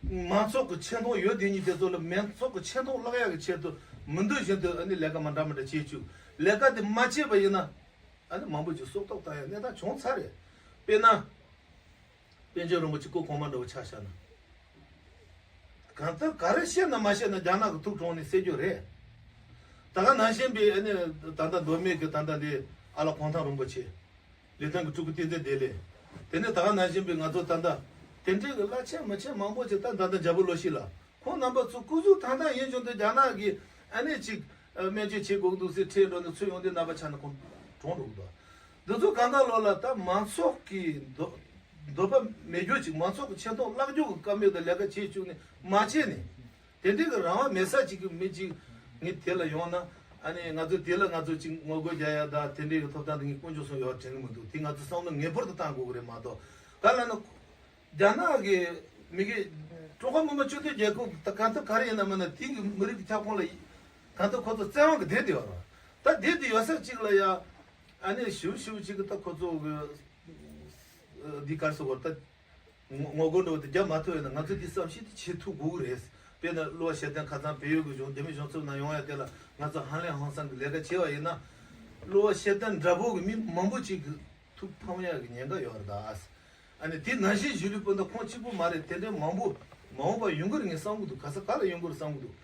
མང་ཚོགས་ཀྱི་ཆེ་མཐོང་ཡོད་དེ་ཉིད་དེ་ཚོ་ལ་མང་ཚོགས་ཀྱི་ཆེ་མཐོང་བརླག་ཡག་གི་ཆེད་དུ་མི་འདོད་བཞིན་དུ་ཨ་ནི་ལས་ཀ་མ་འདྲ་མི་འདྲ་བྱེད་བཅུག་ལས་ཀ་དེ་མ་བྱས་པ་ཡིན་ན་ཨ་ནི་མང་པོ་ཅིག་སྲོག་ཐོག་བཏང་ཡག་གནས་སྟངས་བྱུང་ཚར་རེད། དཔེར་ན། པཎ་ཆེན་རིན་པོ་ཆེ་སྐུ་གོང་མ་འདྲ་བོ་ཆ་བཞག་ན། གང་ལྟར་ག་རེ་བཤད་ན་མ་བཤད་ན་རྒྱ་ནག་གི་ཐུགས་དྲངས་ནས་བསད་རྒྱུ་རེད། ད་ག་ནང་བཞིན་པའི་ཨ་ནི་ད་ལྟ་མདོ་སྨད་ཀྱི་ད་ལྟ་འདི་ཨ་ལགས་གུང་ཐང་རིན་པོ་ཆེ། ལི་ཐང་གི་སྤྲུལ་སྐུ་བསྟན་འཛིན་བདེ་ལེགས། དེ་ནས་ད་ག་ནང་བཞིན་པའི་ང་ཚོ་ད་ལྟ་དེ་འདྲའི་གི་བླ་ཆེན་མི་ཆེན་མང་པོ་ཅིག་ད་ད་ལྟ་རྒྱལ་པོ་ལོ་ཤི་ལ། ཁོང་རྣམ་པ་ཚོ་སྐུ་གཟུགས་ཐང་ཐང་ཡིན་བཞིན་དུ་རྒྱ་ནག་གིས་ཨ་ནེ་ཅིག་སྨན་བཅོས་བྱེད་དགོས་འདུག་ཟེར་ཁྲིད་འགྲོ་ནས་ཚུར་ཡོང་དུས་རྣམ་པ་ཆགས་ནས་ཁོང་གྲོངས་འགྲོ་གི་འདུག་འདི་ཚོ་གང་ག་ལོག་ལ་ད་མང་ཚོགས་ཀྱི་འདོད་འདོད་པ་མེད་རྒྱུ་ཅིག་མང་ཚོགས་ཀྱི་ཆེ་མཐོང་བརླག་རྒྱུ་གི་བཀའ་མོལ་དང་ལས་ཀ་བྱེད་བཅུག་ནས་མ་བྱས་ནས་དེ་འདྲའི་གི་རང་དབང་མེད་ས་ཅིག་གི་མི་ཅིག་ངས་དེ་ལ་ཡོང་ན་ཨ་ནེ་ང་ཚོ་དེ་ལ་ང་ཚོ་ཅིག་ངོ་རྒོལ་རྒྱག་ཡ་ད་དེ་འདྲའི་གི་ཐོབ་ཐང་དེ་ངས་དཀོན་མཆོག་གསུམ་ཡོད་དྲན་གི་མི་འདུག་དེ་ང་ཚོ་བསམ་བློ་ངེས་པར་དུ་བཏང་དགོས་གི་རེད་མ་གཏོགས་ག་ལ་ན། རྒྱ་ནག་གི་མི་གི་ཀྲུང་ཧྭ་མི་དམངས་སྤྱི་མཐུན་རྒྱལ་ཁབ་ད་གང་ཐུབ་ག་རེ་ཡིན་ན་མིན་ན་དེང་གི་མི་རིགས་ཀྱི་ཁྱབ་ཁོངས་ལ་གང་ཐུབ་ཁོ་ཚོ་བཙན་དབང་གི་བསྡད་དེ་ཡོད་རེད། ད་བསྡད་དེ་ཡོད་ས་གཅིག་ལ་ཡ་ཨ་ནི་ཞིབ་ཞིབ་ཅིག་གི་ད་ཁོ་ཚོ་གི་འདི་གར་སོ་གོ་ད་ངོ་རྒོལ་འགྲོ་དེ་རྒྱབ་མ་ཐུབ་ཡོད་ན་ང་ཚོ་འདི་བསམ་ཤེས་དེ་བྱེད་ཐུབ་དགོས་གི་རེད། དཔེར་ན་གློ་བ་ཤེས་ལྡན་ཁ་ཚང་བལ་ཡུལ་གི་གཞུང་རྒྱ་མི་གཞུང་ཚབ་ནང་ཡོང་ཡ་དེ་ལ་ང་ཚོ་ཧང་ལེན་ཧང་སང་གི་ལས་ཀ་བྱས་པ་ཡིན་ན་གློ་བ་ཤེས་ལྡན་འདྲ་པོ་གི་མི་མང་པོ་ཅིག་གི་ཐུགས་ཕམ་ཡག་གི་ཉེན་ཁ་ཡོད་རེད་ད། ཨ་ནི་དེ་ནང་བཞིན་གཞིས་ལུས་སྤུན་ཟླ་ཁོང་གཅིག་པུ་མ་རེད། དེ་འདྲའི་མང་པོ་མ་འོངས་པར་ཡོང་གི་རེད་ངས་བསམ་གི་འདུག་ག་ས་ག་ལ་ཡོང་གི་རེད་བསམ་གི་འདུག་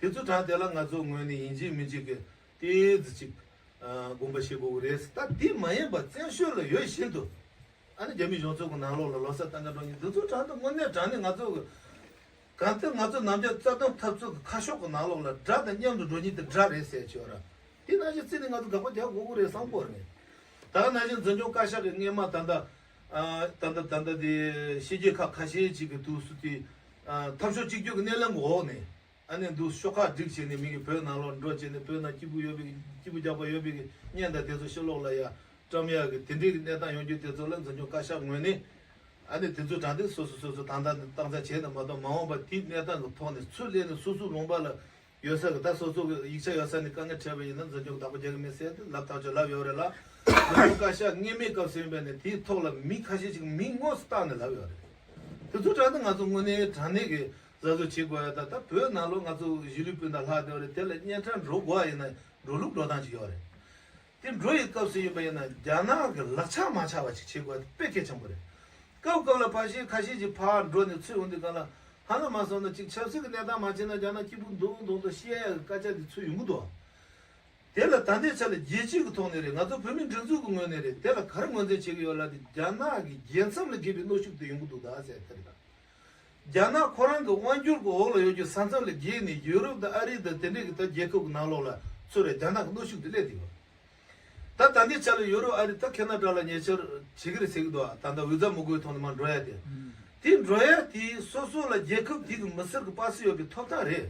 དེ་ཚོ་དྲང་དེ་ལ་ང་ཚོ་ངོས་ནས་ཡིན་གཅིག་མིན་གཅིག་གི་ཏོག་ཙམ་ཅིག་དགོངས་པ་བཞེས་དགོས་ཀྱི་རེད། ད་དེ་མ་ཡིན་པ་བཙན་བྱོལ་ལ་ཡོད་བཞིན་དུ་ཨ་ནི་རྒྱ་མི་གཞུང་ཚབ་ཀྱི་ནང་ལོགས་ལ་ལོ་གསར་གཏན་འཁེལ་འགྲོ་མཁན་འདི་ཚོ་དྲང་དུ་དངོས་གནས་དྲང་གནས་ང་ཚོ་གི་གང་ལྟར་ང་ཚོ་ནམ་རྒྱུན་རྩ་དོན་འཐབ་རྩོད་ཀྱི་ཁ་ཕྱོགས་ཀྱི་ནང་ལོགས་ལ་དགྲ་དང་མཉམ་དུ་འགྲོ་མཁན་དེ་དགྲ་རེད་ཟེར་བྱས་ར། དེ་ནང་བཞིན་རྩིས་ནས་ང་ཚོ་དགག་པ་རྒྱག་དགོས་ཀྱི་རེད་བསམ་གྱི་ཡོད་རེད། ད་ག་ནང་བཞིན་འཛིན་སྐྱོང་བཀའ་ཤག་གི་སྔས་མ་ད་ལྟ་ཨ་ད་ལྟ་ད་ལྟ་དེ་ཕྱི་རྒྱལ་ཁག་ཁ་ཤས་ཅིག་གི་དུས་སུ་དེ་ཨ་འཐབ་ཕྱོགས་གཅིག་གྱུར་གྱི་སྣེ་ལེན་གྱི་འོག་ནས་ཨ་ནི་འདུག་ཤོག་ཁག་སྒྲིག་བྱས་ནས་མི་གི་བོད་ནང་ལོགས་འགྲོ་བྱས་ནས་བོད་ནང་སྐྱིད་པོ་ཡོད་པའི་སྐྱིད་པོ་རྒྱག་པ་ཡོད་པའི་གི་བརྙན་དང་དེ་ཚོ་ཕྱི་ལོགས་ལ་ཡ་བཀྲམ་ཡག་གི་དེ་འདྲའི་གི་གནས་སྟངས་ཡོང་རྒྱུ་དེ་ཚོ་ལ་འཛིན་སྐྱོང་བཀའ་ཤག་ངོས་ནས་ཨ་ནི་དེ་ཚོ་དྲང་བདེན་སོ་སོ་སོ་སོ་དང་ད་ཏང་རྩ་བྱས་ནས་མ་གཏོགས་མ་འོངས་པ་དེའི་གནས་སྟངས་ཀྱི་ཐོག་ནས་ཚུར་སླེབས་ནས་སོ་སོའི་ལུང་པ་ལ་ཡོད་ས་གི་ད་སོ་སོ་གི་ཡིག་ཆ་ཡོད་ས་ནས་དཀའ་ངལ་འཕྲད་པ་ཡིན་ན་འཛིན་སྐྱོང་བདག་པོ་རྒྱག་གི་མེད་ཟེར་ཏེ་ལབ་ཐག་ཆོད་ལབ་ཡོད་རེད་ལ། འཛིན་སྐྱོང་བཀའ་ཤག་སྔས་མའི་སྐབས་སུ་ཡིན་པ་ནས་དེའི་ཐོག་ལ་མི་ཁ་ཤས་ཅིག་མིང་དངོས་སུ་བཏགས་ནས་ལབ་ཡོད་རེད། དེ་ཚོ་དྲང་བདེན་ང་ཚོ་དངོས་གནས་དྲང་གནས་ཀྱི་གཟབ་གཟབ་བྱེད་དགོས་ཡ་ད་ད་བོད་ནང་ལོགས་ང་ཚོ་གཞིས་ལུས་སྤུན་ཟླ་ལྷག་བསྡད་པ་རེད། དེ་ལ་གཉན་འཕྲང་འགྲོ་དགོས་པ་ཡིན་ན་འགྲོ་ལུགས་འགྲོ་སྟངས་ཅིག་ཡོད་རེད། དེ་འགྲོ་ཡི་སྐབས་སུ་ཡིན་པ་ཡིན་ན་རྒྱ་ནག་གི་ལག་ཆ་མ་ཆགས་པ་ཅིག་བྱེད་དགོས་པ་དེ་དཔེ་གལ་ཆེན་པོ་རེད། སྐབས་སྐབས་ལ་ཕར་ཞིག་ཁ་ཤས་ཀྱིས་ཕར་འགྲོ་ནས་ཚུར་ཡོང་དུས་སྒང་ལ་ཧ་ལམ་མ་སོང་ན་ཅིག་ཆབ་སྲིད་ཀྱི་གནས་སྟངས་མ་བྱས་ན་རྒྱ་ནག་སྐྱིད་པོ་འདུག་འདུག་འདུག་བཤད་ཡ་གི་སྐད་ཆ་དེ་ཚུར་ཡོང་གི་འདུག་དེ་ལ་ད་ལྟའི་ཆ་ལ་རྒྱལ་སྤྱི་གི་ཐོག་ནས་རེད། ང་ཚོ་བོད་མི་སྒྲིག་འཛུགས་ཀྱི་ངོས་ནས་རེད། དེ་ལ་ག་རེ་ངོས་འཛིན་བྱེད་ཀྱི་ཡོད་ལབ་དུས་རྒྱ་ནག་གི་རྒྱལ་མཚམས་ལས་བརྒལ་བའི་གནོན་ཤུགས་དེ་ཡོང་གི་འདུག་ད་ཟེར་དེ་རེད་ད། རྒྱ་ནག་ཁོ་རང་གི་དབང་སྒྱུར་གྱི་འོག་ལ་ཡོད་རྒྱུ་ས་མཚམས་ལས་བརྒལ་ནས་ཡུ་རོབ་དང་ཨ་རི་དང་དེ་འདྲས་ཀྱི་ད་རྒྱལ་ཁབ་ཀྱི་ནང་ལོགས་ལ་ཚུར་རེ་རྒྱ་ནག་གི་གནོན་ཤུགས་དེ་སླེབས་བསྡད་ཡོད། ད་ད་ལྟའི་ཆ་ལ་ཡུ་རོབ་ཨ་རི་ད་ཁེ་ན་ཌ་ལ་ཉེ་ཆར་བྱེད་ཀྱི་རེད་ཟེར་གྱི་འདུག་ད་ལྟ་བི་ཛ་མི་དགོས་ཐོག་ནས་མར་འགྲོ་ཡ་དེ། དེ་འགྲོ་ཡ་དེ་སོ་སོ་ལ་རྒྱལ་ཁབ་དེ་གི་མི་སེར་གྱི་པ་སེ་ཡོད་པའི་ཐོབ་ཐང་རེད།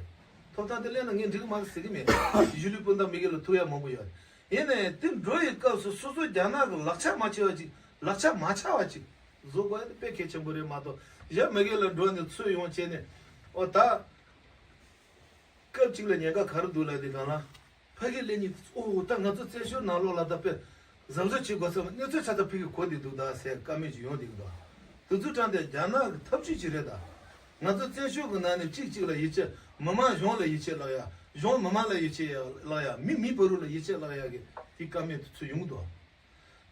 ཐོབ་ཐང་དེ་གླེང་ན་ངས་འགྲིག་གི་མ་རེད་ཟེར་གྱི་མེད། གཞིས་ལུས་སྤུན་ཟླ་མི་སྒེར་ལ་ཐུག་ཡ་མང་པོ་ཡོད་རེད། ཡིན་ནའི་དེ་འགྲོ་ཡི་སྐབས་སུ་སོ་སོ་རྒྱ་ནག་གི་ལག་ཆ་མ་ཆེ་བ་ཅིག་ལག་ཆ་མ་ཆགས་པ་ཅིག་བཟོ་དགོས་ཡ་དེ་དཔེ་གལ་ཆེན་པོ་རེད་མ་གཏོགས་གཞན་མི་སྒེར་ལ་འགྲོ་ནས་ཚུར་ཡོང་བྱས་ནས་ཨོ་ད། སྐབས་གཅིག་ལ་ཉེན་ཁ་ག་རེ་འདུག་ལབ་དུས་སྒང་ལ། ཕ་གི་ལས་ཉིད་ཨོ་ད་ང་ཚོ་བཙན་བྱོལ་ནང་ལོགས་ལ་ད་དཔེ་གཟབ་གཟབ་བྱེད་དགོས་བསམ་གནས་ཚུལ་ཆ་ཚང་ཕ་གི་གོ་བསྡད་འདུག་ད་ཟེར་བཀའ་མོལ་ཅིག་ཡོང་བསྡད་ཀྱི་འདུག་དེ་ཚོ་དྲང་བདེན་རྒྱ་ནག་གི་ཐབས་ཇུས་ཅིག་རེད་ད། ང་ཚོ་བཙན་བྱོལ་གྱི་ནང་ནས་གཅིག་གཅིག་ལ་ཡིད་ཆེས་མི་མང་གཞུང་ལ་ཡིད་ཆེས་བརླག་ཡ་གཞུང་མི་མང་ལ་ཡིད་ཆེས་བརླག་ཡ་མི་མི་བར་དུ་ལ་ཡིད་ཆེས་བརླག་ཡ་གི་དེ་བཀའ་མོལ་དེ་ཚོ་ཡོང་གི་འདུག་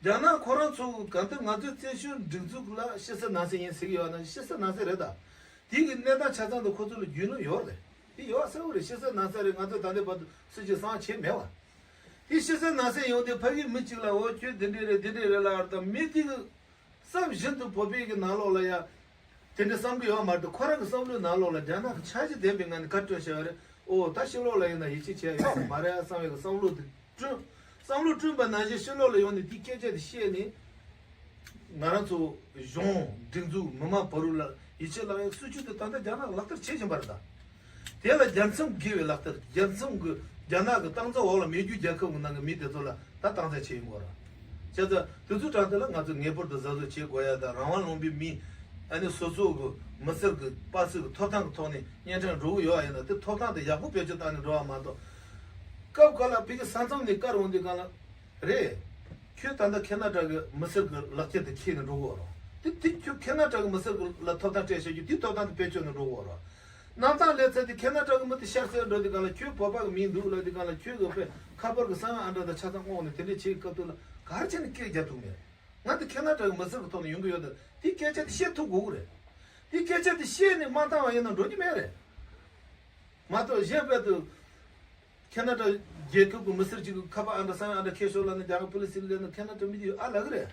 རྒྱ་ནག་ཁོ་རང་ཚོ་གང་ལྟར་ང་ཚོའི་བཙན་བྱོལ་སྒྲིག་འཛུགས་ལ་ཕྱི་གསལ་ནང་གསལ་ཡིན་ཟེར་གྱི་ཡོད་ན་ཕྱི་གསལ་ནང་གསལ་རེད་ད། དེ་གི་གནས་སྟངས་ཆ་ཚང་དུ་ཁོ་ཚོ་ལ་རྒྱུས་ལོན་ཡོད་རེད། དེ་ཡོད་གསལ་བོ་རེད། ཕྱི་གསལ་ནང་གསལ་རེད། ང་ཚོ་ད་ལྟའི་བར་དུ་སུ་གཅིག་གསང་བྱས་མེད་བ། དེ་ཕྱི་གསལ་ནང་གསལ་ཡོང་དུས་ཕ་གི་མི་གཅིག་ལ་འོ་ཁྱོད་འདི་འདྲས་རེད་འདི་འདྲས་རེད་ལབ་དང་མི་དེ་གི་བསམ་བཞིན་དུ་བོད་པའི་གི་ནང་ལོགས་ལ་ཡ། དེ་འདྲ་བསམ་གི་ཡོད་མ་རེད། ཁོ་རང་གི་བསམ་བློའི་ནང་ལོགས་ལ་རྒྱ་ནག་གི་འཆར་གཞི་ལྡན་པའི་ངང་ནས་བཀའ་བཀྱོན་བྱས་པ་རེད། ཨོ་ད་ཕྱི་ལོགས་ལ་ཡིན་ན་ཡིད་ཆེས་བྱས་ཡོད་ས་མ་རེད་ཨ་བསམ་ཡག་གི་བསམ་བློ་དེ་བསྐྲུན། བསམ་བློ་བསྐྲུན་པ་ནང་བཞིན་ཕྱི་ལོགས་ལ་ཡོང་ནས་དེའི་སྐད་ཆ་དེ་བཤད་ནས། ང་རང་ཚོ་གཞུང་སྒྲིག་འཛུགས་མི་མང་བར་དུ་ལ་ཡིད་ཆེས་བརླག་ཡག་སྲིད་ཇུས་དེ་ད་ལྟ་རྒྱ་ནག་ལག་བསྟར་བྱེད་བཞིན་པ་རེད་ད། དེ་ལ་རྒྱལ་མཚམས་བརྒལ་བའི་ལག་བསྟར་རྒྱལ་མཚམས་ཀྱི་རྒྱ་ནག་གི་སྟངས་འཛིན་འོག་ལ་མེད་རྒྱུ་རྒྱལ་ཁབ་ཀྱི་ནང་གི་མི་དེ་ཚོ་ལ་ད་སྟངས་འཛིན་བྱེད་ཡོང་གི་རེད། བྱས་ཙང་དེ་ཚོའི་དྲང་དེ་ལ་ང་ཚོས་ངེས་པར་དུ་གཟབ་གཟབ་བྱེད་དགོས་ཡ་དང་རང་དབང་ལུང་པའི་མི་ཨ་ནི་སོ་སོ་གི་མི་སེར་གི་པ་སེ་གི་ཐོབ་ཐང་གི་ཐོག་ནས་གཉན་འཕྲང་འགྲོ་གི་ཡོད་པ་ཡིན་ན་དེ་ཐོབ་ཐང་དེ་ཡག་པོ་བེད་སྤྱོད་བཏང་ནས་འགྲོ་བ་མ་གཏོགས་སྐབས་འགའ་ལ་ཕ་གི་ས་མཚམས་ནས་བཀར་འོང་དུས་སྒང་ལ་རེད། ཁྱོད་ད་ལྟ་ཁེ་ན་ཌ་གི་མི་སེར་གི་ལག་ཁྱེར་དེ་ཁྱེར་ནས་འགྲོ་གི་ཡོད་རེད། དེ་དེ་ཁྱོད་ཁེ་ན་ཌ་གི་མི་སེར་ལ་ཐོབ་ཐང་སྤྲད་བྱ་རྒྱུ་དེ་ཐོབ་ཐང་དེ་བེད་སྤྱོད་ནས་འགྲོ་གི་ཡོད་རེད། གནམ་ཐང་སླེབས་ཚར་དེ་ཁེ་ན་ཌ་གི་མི་དེ་ཤར་སེར་འགྲོ་དུས་སྒང་ལ་ཁྱོད་བོད་པ་གི་མིང་འདུག་ལབ་དུས་སྒང་ལ་ཁྱོད་གི་དཔེ་ཁ་པར་གི་གསང་བའི་ཨང་གྲངས་དང་ཆ་ཚང་བསྔོགས་ནས་དེ་འདྲས་བྱེད་ཀྱི་སྐབས་དུས་ལ་ག་རེ་བྱས་ནས་སྐད་རྒྱག་ཐུབ་མེད། ང་དེ་ཁེ་ན་ཌ་གི་མི་སེར་གི་ཐོག་ནས་ཡོང་གི་ཡོད་དེ་དེ་སྐད་ཆ་དེ་བཤད་ཐུབ་དགོས་གི་རེད། དེ་སྐད་ཆ་དེ་བཤད་ནས་མ་བཏང་བ་ཡིན་ན་འགྲོ་རྒྱུ་མེད་རེད། མ་གཏོགས་གཞན་དཔེ་དུ་ཁེ་ན་ཌ་རྒྱལ་ཁབ་ཀྱི་མི་སེར་གཅིག་གི་ཁ་པར་ཨང་གྲངས་གསང་བའི་ཨང་གྲངས་ཁྱེར་ཤོག་ལབ་ན་རྒྱ་གར་པུ་ལི་སི་ལ་སླེབས་ན་ཁེ་ན་ཌ་མི་དེ་ཨ་ལབ་གི་རེད།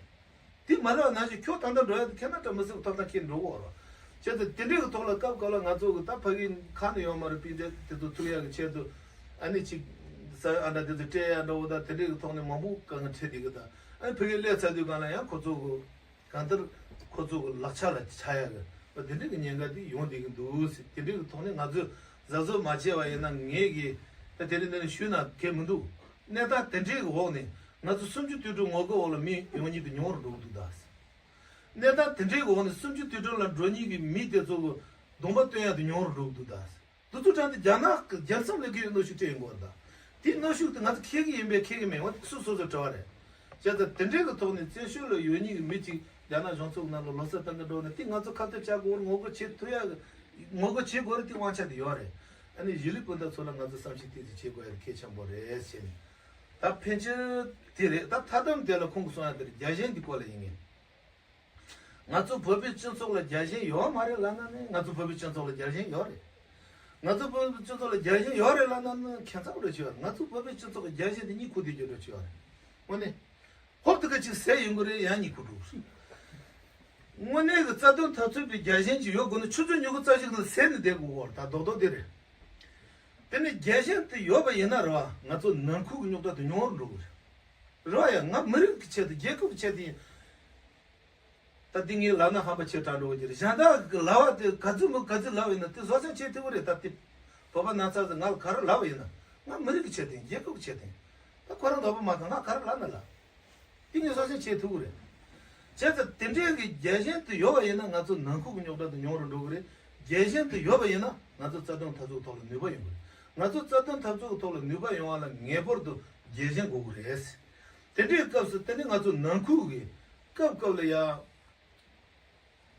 དེ་མ་ལབ་ན་ཞིག་ཁྱོད་ད་ལྟ་འགྲོ་ཡ་དེ་ཁེ་ན་ཌ་མི་སེར་གྱི་ཐོབ་ཐང་ཁྱེར་འགྲོ་གི་ཡོད་རེད། བྱས་ཙང་དེ་འདྲའི་གི་ཐོག་ལ་སྐབས་སྐབས་ལ་ང་ཚོ་གི་ད་ཕ་གི་ཁ་ནས་ཡོད་མ་རེད། སྤུན་ཟླ་དེ་ཚོ་ཐུག་ཡ་གི་ཆེད་དུ་ཨ་ནི་ཅིག་གསང་བའི་ཨང་གྲངས་དེ་ཚོ་སྤྲད་ཡ་འདྲ་བོ་ད་དེ་འདྲའི་གི་ཐོག་ནས་མང་པོ་དཀའ་ངལ་འཕྲད་བསྡད་གི། ད་ཨ་ནི་ཕ་གི་སླེབས་ཚར་དུས་སྒང་ལ་ཡང་ཁོ་ཚོ་གི་གང་ལྟར་ཁོ་ཚོ་གི་ལག་ཆ་ལ་ཆགས་ཡ་གི་དེ་འདྲའི་གི་ཉེན་ཁ་དེ་ཡོང་བསྡད་གི་འདུག་ཟེར། དེ་འདྲའི་གི་ཐོག་ནས་ང་ཚོས་གཟབ་གཟབ་མ་བྱས་པ་ཡིན་ན་ངས་གི་ད་དེ་རིང་འདི་ནས་ཞུས་ན་གལ་མི་འདུག་གནས་སྟངས་དེ་འདྲའི་གི་འོག་ནས་ང་ཚོ་སུམ་ཅུ་དུས་དྲུག་ངོ་རྒོལ་འོག་ལ་མི་ཡོང་མཁན་དེ་ཉུང་རུ་འགྲོ་གི་འདུག་ད་ཟེར། གནས་སྟངས་དེ་འདྲའི་གི་འོག་ནས་སུམ་ཅུ་དུས་དྲུག་ལ་འགྲོ་མཁན་གི་མི་དེ་ཚོ་གི་གདོང་པ་སྟོན་ཡ་དེ་ཉུང་རུ་འགྲོ་གི་འདུག་ད་ཟེར། དེ་ཚོ་དྲངས་ཏེ་རྒྱ་ནག་གི་རྒྱལ་མཚམས་ལ་གི་གནོན་ཤུགས་སྤྲད་ཡོང་གི་རེད་ད། དེ་གནོན་ཤུགས་དེ་ང་ཚོ་ཁེགས་ཀྱི་ཡིན་པས་ཁེགས་ཀྱི་མེད་འོ་སུ་སོ་སོའི་དྲི་བ་རེད། བྱས་ཙང་དེ་འདྲའི་གི་ཐོག་ནས་བཙན་བྱོལ་ལ་ཡོད་མཁན་གི་མི་གཅིག་རྒྱ་ནག་གཞུང་ཚབ་ནང་ལ་ལོ་གསར་གཏོང་གི་འགྲོ་ན་དེ་ང་ཚོ་ཁ་གཏད་བཅག་དགོས་རེད། ངོ་རྒོལ་བྱེད་ཐུབ་ཡ་གི་ངོ་རྒོལ་བྱེད་དགོས་རེད། དེ་དབང་ཆ་དེ་ཡོད་རེད། ཨ་ནི་གཞིས་ལུས་སྤུན་ཟླ་ཚོ་ལ་ང་ཚོ་བསམ་ཤེས་ཏོག་ཙམ་བྱེད་དགོས་ཡ་དེ་གལ་ཆེན་པོ་རེད་ཟེར་ནས། ད་ཕན་ཆད་དེ་རེད། ད་མཐའ་མཚམས་དེ་ལ་ཁོང་གིས་གསུང་ཡ་དེ་རེད། རྒྱལ་ཞེན་དེ་སྐོར་ལ་ཡིན་ངེས། ང་ཚོ་བོད་པའི་སྤྱི་ཚོགས་ལ་རྒྱལ་ཞེན་ཡོད་མ་རེད་ལབ་ན་ནི་ང་ཚོ་བོད་པའི་སྤྱི་ཚོགས་ལ་རྒྱལ་ཞེན་ཡོད་རེད། ང་ཚོ་བོད་པའི་སྤྱི་ཚོགས་ལ་རྒྱལ་ཞེན་ཡོད་རེད་ལབ་ན་ནི་ཁྱད་མཚར་པོ་རེད་ཆེ་བ། ང་ཚོ་བོད་པའི་སྤྱི་ཚོགས་ཀྱི་རྒྱལ་ཞེན་དེ་གཉིད་ཁུག་བསྡད་རྒྱུ་འདྲ་ཆེ་བ་རེད། དངོས་གནས། ཧོབ་ཏེ་ཁ་ཅིག་ཟས་ཡོང་གི་རེད། ཡང་གཉིད་ཁུག་འགྲོ་གི་རེད། དངོས་གནས་ཀྱི་རྩ་དོན་འཐབ་རྩོད་པའི་རྒྱལ་ཞེན་ཅིག་ཡོད་དགོས་ན་ཆུ་ཚོད་ཉི་ཤུ་རྩ་གཅིག་ནང་ཟས་ནས་བསྡད་དགོས་གོ། ད་རྡོག་རྡོག་དེ་རེད། དེ་ནས་རྒྱལ་ཞེན་དེ་ཡོད་པ་ཡིན་ན་རེད་བ། ང་ཚོ་ནང་ཁུལ་གྱི་རྙོག་དྲ་དེ་ཉུང་རུ་འགྲོ་གི་རེད། རེད་བ་ཡ། ང་མི་རིགས་ཀྱི་ཆེད་དུ་རྒྱལ་ཁབ་ཀྱི་ཆེད་དུ་ཡིན། ད་འདི་ངའི་ལབ་ན་ཧམ་པ་ཆེ་དྲགས་འགྲོ་གི་རེད། གཞན་དག་གི་ལབ་པ་དེ་ག་ཚོད་མོ་ག་ཚོད་ལབ་པ་ཡིན་ན་དེ་བཟོ་ཚན་བྱེད་ཐུབ་ཀྱི་རེད། ད་དེ་བོད་པ་ནང་ཚང་ཚོ་ང་ལ་ག་རེ་ལབ་པ་ཡིན་ན་ང་མི་རིགས་ཀྱི་ཆེད་དུ་ཡིན། རྒྱལ་ཁབ་ཀྱི་ཆེད་དུ་ཡིན། ད་ཁོ་རང་ལབ་པ་མ་གཏོགས་ང་ག་རེ་ལབ་ན་ལབ། དེ་ངས་བཟོ་ཚན་བྱེད་ཐུབ་ཀྱི་རེད། བྱས་ཙང་དེ་འདྲའི་གི་རྒྱལ་ཞེན་དེ་ཡོད་པ་ཡིན་ན་ང་ཚོ་ནང་ཁུལ་གྱི་རྙོག་དྲ་དེ་ཉུང་རུ་འགྲོ་གི་རེད། རྒྱལ་ཞེན་དེ་ཡོད་པ་ཡིན་ན་ང་ཚོ་རྩ་དོན་འཐབ་རྩོད་ཐོག་ལ་ནུས་པ་ཡོང་གི་རེད། ང་ཚོ་རྩ་དོན་འཐབ་རྩོད་ཐོག་ལ་ནུས་པ་ཡོང་བ་ལ་ངེས་པར་དུ་རྒྱལ་ཞེན་དགོས་ཀྱི་རེད། དེ་འདྲའི་སྐབས་སུ་དེ་ནི་ང་ཚོ་ནང་ཁུལ་གྱི་སྐབས་སྐབས་ལ་ཡ།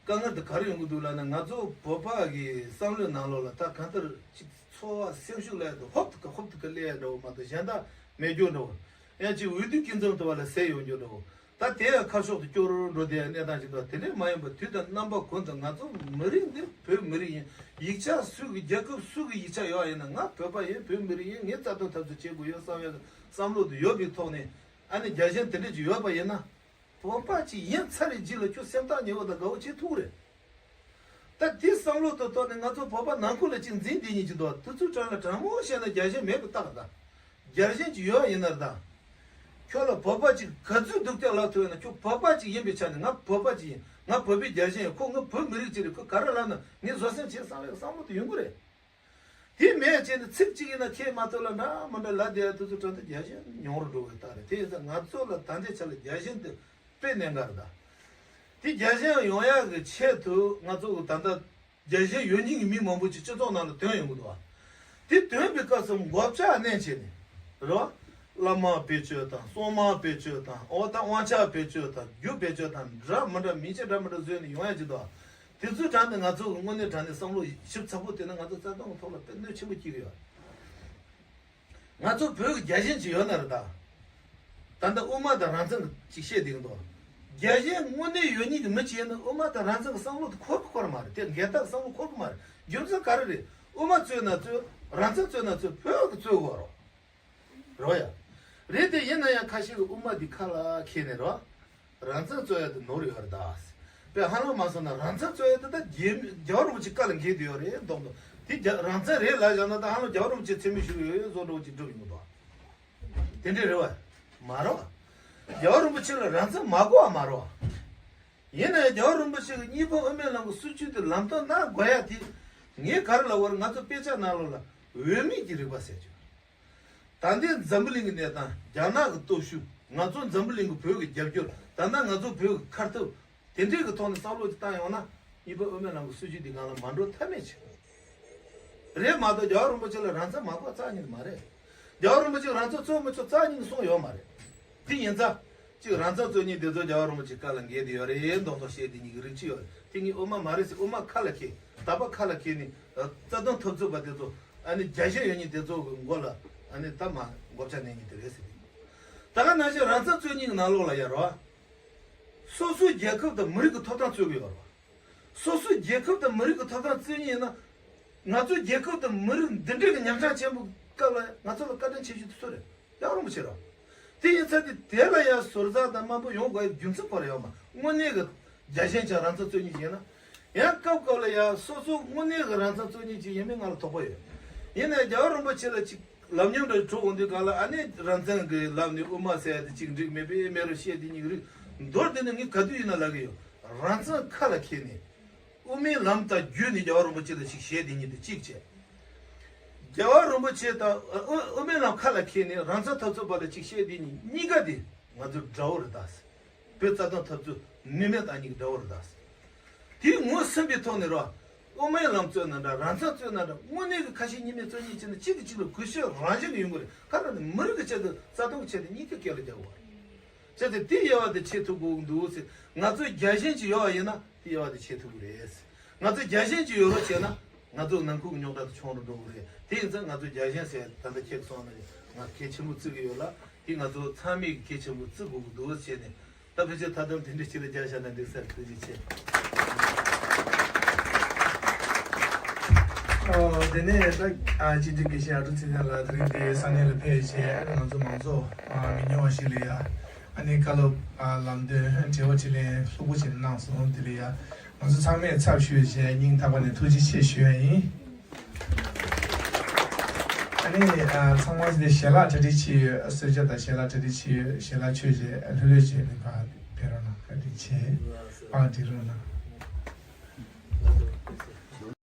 དཀའ་ངལ་དེ་ག་རེ་ཡོང་གི་འདུག་ལབ་ན། ང་ཚོ་བོད་པ་གི་བསམ་བློའི་ནང་ལོགས་ལ་ད་གང་ལྟར་ཅིག་འཚོ་བ་སེམས་ཤུགས་སླེབས་དུས་ཧོབ་ཏེ་ཁ་ཧོབ་ཏེ་ཁ་སླེབས་ཡ་འདྲ་བོ་མ་གཏོགས་གཞན་དག་མེད་རྒྱུ་འདྲ་བོ། ཡང་ཅིག་འོས་བསྡུ་སྐབས་མཚམས་དུ་བ་ལ་ཟས་ཡོང་རྒྱུ་འདྲ་བོ། ད་དེ་ཡང་ཁ་ཕྱོགས་དེ་སྐྱོ་རུ་འགྲོ་བསྡད་ཡ་གནས་སྟངས་ཅིག་འདུག་དེ་འདྲ་མ་ཡིན་པར་དུས་དང་རྣམ་པ་ཀུན་ཏུ་ང་ཚོ་མི་རིགས་འདི་བོད་མི་རིགས་ཡིན། ཡིག་ཆ་སུ་གི་རྒྱལ་ཁབ་སུ་གི་ཡིག་ཆ་ཡོད་པ་ཡིན་ན་ང་བོད་པ་ཡིན། བོད་མི་རིགས་ཡིན། ངས་རྩ་དོན་འཐབ་རྩོད་བྱེད་དགོས་ཡོད་བསམ་ཡ་བསམ་བློ་དེ་ཡོད་པའི་ཐོག་ནས་ཨ་ནི་རྒྱལ་ཞེན་དེ་འདྲ་ཅིག་ཡོད་པ་ཡིན་ན། བོད་པ་ཅིག་ཡིན་ཚར་བའི་རྗེས་ལ་ཁྱོད་སེམས་ཐག་ཉེ་བོ་དང་དགའ་བོ་བྱེད་ཐུབ་རེད། ད་དེ་བསམ་བློ་དང་ཐོག་ནས་ང་ཚོ་བོད་པ་ནང་ཁུལ་ལ་ཅིག་འཛིང་བསྡད་མཁན་ཅིག་འདུག་དེ་ཚོའི་གྲས་ལ་དྲང་མོ་བཤད་ན་རྒྱལ་ཞེན་མེད་པའི་རྟགས་དང་། རྒྱལ་ཞེན་ཅིག་ཡོད་ཡིན་ན་རེད་ད། ཁྱོད་ལ་བོད་པ་ཅིག་ག་ཚོད་སྡུག་ཅག་ལབ་ཐུབ་ཡོད་ན་ཁྱོད་བོད་པ་ཅིག་ཡིན་པའི་ཆ་ནས་ང་བོད་པ་ཅིག་ཡིན། ང་བོད་པའི་རྒྱལ་ཞེན་ཡོད། ཁོ་ང་བོད་མི་རིགས་ཅིག་རེད། ཁོ་ག་རེ་ལབ་ན་ངས་བཟོད་བསྲན་བྱེད་བསམ་པའི་བསམ་བློ་དེ་ཡོང་གི་རེད། དེ་མེད་བྱས་ནས་ཚིག་གཅིག་ཡིན་ན་ཁྱད་མ་ཐོན་ལ་འདྲ་མི་འདྲ་ལབ་བསྡད་ཡ་དེ་ཚོ་དྲན་དུས་རྒྱལ་ཞེན་ཉུང་རུ་འགྲོ་བའི་རྟགས་རེད། དེ་ཡིན་ཙང་ང་ཚོ་ལ་ད་ལྟའི་ཆ་ལ་རྒྱལ་ཞེན་དེ་དཔེ་གནད་འགག་རེད་ད། དེ་རྒྱལ་ཞེན་ཡོང་ཡག་གི་ཆེད་དུ་ང་ཚོ་གི་ད་ལྟ་རྒྱལ་ཞེན་ཡོད་མཁན་གྱི་མི་མང་པོ་ཅིག་སྤྱི་ཚོགས་ནང་ལ་ཐོན་ཡོང་གི་འདུག་བ། དེ་ཐོན་པའི་སྐབས་སུ་མགོ་བཅག་གནས་བྱས་ནས་རེད་བ། བླ་མ་བེད་སྤྱོད་དང་སྲུང་མ་བེད་སྤྱོད་དང་འོ་ད་དབང་ཆ་བེད་སྤྱོད་དང་རྒྱུ་བེད་སྤྱོད་དང་འདྲ་མི་འདྲ་མིང་ཚིག་འདྲ་མི་འདྲ་བཟོས་ནས་ཡོང་ཡ་ཅིག་འདུག་བ། དེ་ཚོའི་གྲས་ནས་ང་ཚོ་གི་དངོས་གནས་དྲང་གནས་བསམ་བློ་ཞིབ་ཚགས་པོ་བཏོན་ན་ང་ཚོ་རྩ་དོན་གི་ཐོག་ལ་དཔེ་གནོད་ཆེན་པོ་སྐྱེལ་གི་ཡོད། ང་ཚོ་བོད་ཀྱི་རྒྱལ་ཞེན་ཅིག་ཡོད་ན་རེད་ད། ད་ལྟ་དབུ་མ་དང་རང་བཙན་གྱི་ཅིག་བཤད་བསྡད་ཀྱི་འདུག་རྒྱལ་ཞེན་དངོས་གནས་ཡོད་མཁན་གྱི་མི་ཅིག་ཡིན་ན་དབུ་མ་དང་རང་བཙན་གྱི་བསམ་བློ་དེ་འཁོར་གི་འཁོར་མ་རེད། དེ་འགལ་རྟགས་བསམ་བློ་འཁོར་གི་མ་རེད། རྒྱུ་མཚན་ག་རེ་རེད། དབུ་མ་རྩོད་ན་རྩོད། རང་བཙན་རྩོད་ན་རྩོད། བོད་ཀྱི་རྩོད་དགོས་རོགས། རོ་ཡ། རེད་དེ་ཡིན་ན་ཡང་ཁ་ཤས་ཀྱིས་དབུ་མ་འདི་ཁ་ལ་འཁྱེར་ནས་རོ། རང་བཙན་རྩོད་ཡ་དེ་ནོར་ཡོད་རེད་ད། དཔེ་ཧ་ལམ་མ་སོང་ན་རང་བཙན་རྩོད་ཡ་དེ་ད་རྒྱལ་རྒྱལ་བ་རིན་པོ་ཆེ་བཀའ་ལ་འགལ་བསྡད་ཡོད་རེད་མདོག་མདོག་དེ་རྒྱ་རང་བཙན་རེད་ལབ་བཞག་ན་ད་ཧ་ལམ་རྒྱལ་བ་རིན་པོ་ཆེ་མཚན་སྨད་ཞུ་གི་ཡོད་བཟོ་འདྲ་བོ་ཅིག་འགྲུབ་ཡོང་གི་འདུག་དེ་འདྲས་རེད་བ། མ་རེད་བ། རྒྱལ་བ་རིན་པོ་ཆེ་ལ་རང་བཙན་མ་དགོས་བ་མ་རེད་བ། ཡིན་ན་ཡང་རྒྱལ་བ་རིན་པོ་ཆེ་གི་གཉིས་ཕན་དབུ་མའི་ལམ་གྱི་སྲིད་བྱུས་དེ་ལམ་སྟོན་གནང་དགོས་ཡ་དེ། ངས་ག་རེ་ལབ་པ་རེད། ང་ཚོ་དཔེ་ཆ་ནང་ལོགས་ལ་འོས་མེད་ཀྱི་རིག་པ་ཟེར་རྒྱུ། ད་ལྟའི་འཛམ་བུ་གླིང་གི་གནས་སྟངས། རྒྱ་ནག་གི་སྟོབས་ཤུགས། ང་ཚོ་འཛམ་བུ་གླིང་གི་བོད་ཀྱི་རྒྱབ་སྐྱོར། ད་ལྟ་ང་ཚོ་བོད་ཀྱི་ཁ་ཐུབ། དེ་འདྲའི་གི་ཐོག་ནས་བསམ་བློ་ཅིག་བཏང་ཡོང་ན་གཉིས་ཕན་དབུ་མའི་ལམ་གྱི་སྲིད་བྱུས་འདི་སྒང་ལ་མ་འགྲོ་ཐབས་མེད་ཆེ། རེད་མ་གཏོགས་རྒྱལ་བ་རིན་པོ་ཆེ་ལ་རང་བཙན་མ་དགོས་རྩ་ཉིད་མ་རེད། རྒྱལ་བ་རིན་པོ་ཆེ་རང་བཙན་རྩོད་མི་ཆོག་རྩ་ཉིད་གསུངས་ཡོད་མ་རེད། དེ་ཡིན་ཙང་ གཅིག་རང་ཚང་རྩོད་མཁན་དེ་ཚོ་རྒྱལ་བ་རིན་པོ་ཆེ་བཀའ་ལ་འགལ་དེ་ཡོད་རེད་མདོག་མདོག་བཤད་དེ་གཉིས་ཀྱི་རིགས་གཅིག་ཡོད་རེད། དེ་གཉིས་དབུ་མ་མ་རེད་ཟེར་དབུ་མ་ཁ་ལ་འཁྱེར་དད་པ་ཁ་ལ་འཁྱེར་ནས་རྩ་དོན་འཐབ་རྩོད་པ་དེ་ཚོ་ཨ་ནི་རྒྱ་ཞེན་ཡོད་མཁན་དེ་ཚོ་གི་མགོ་ལ་ཨ་ནི་ད་མ་མགོ་བྱ་ནས་ཉིན་དེ་རེད་ཟེར་དེ། ད་ག་ནང་བཞིན་རང་ཚང་རྩོད་མཁན་གྱི་ནང་ལོགས་ལ་ཡ་རོ། སོ་སོའི་རྒྱལ་ཁབ་དང་མི་རིགས་ཀྱི་ཐོབ་ཐང་རྩོད་ཀྱི་ཡོད་རེད་བ། སོ་སོའི་རྒྱལ་ཁབ་དང་མི་རིགས་ཀྱི་ཐོབ་ཐང་རྩོད་མཁན་ཡིན་ན། ང་ཚོའི་རྒྱལ་ཁབ་དང་མི་རིགས་འདི་འདྲའི་གི་ཉམ་ཆུང་ཆེན་པོ་སྐབས་ལ་ང་ཚོ་ལ་བཀའ་དྲིན་ཆེ་ཤོས་དེ་སུ་རེད། རྒྱལ་བ་རིན་པོ་ཆེ་རེད། དེ་ཡིན་ཚད་དེ་དེ་ལ་ཡང་ཟུར་ཟ་དང་དམའ་འབེབས་ཡོང་དགོས་ཡ་རྒྱུ་མཚན་ཁོ་ར་ཡོད་མ། དངོས་གནས་ཀྱི་རྒྱལ་ཞེན་ཅན་རང་ཚོ་རྩོད་མཁན་ཅིག་ཡིན་ན། ཡང་སྐབས་སྐབས་ལ་ཡང་སོ་སོ་དངོས་གནས་ཀྱི་རང་ཚོ་རྩོད་མཁན་ཅིག་ཡིན་མིན་ང་ལ་དོགས་པ་ཡོད། ཡིན་ནའི་རྒྱལ་བ་རིན་པོ་ཆེ་ལ་ཅིག་ལམ་ཉམས་འདྲ་གྲུབ་འོང་དུས་གང་ལ་ཨ་ནི་རང་བཙན་གྱི་ལམ་ནས་དབུ་མ་ཟེར་ཡ་དེ་ཅིག་འགྲིག་མེད་པའི་མེ་རུ་བཤད་དེ་གཉིས་རིགས་མདོར་བསྡུས་ནས་ངས་ག་དུས་ཡིན་ན་ལབ་གི་ཡོད། རང་བཙན་ཁ་ལ་འཁྱེར་ནས་དབུ་མའི་ལམ་དང་བརྒྱུད་ནས་རྒྱལ་བ་རིན་པོ་ཆེ་ལ་ཅིག་བཤད་དེ་གཉིས་དེ་གཅིག་བྱས། རྒྱལ་བ་རིན་པོ་ཆེ་དང་ཨ་དབུ་དབུ་མའི་ལམ་ཁ་ལ་འཁྱེར་ནས་རང་བཙན་འཐབ་རྩོད་པ་ལ་ཅིག་བཤད་དེ་གཉིས་གཉིས་ཀ་དེ་ང་ཚོ་དགྲ་བོ་རེད་ད། བོད་རྩ་དོན་འཐབ་རྩོད་ནུས་མེད་བཏང་མཁན་གྱི་དགྲ་བོ་རེད་ད། དེའི་ངོས་ཟིན་པའི་ཐོག་ནས་རོ། དབུ་མའི་ལམ་རྩོད་ན་འདྲ་རང་བཙན་རྩོད་ན་འདྲ་དངོས་གནས་ཀྱི་ཁ་ཞེ་གཉིས་མེད་རྩོད་མཁན་བྱས་ན་གཅིག་གིས་གཅིག་ལ་གུས་ཞབས་རང་བཞིན་གྱི་ཡོང་གི་རེད། ག་རེ་ནི་མི་རིགས་ཀྱི་ཆེད་དུ་རྩ་དོན་གྱི་ཆེད་དུ་གཉིས་ཀ་སྐད་ལ་རྒྱག་དགོས་རེད། བྱས་ཙང་དེ་དབྱེ་བ་དེ་ཕྱེ་ཐུབ་དགོས་ཀྱི་འདུག་ཟེར། ང་ཚོ་རྒྱལ་ཞེན་ཅིག་ཡོད་པ་ཡིན་ན་དེ་དབྱེ་བ་དེ་ཕྱེ་ཐུབ་ཀྱི་རེད། ང་ཚོ་རྒྱལ་ཞེན་ཅིག་ཡོད་རོགས་བྱས་ན་ང་ཚོ་ནང་ཁུལ་གྱི་རྙོག་དྲ་དེ་ཆུང་རུ་འགྲོ་གི་རེད། དེ་ཡིན་ཙང་ང་ཚོ་རྒྱལ་ཞེན་ཟེར་ད་ལྟ་ཁྱེད་སོང་ན་ང་གལ་ཆེན་པོ་བརྩི་གི་ཡོད་ལ་དེ་ང་ཚོ་ཚང་མས་གལ་ཆེན་པོ་བརྩི་དགོས་ཀྱི་འདུག་བྱས་ནས་ད་ཕལ་ཆེར་མཐའ་དོན་དེ་འདྲ་ཅིག་ལ་རྒྱག་བཞག་ན་འགྲིག་ས་རེད། ཐུགས་རྗེ་ཆེ། ཨོ་དེ་ནས་ད་ཨ་སྤྱི་འཐུས་དགེ་བཤེས་ཨ་ཀྲུག་ཚེ་བརྟན་ལགས་དེ་རིང་འདིར་ས་གནས་ལ་ཕེབས་བྱས་ང་ཚོ་མང་ཚོགས་མི་ཉུང་བ་ཞིག་ལ་ཡ། ཨ་ནི་བཀའ་སློབ་ལམ་སྟོན་དྲི་བ་དྲིས་ལན་ལྷུག་པོ་ཅིག་གནང་སོང་། དེ་ལ་ཡ་ང་ཚོ་ཚང་མས་ཚབ་ཞུས་བྱས་སྙིང་ཐག་པ་ནས་ཐུགས་རྗེ་ཆེ་ཞུ་ཡ་ཡིན། ཨ་ནི་ཚང་མ་འདི་ཞལ་ལག་གྲ་སྒྲིག་བྱས་ཡོད། གསོལ་ཇ་དང་ཞལ་ལག་གྲ་སྒྲིག་བྱས་ཡོད། ཞལ་ལག་མཆོད་བྱས་ལྷོད་ལྷོད་བྱས་ནས་ཕར་ཕེབས་རོགས་གནང་། བཀའ་དྲིན་ཆེ། པང་སྒྲིག་རོགས་གནང་།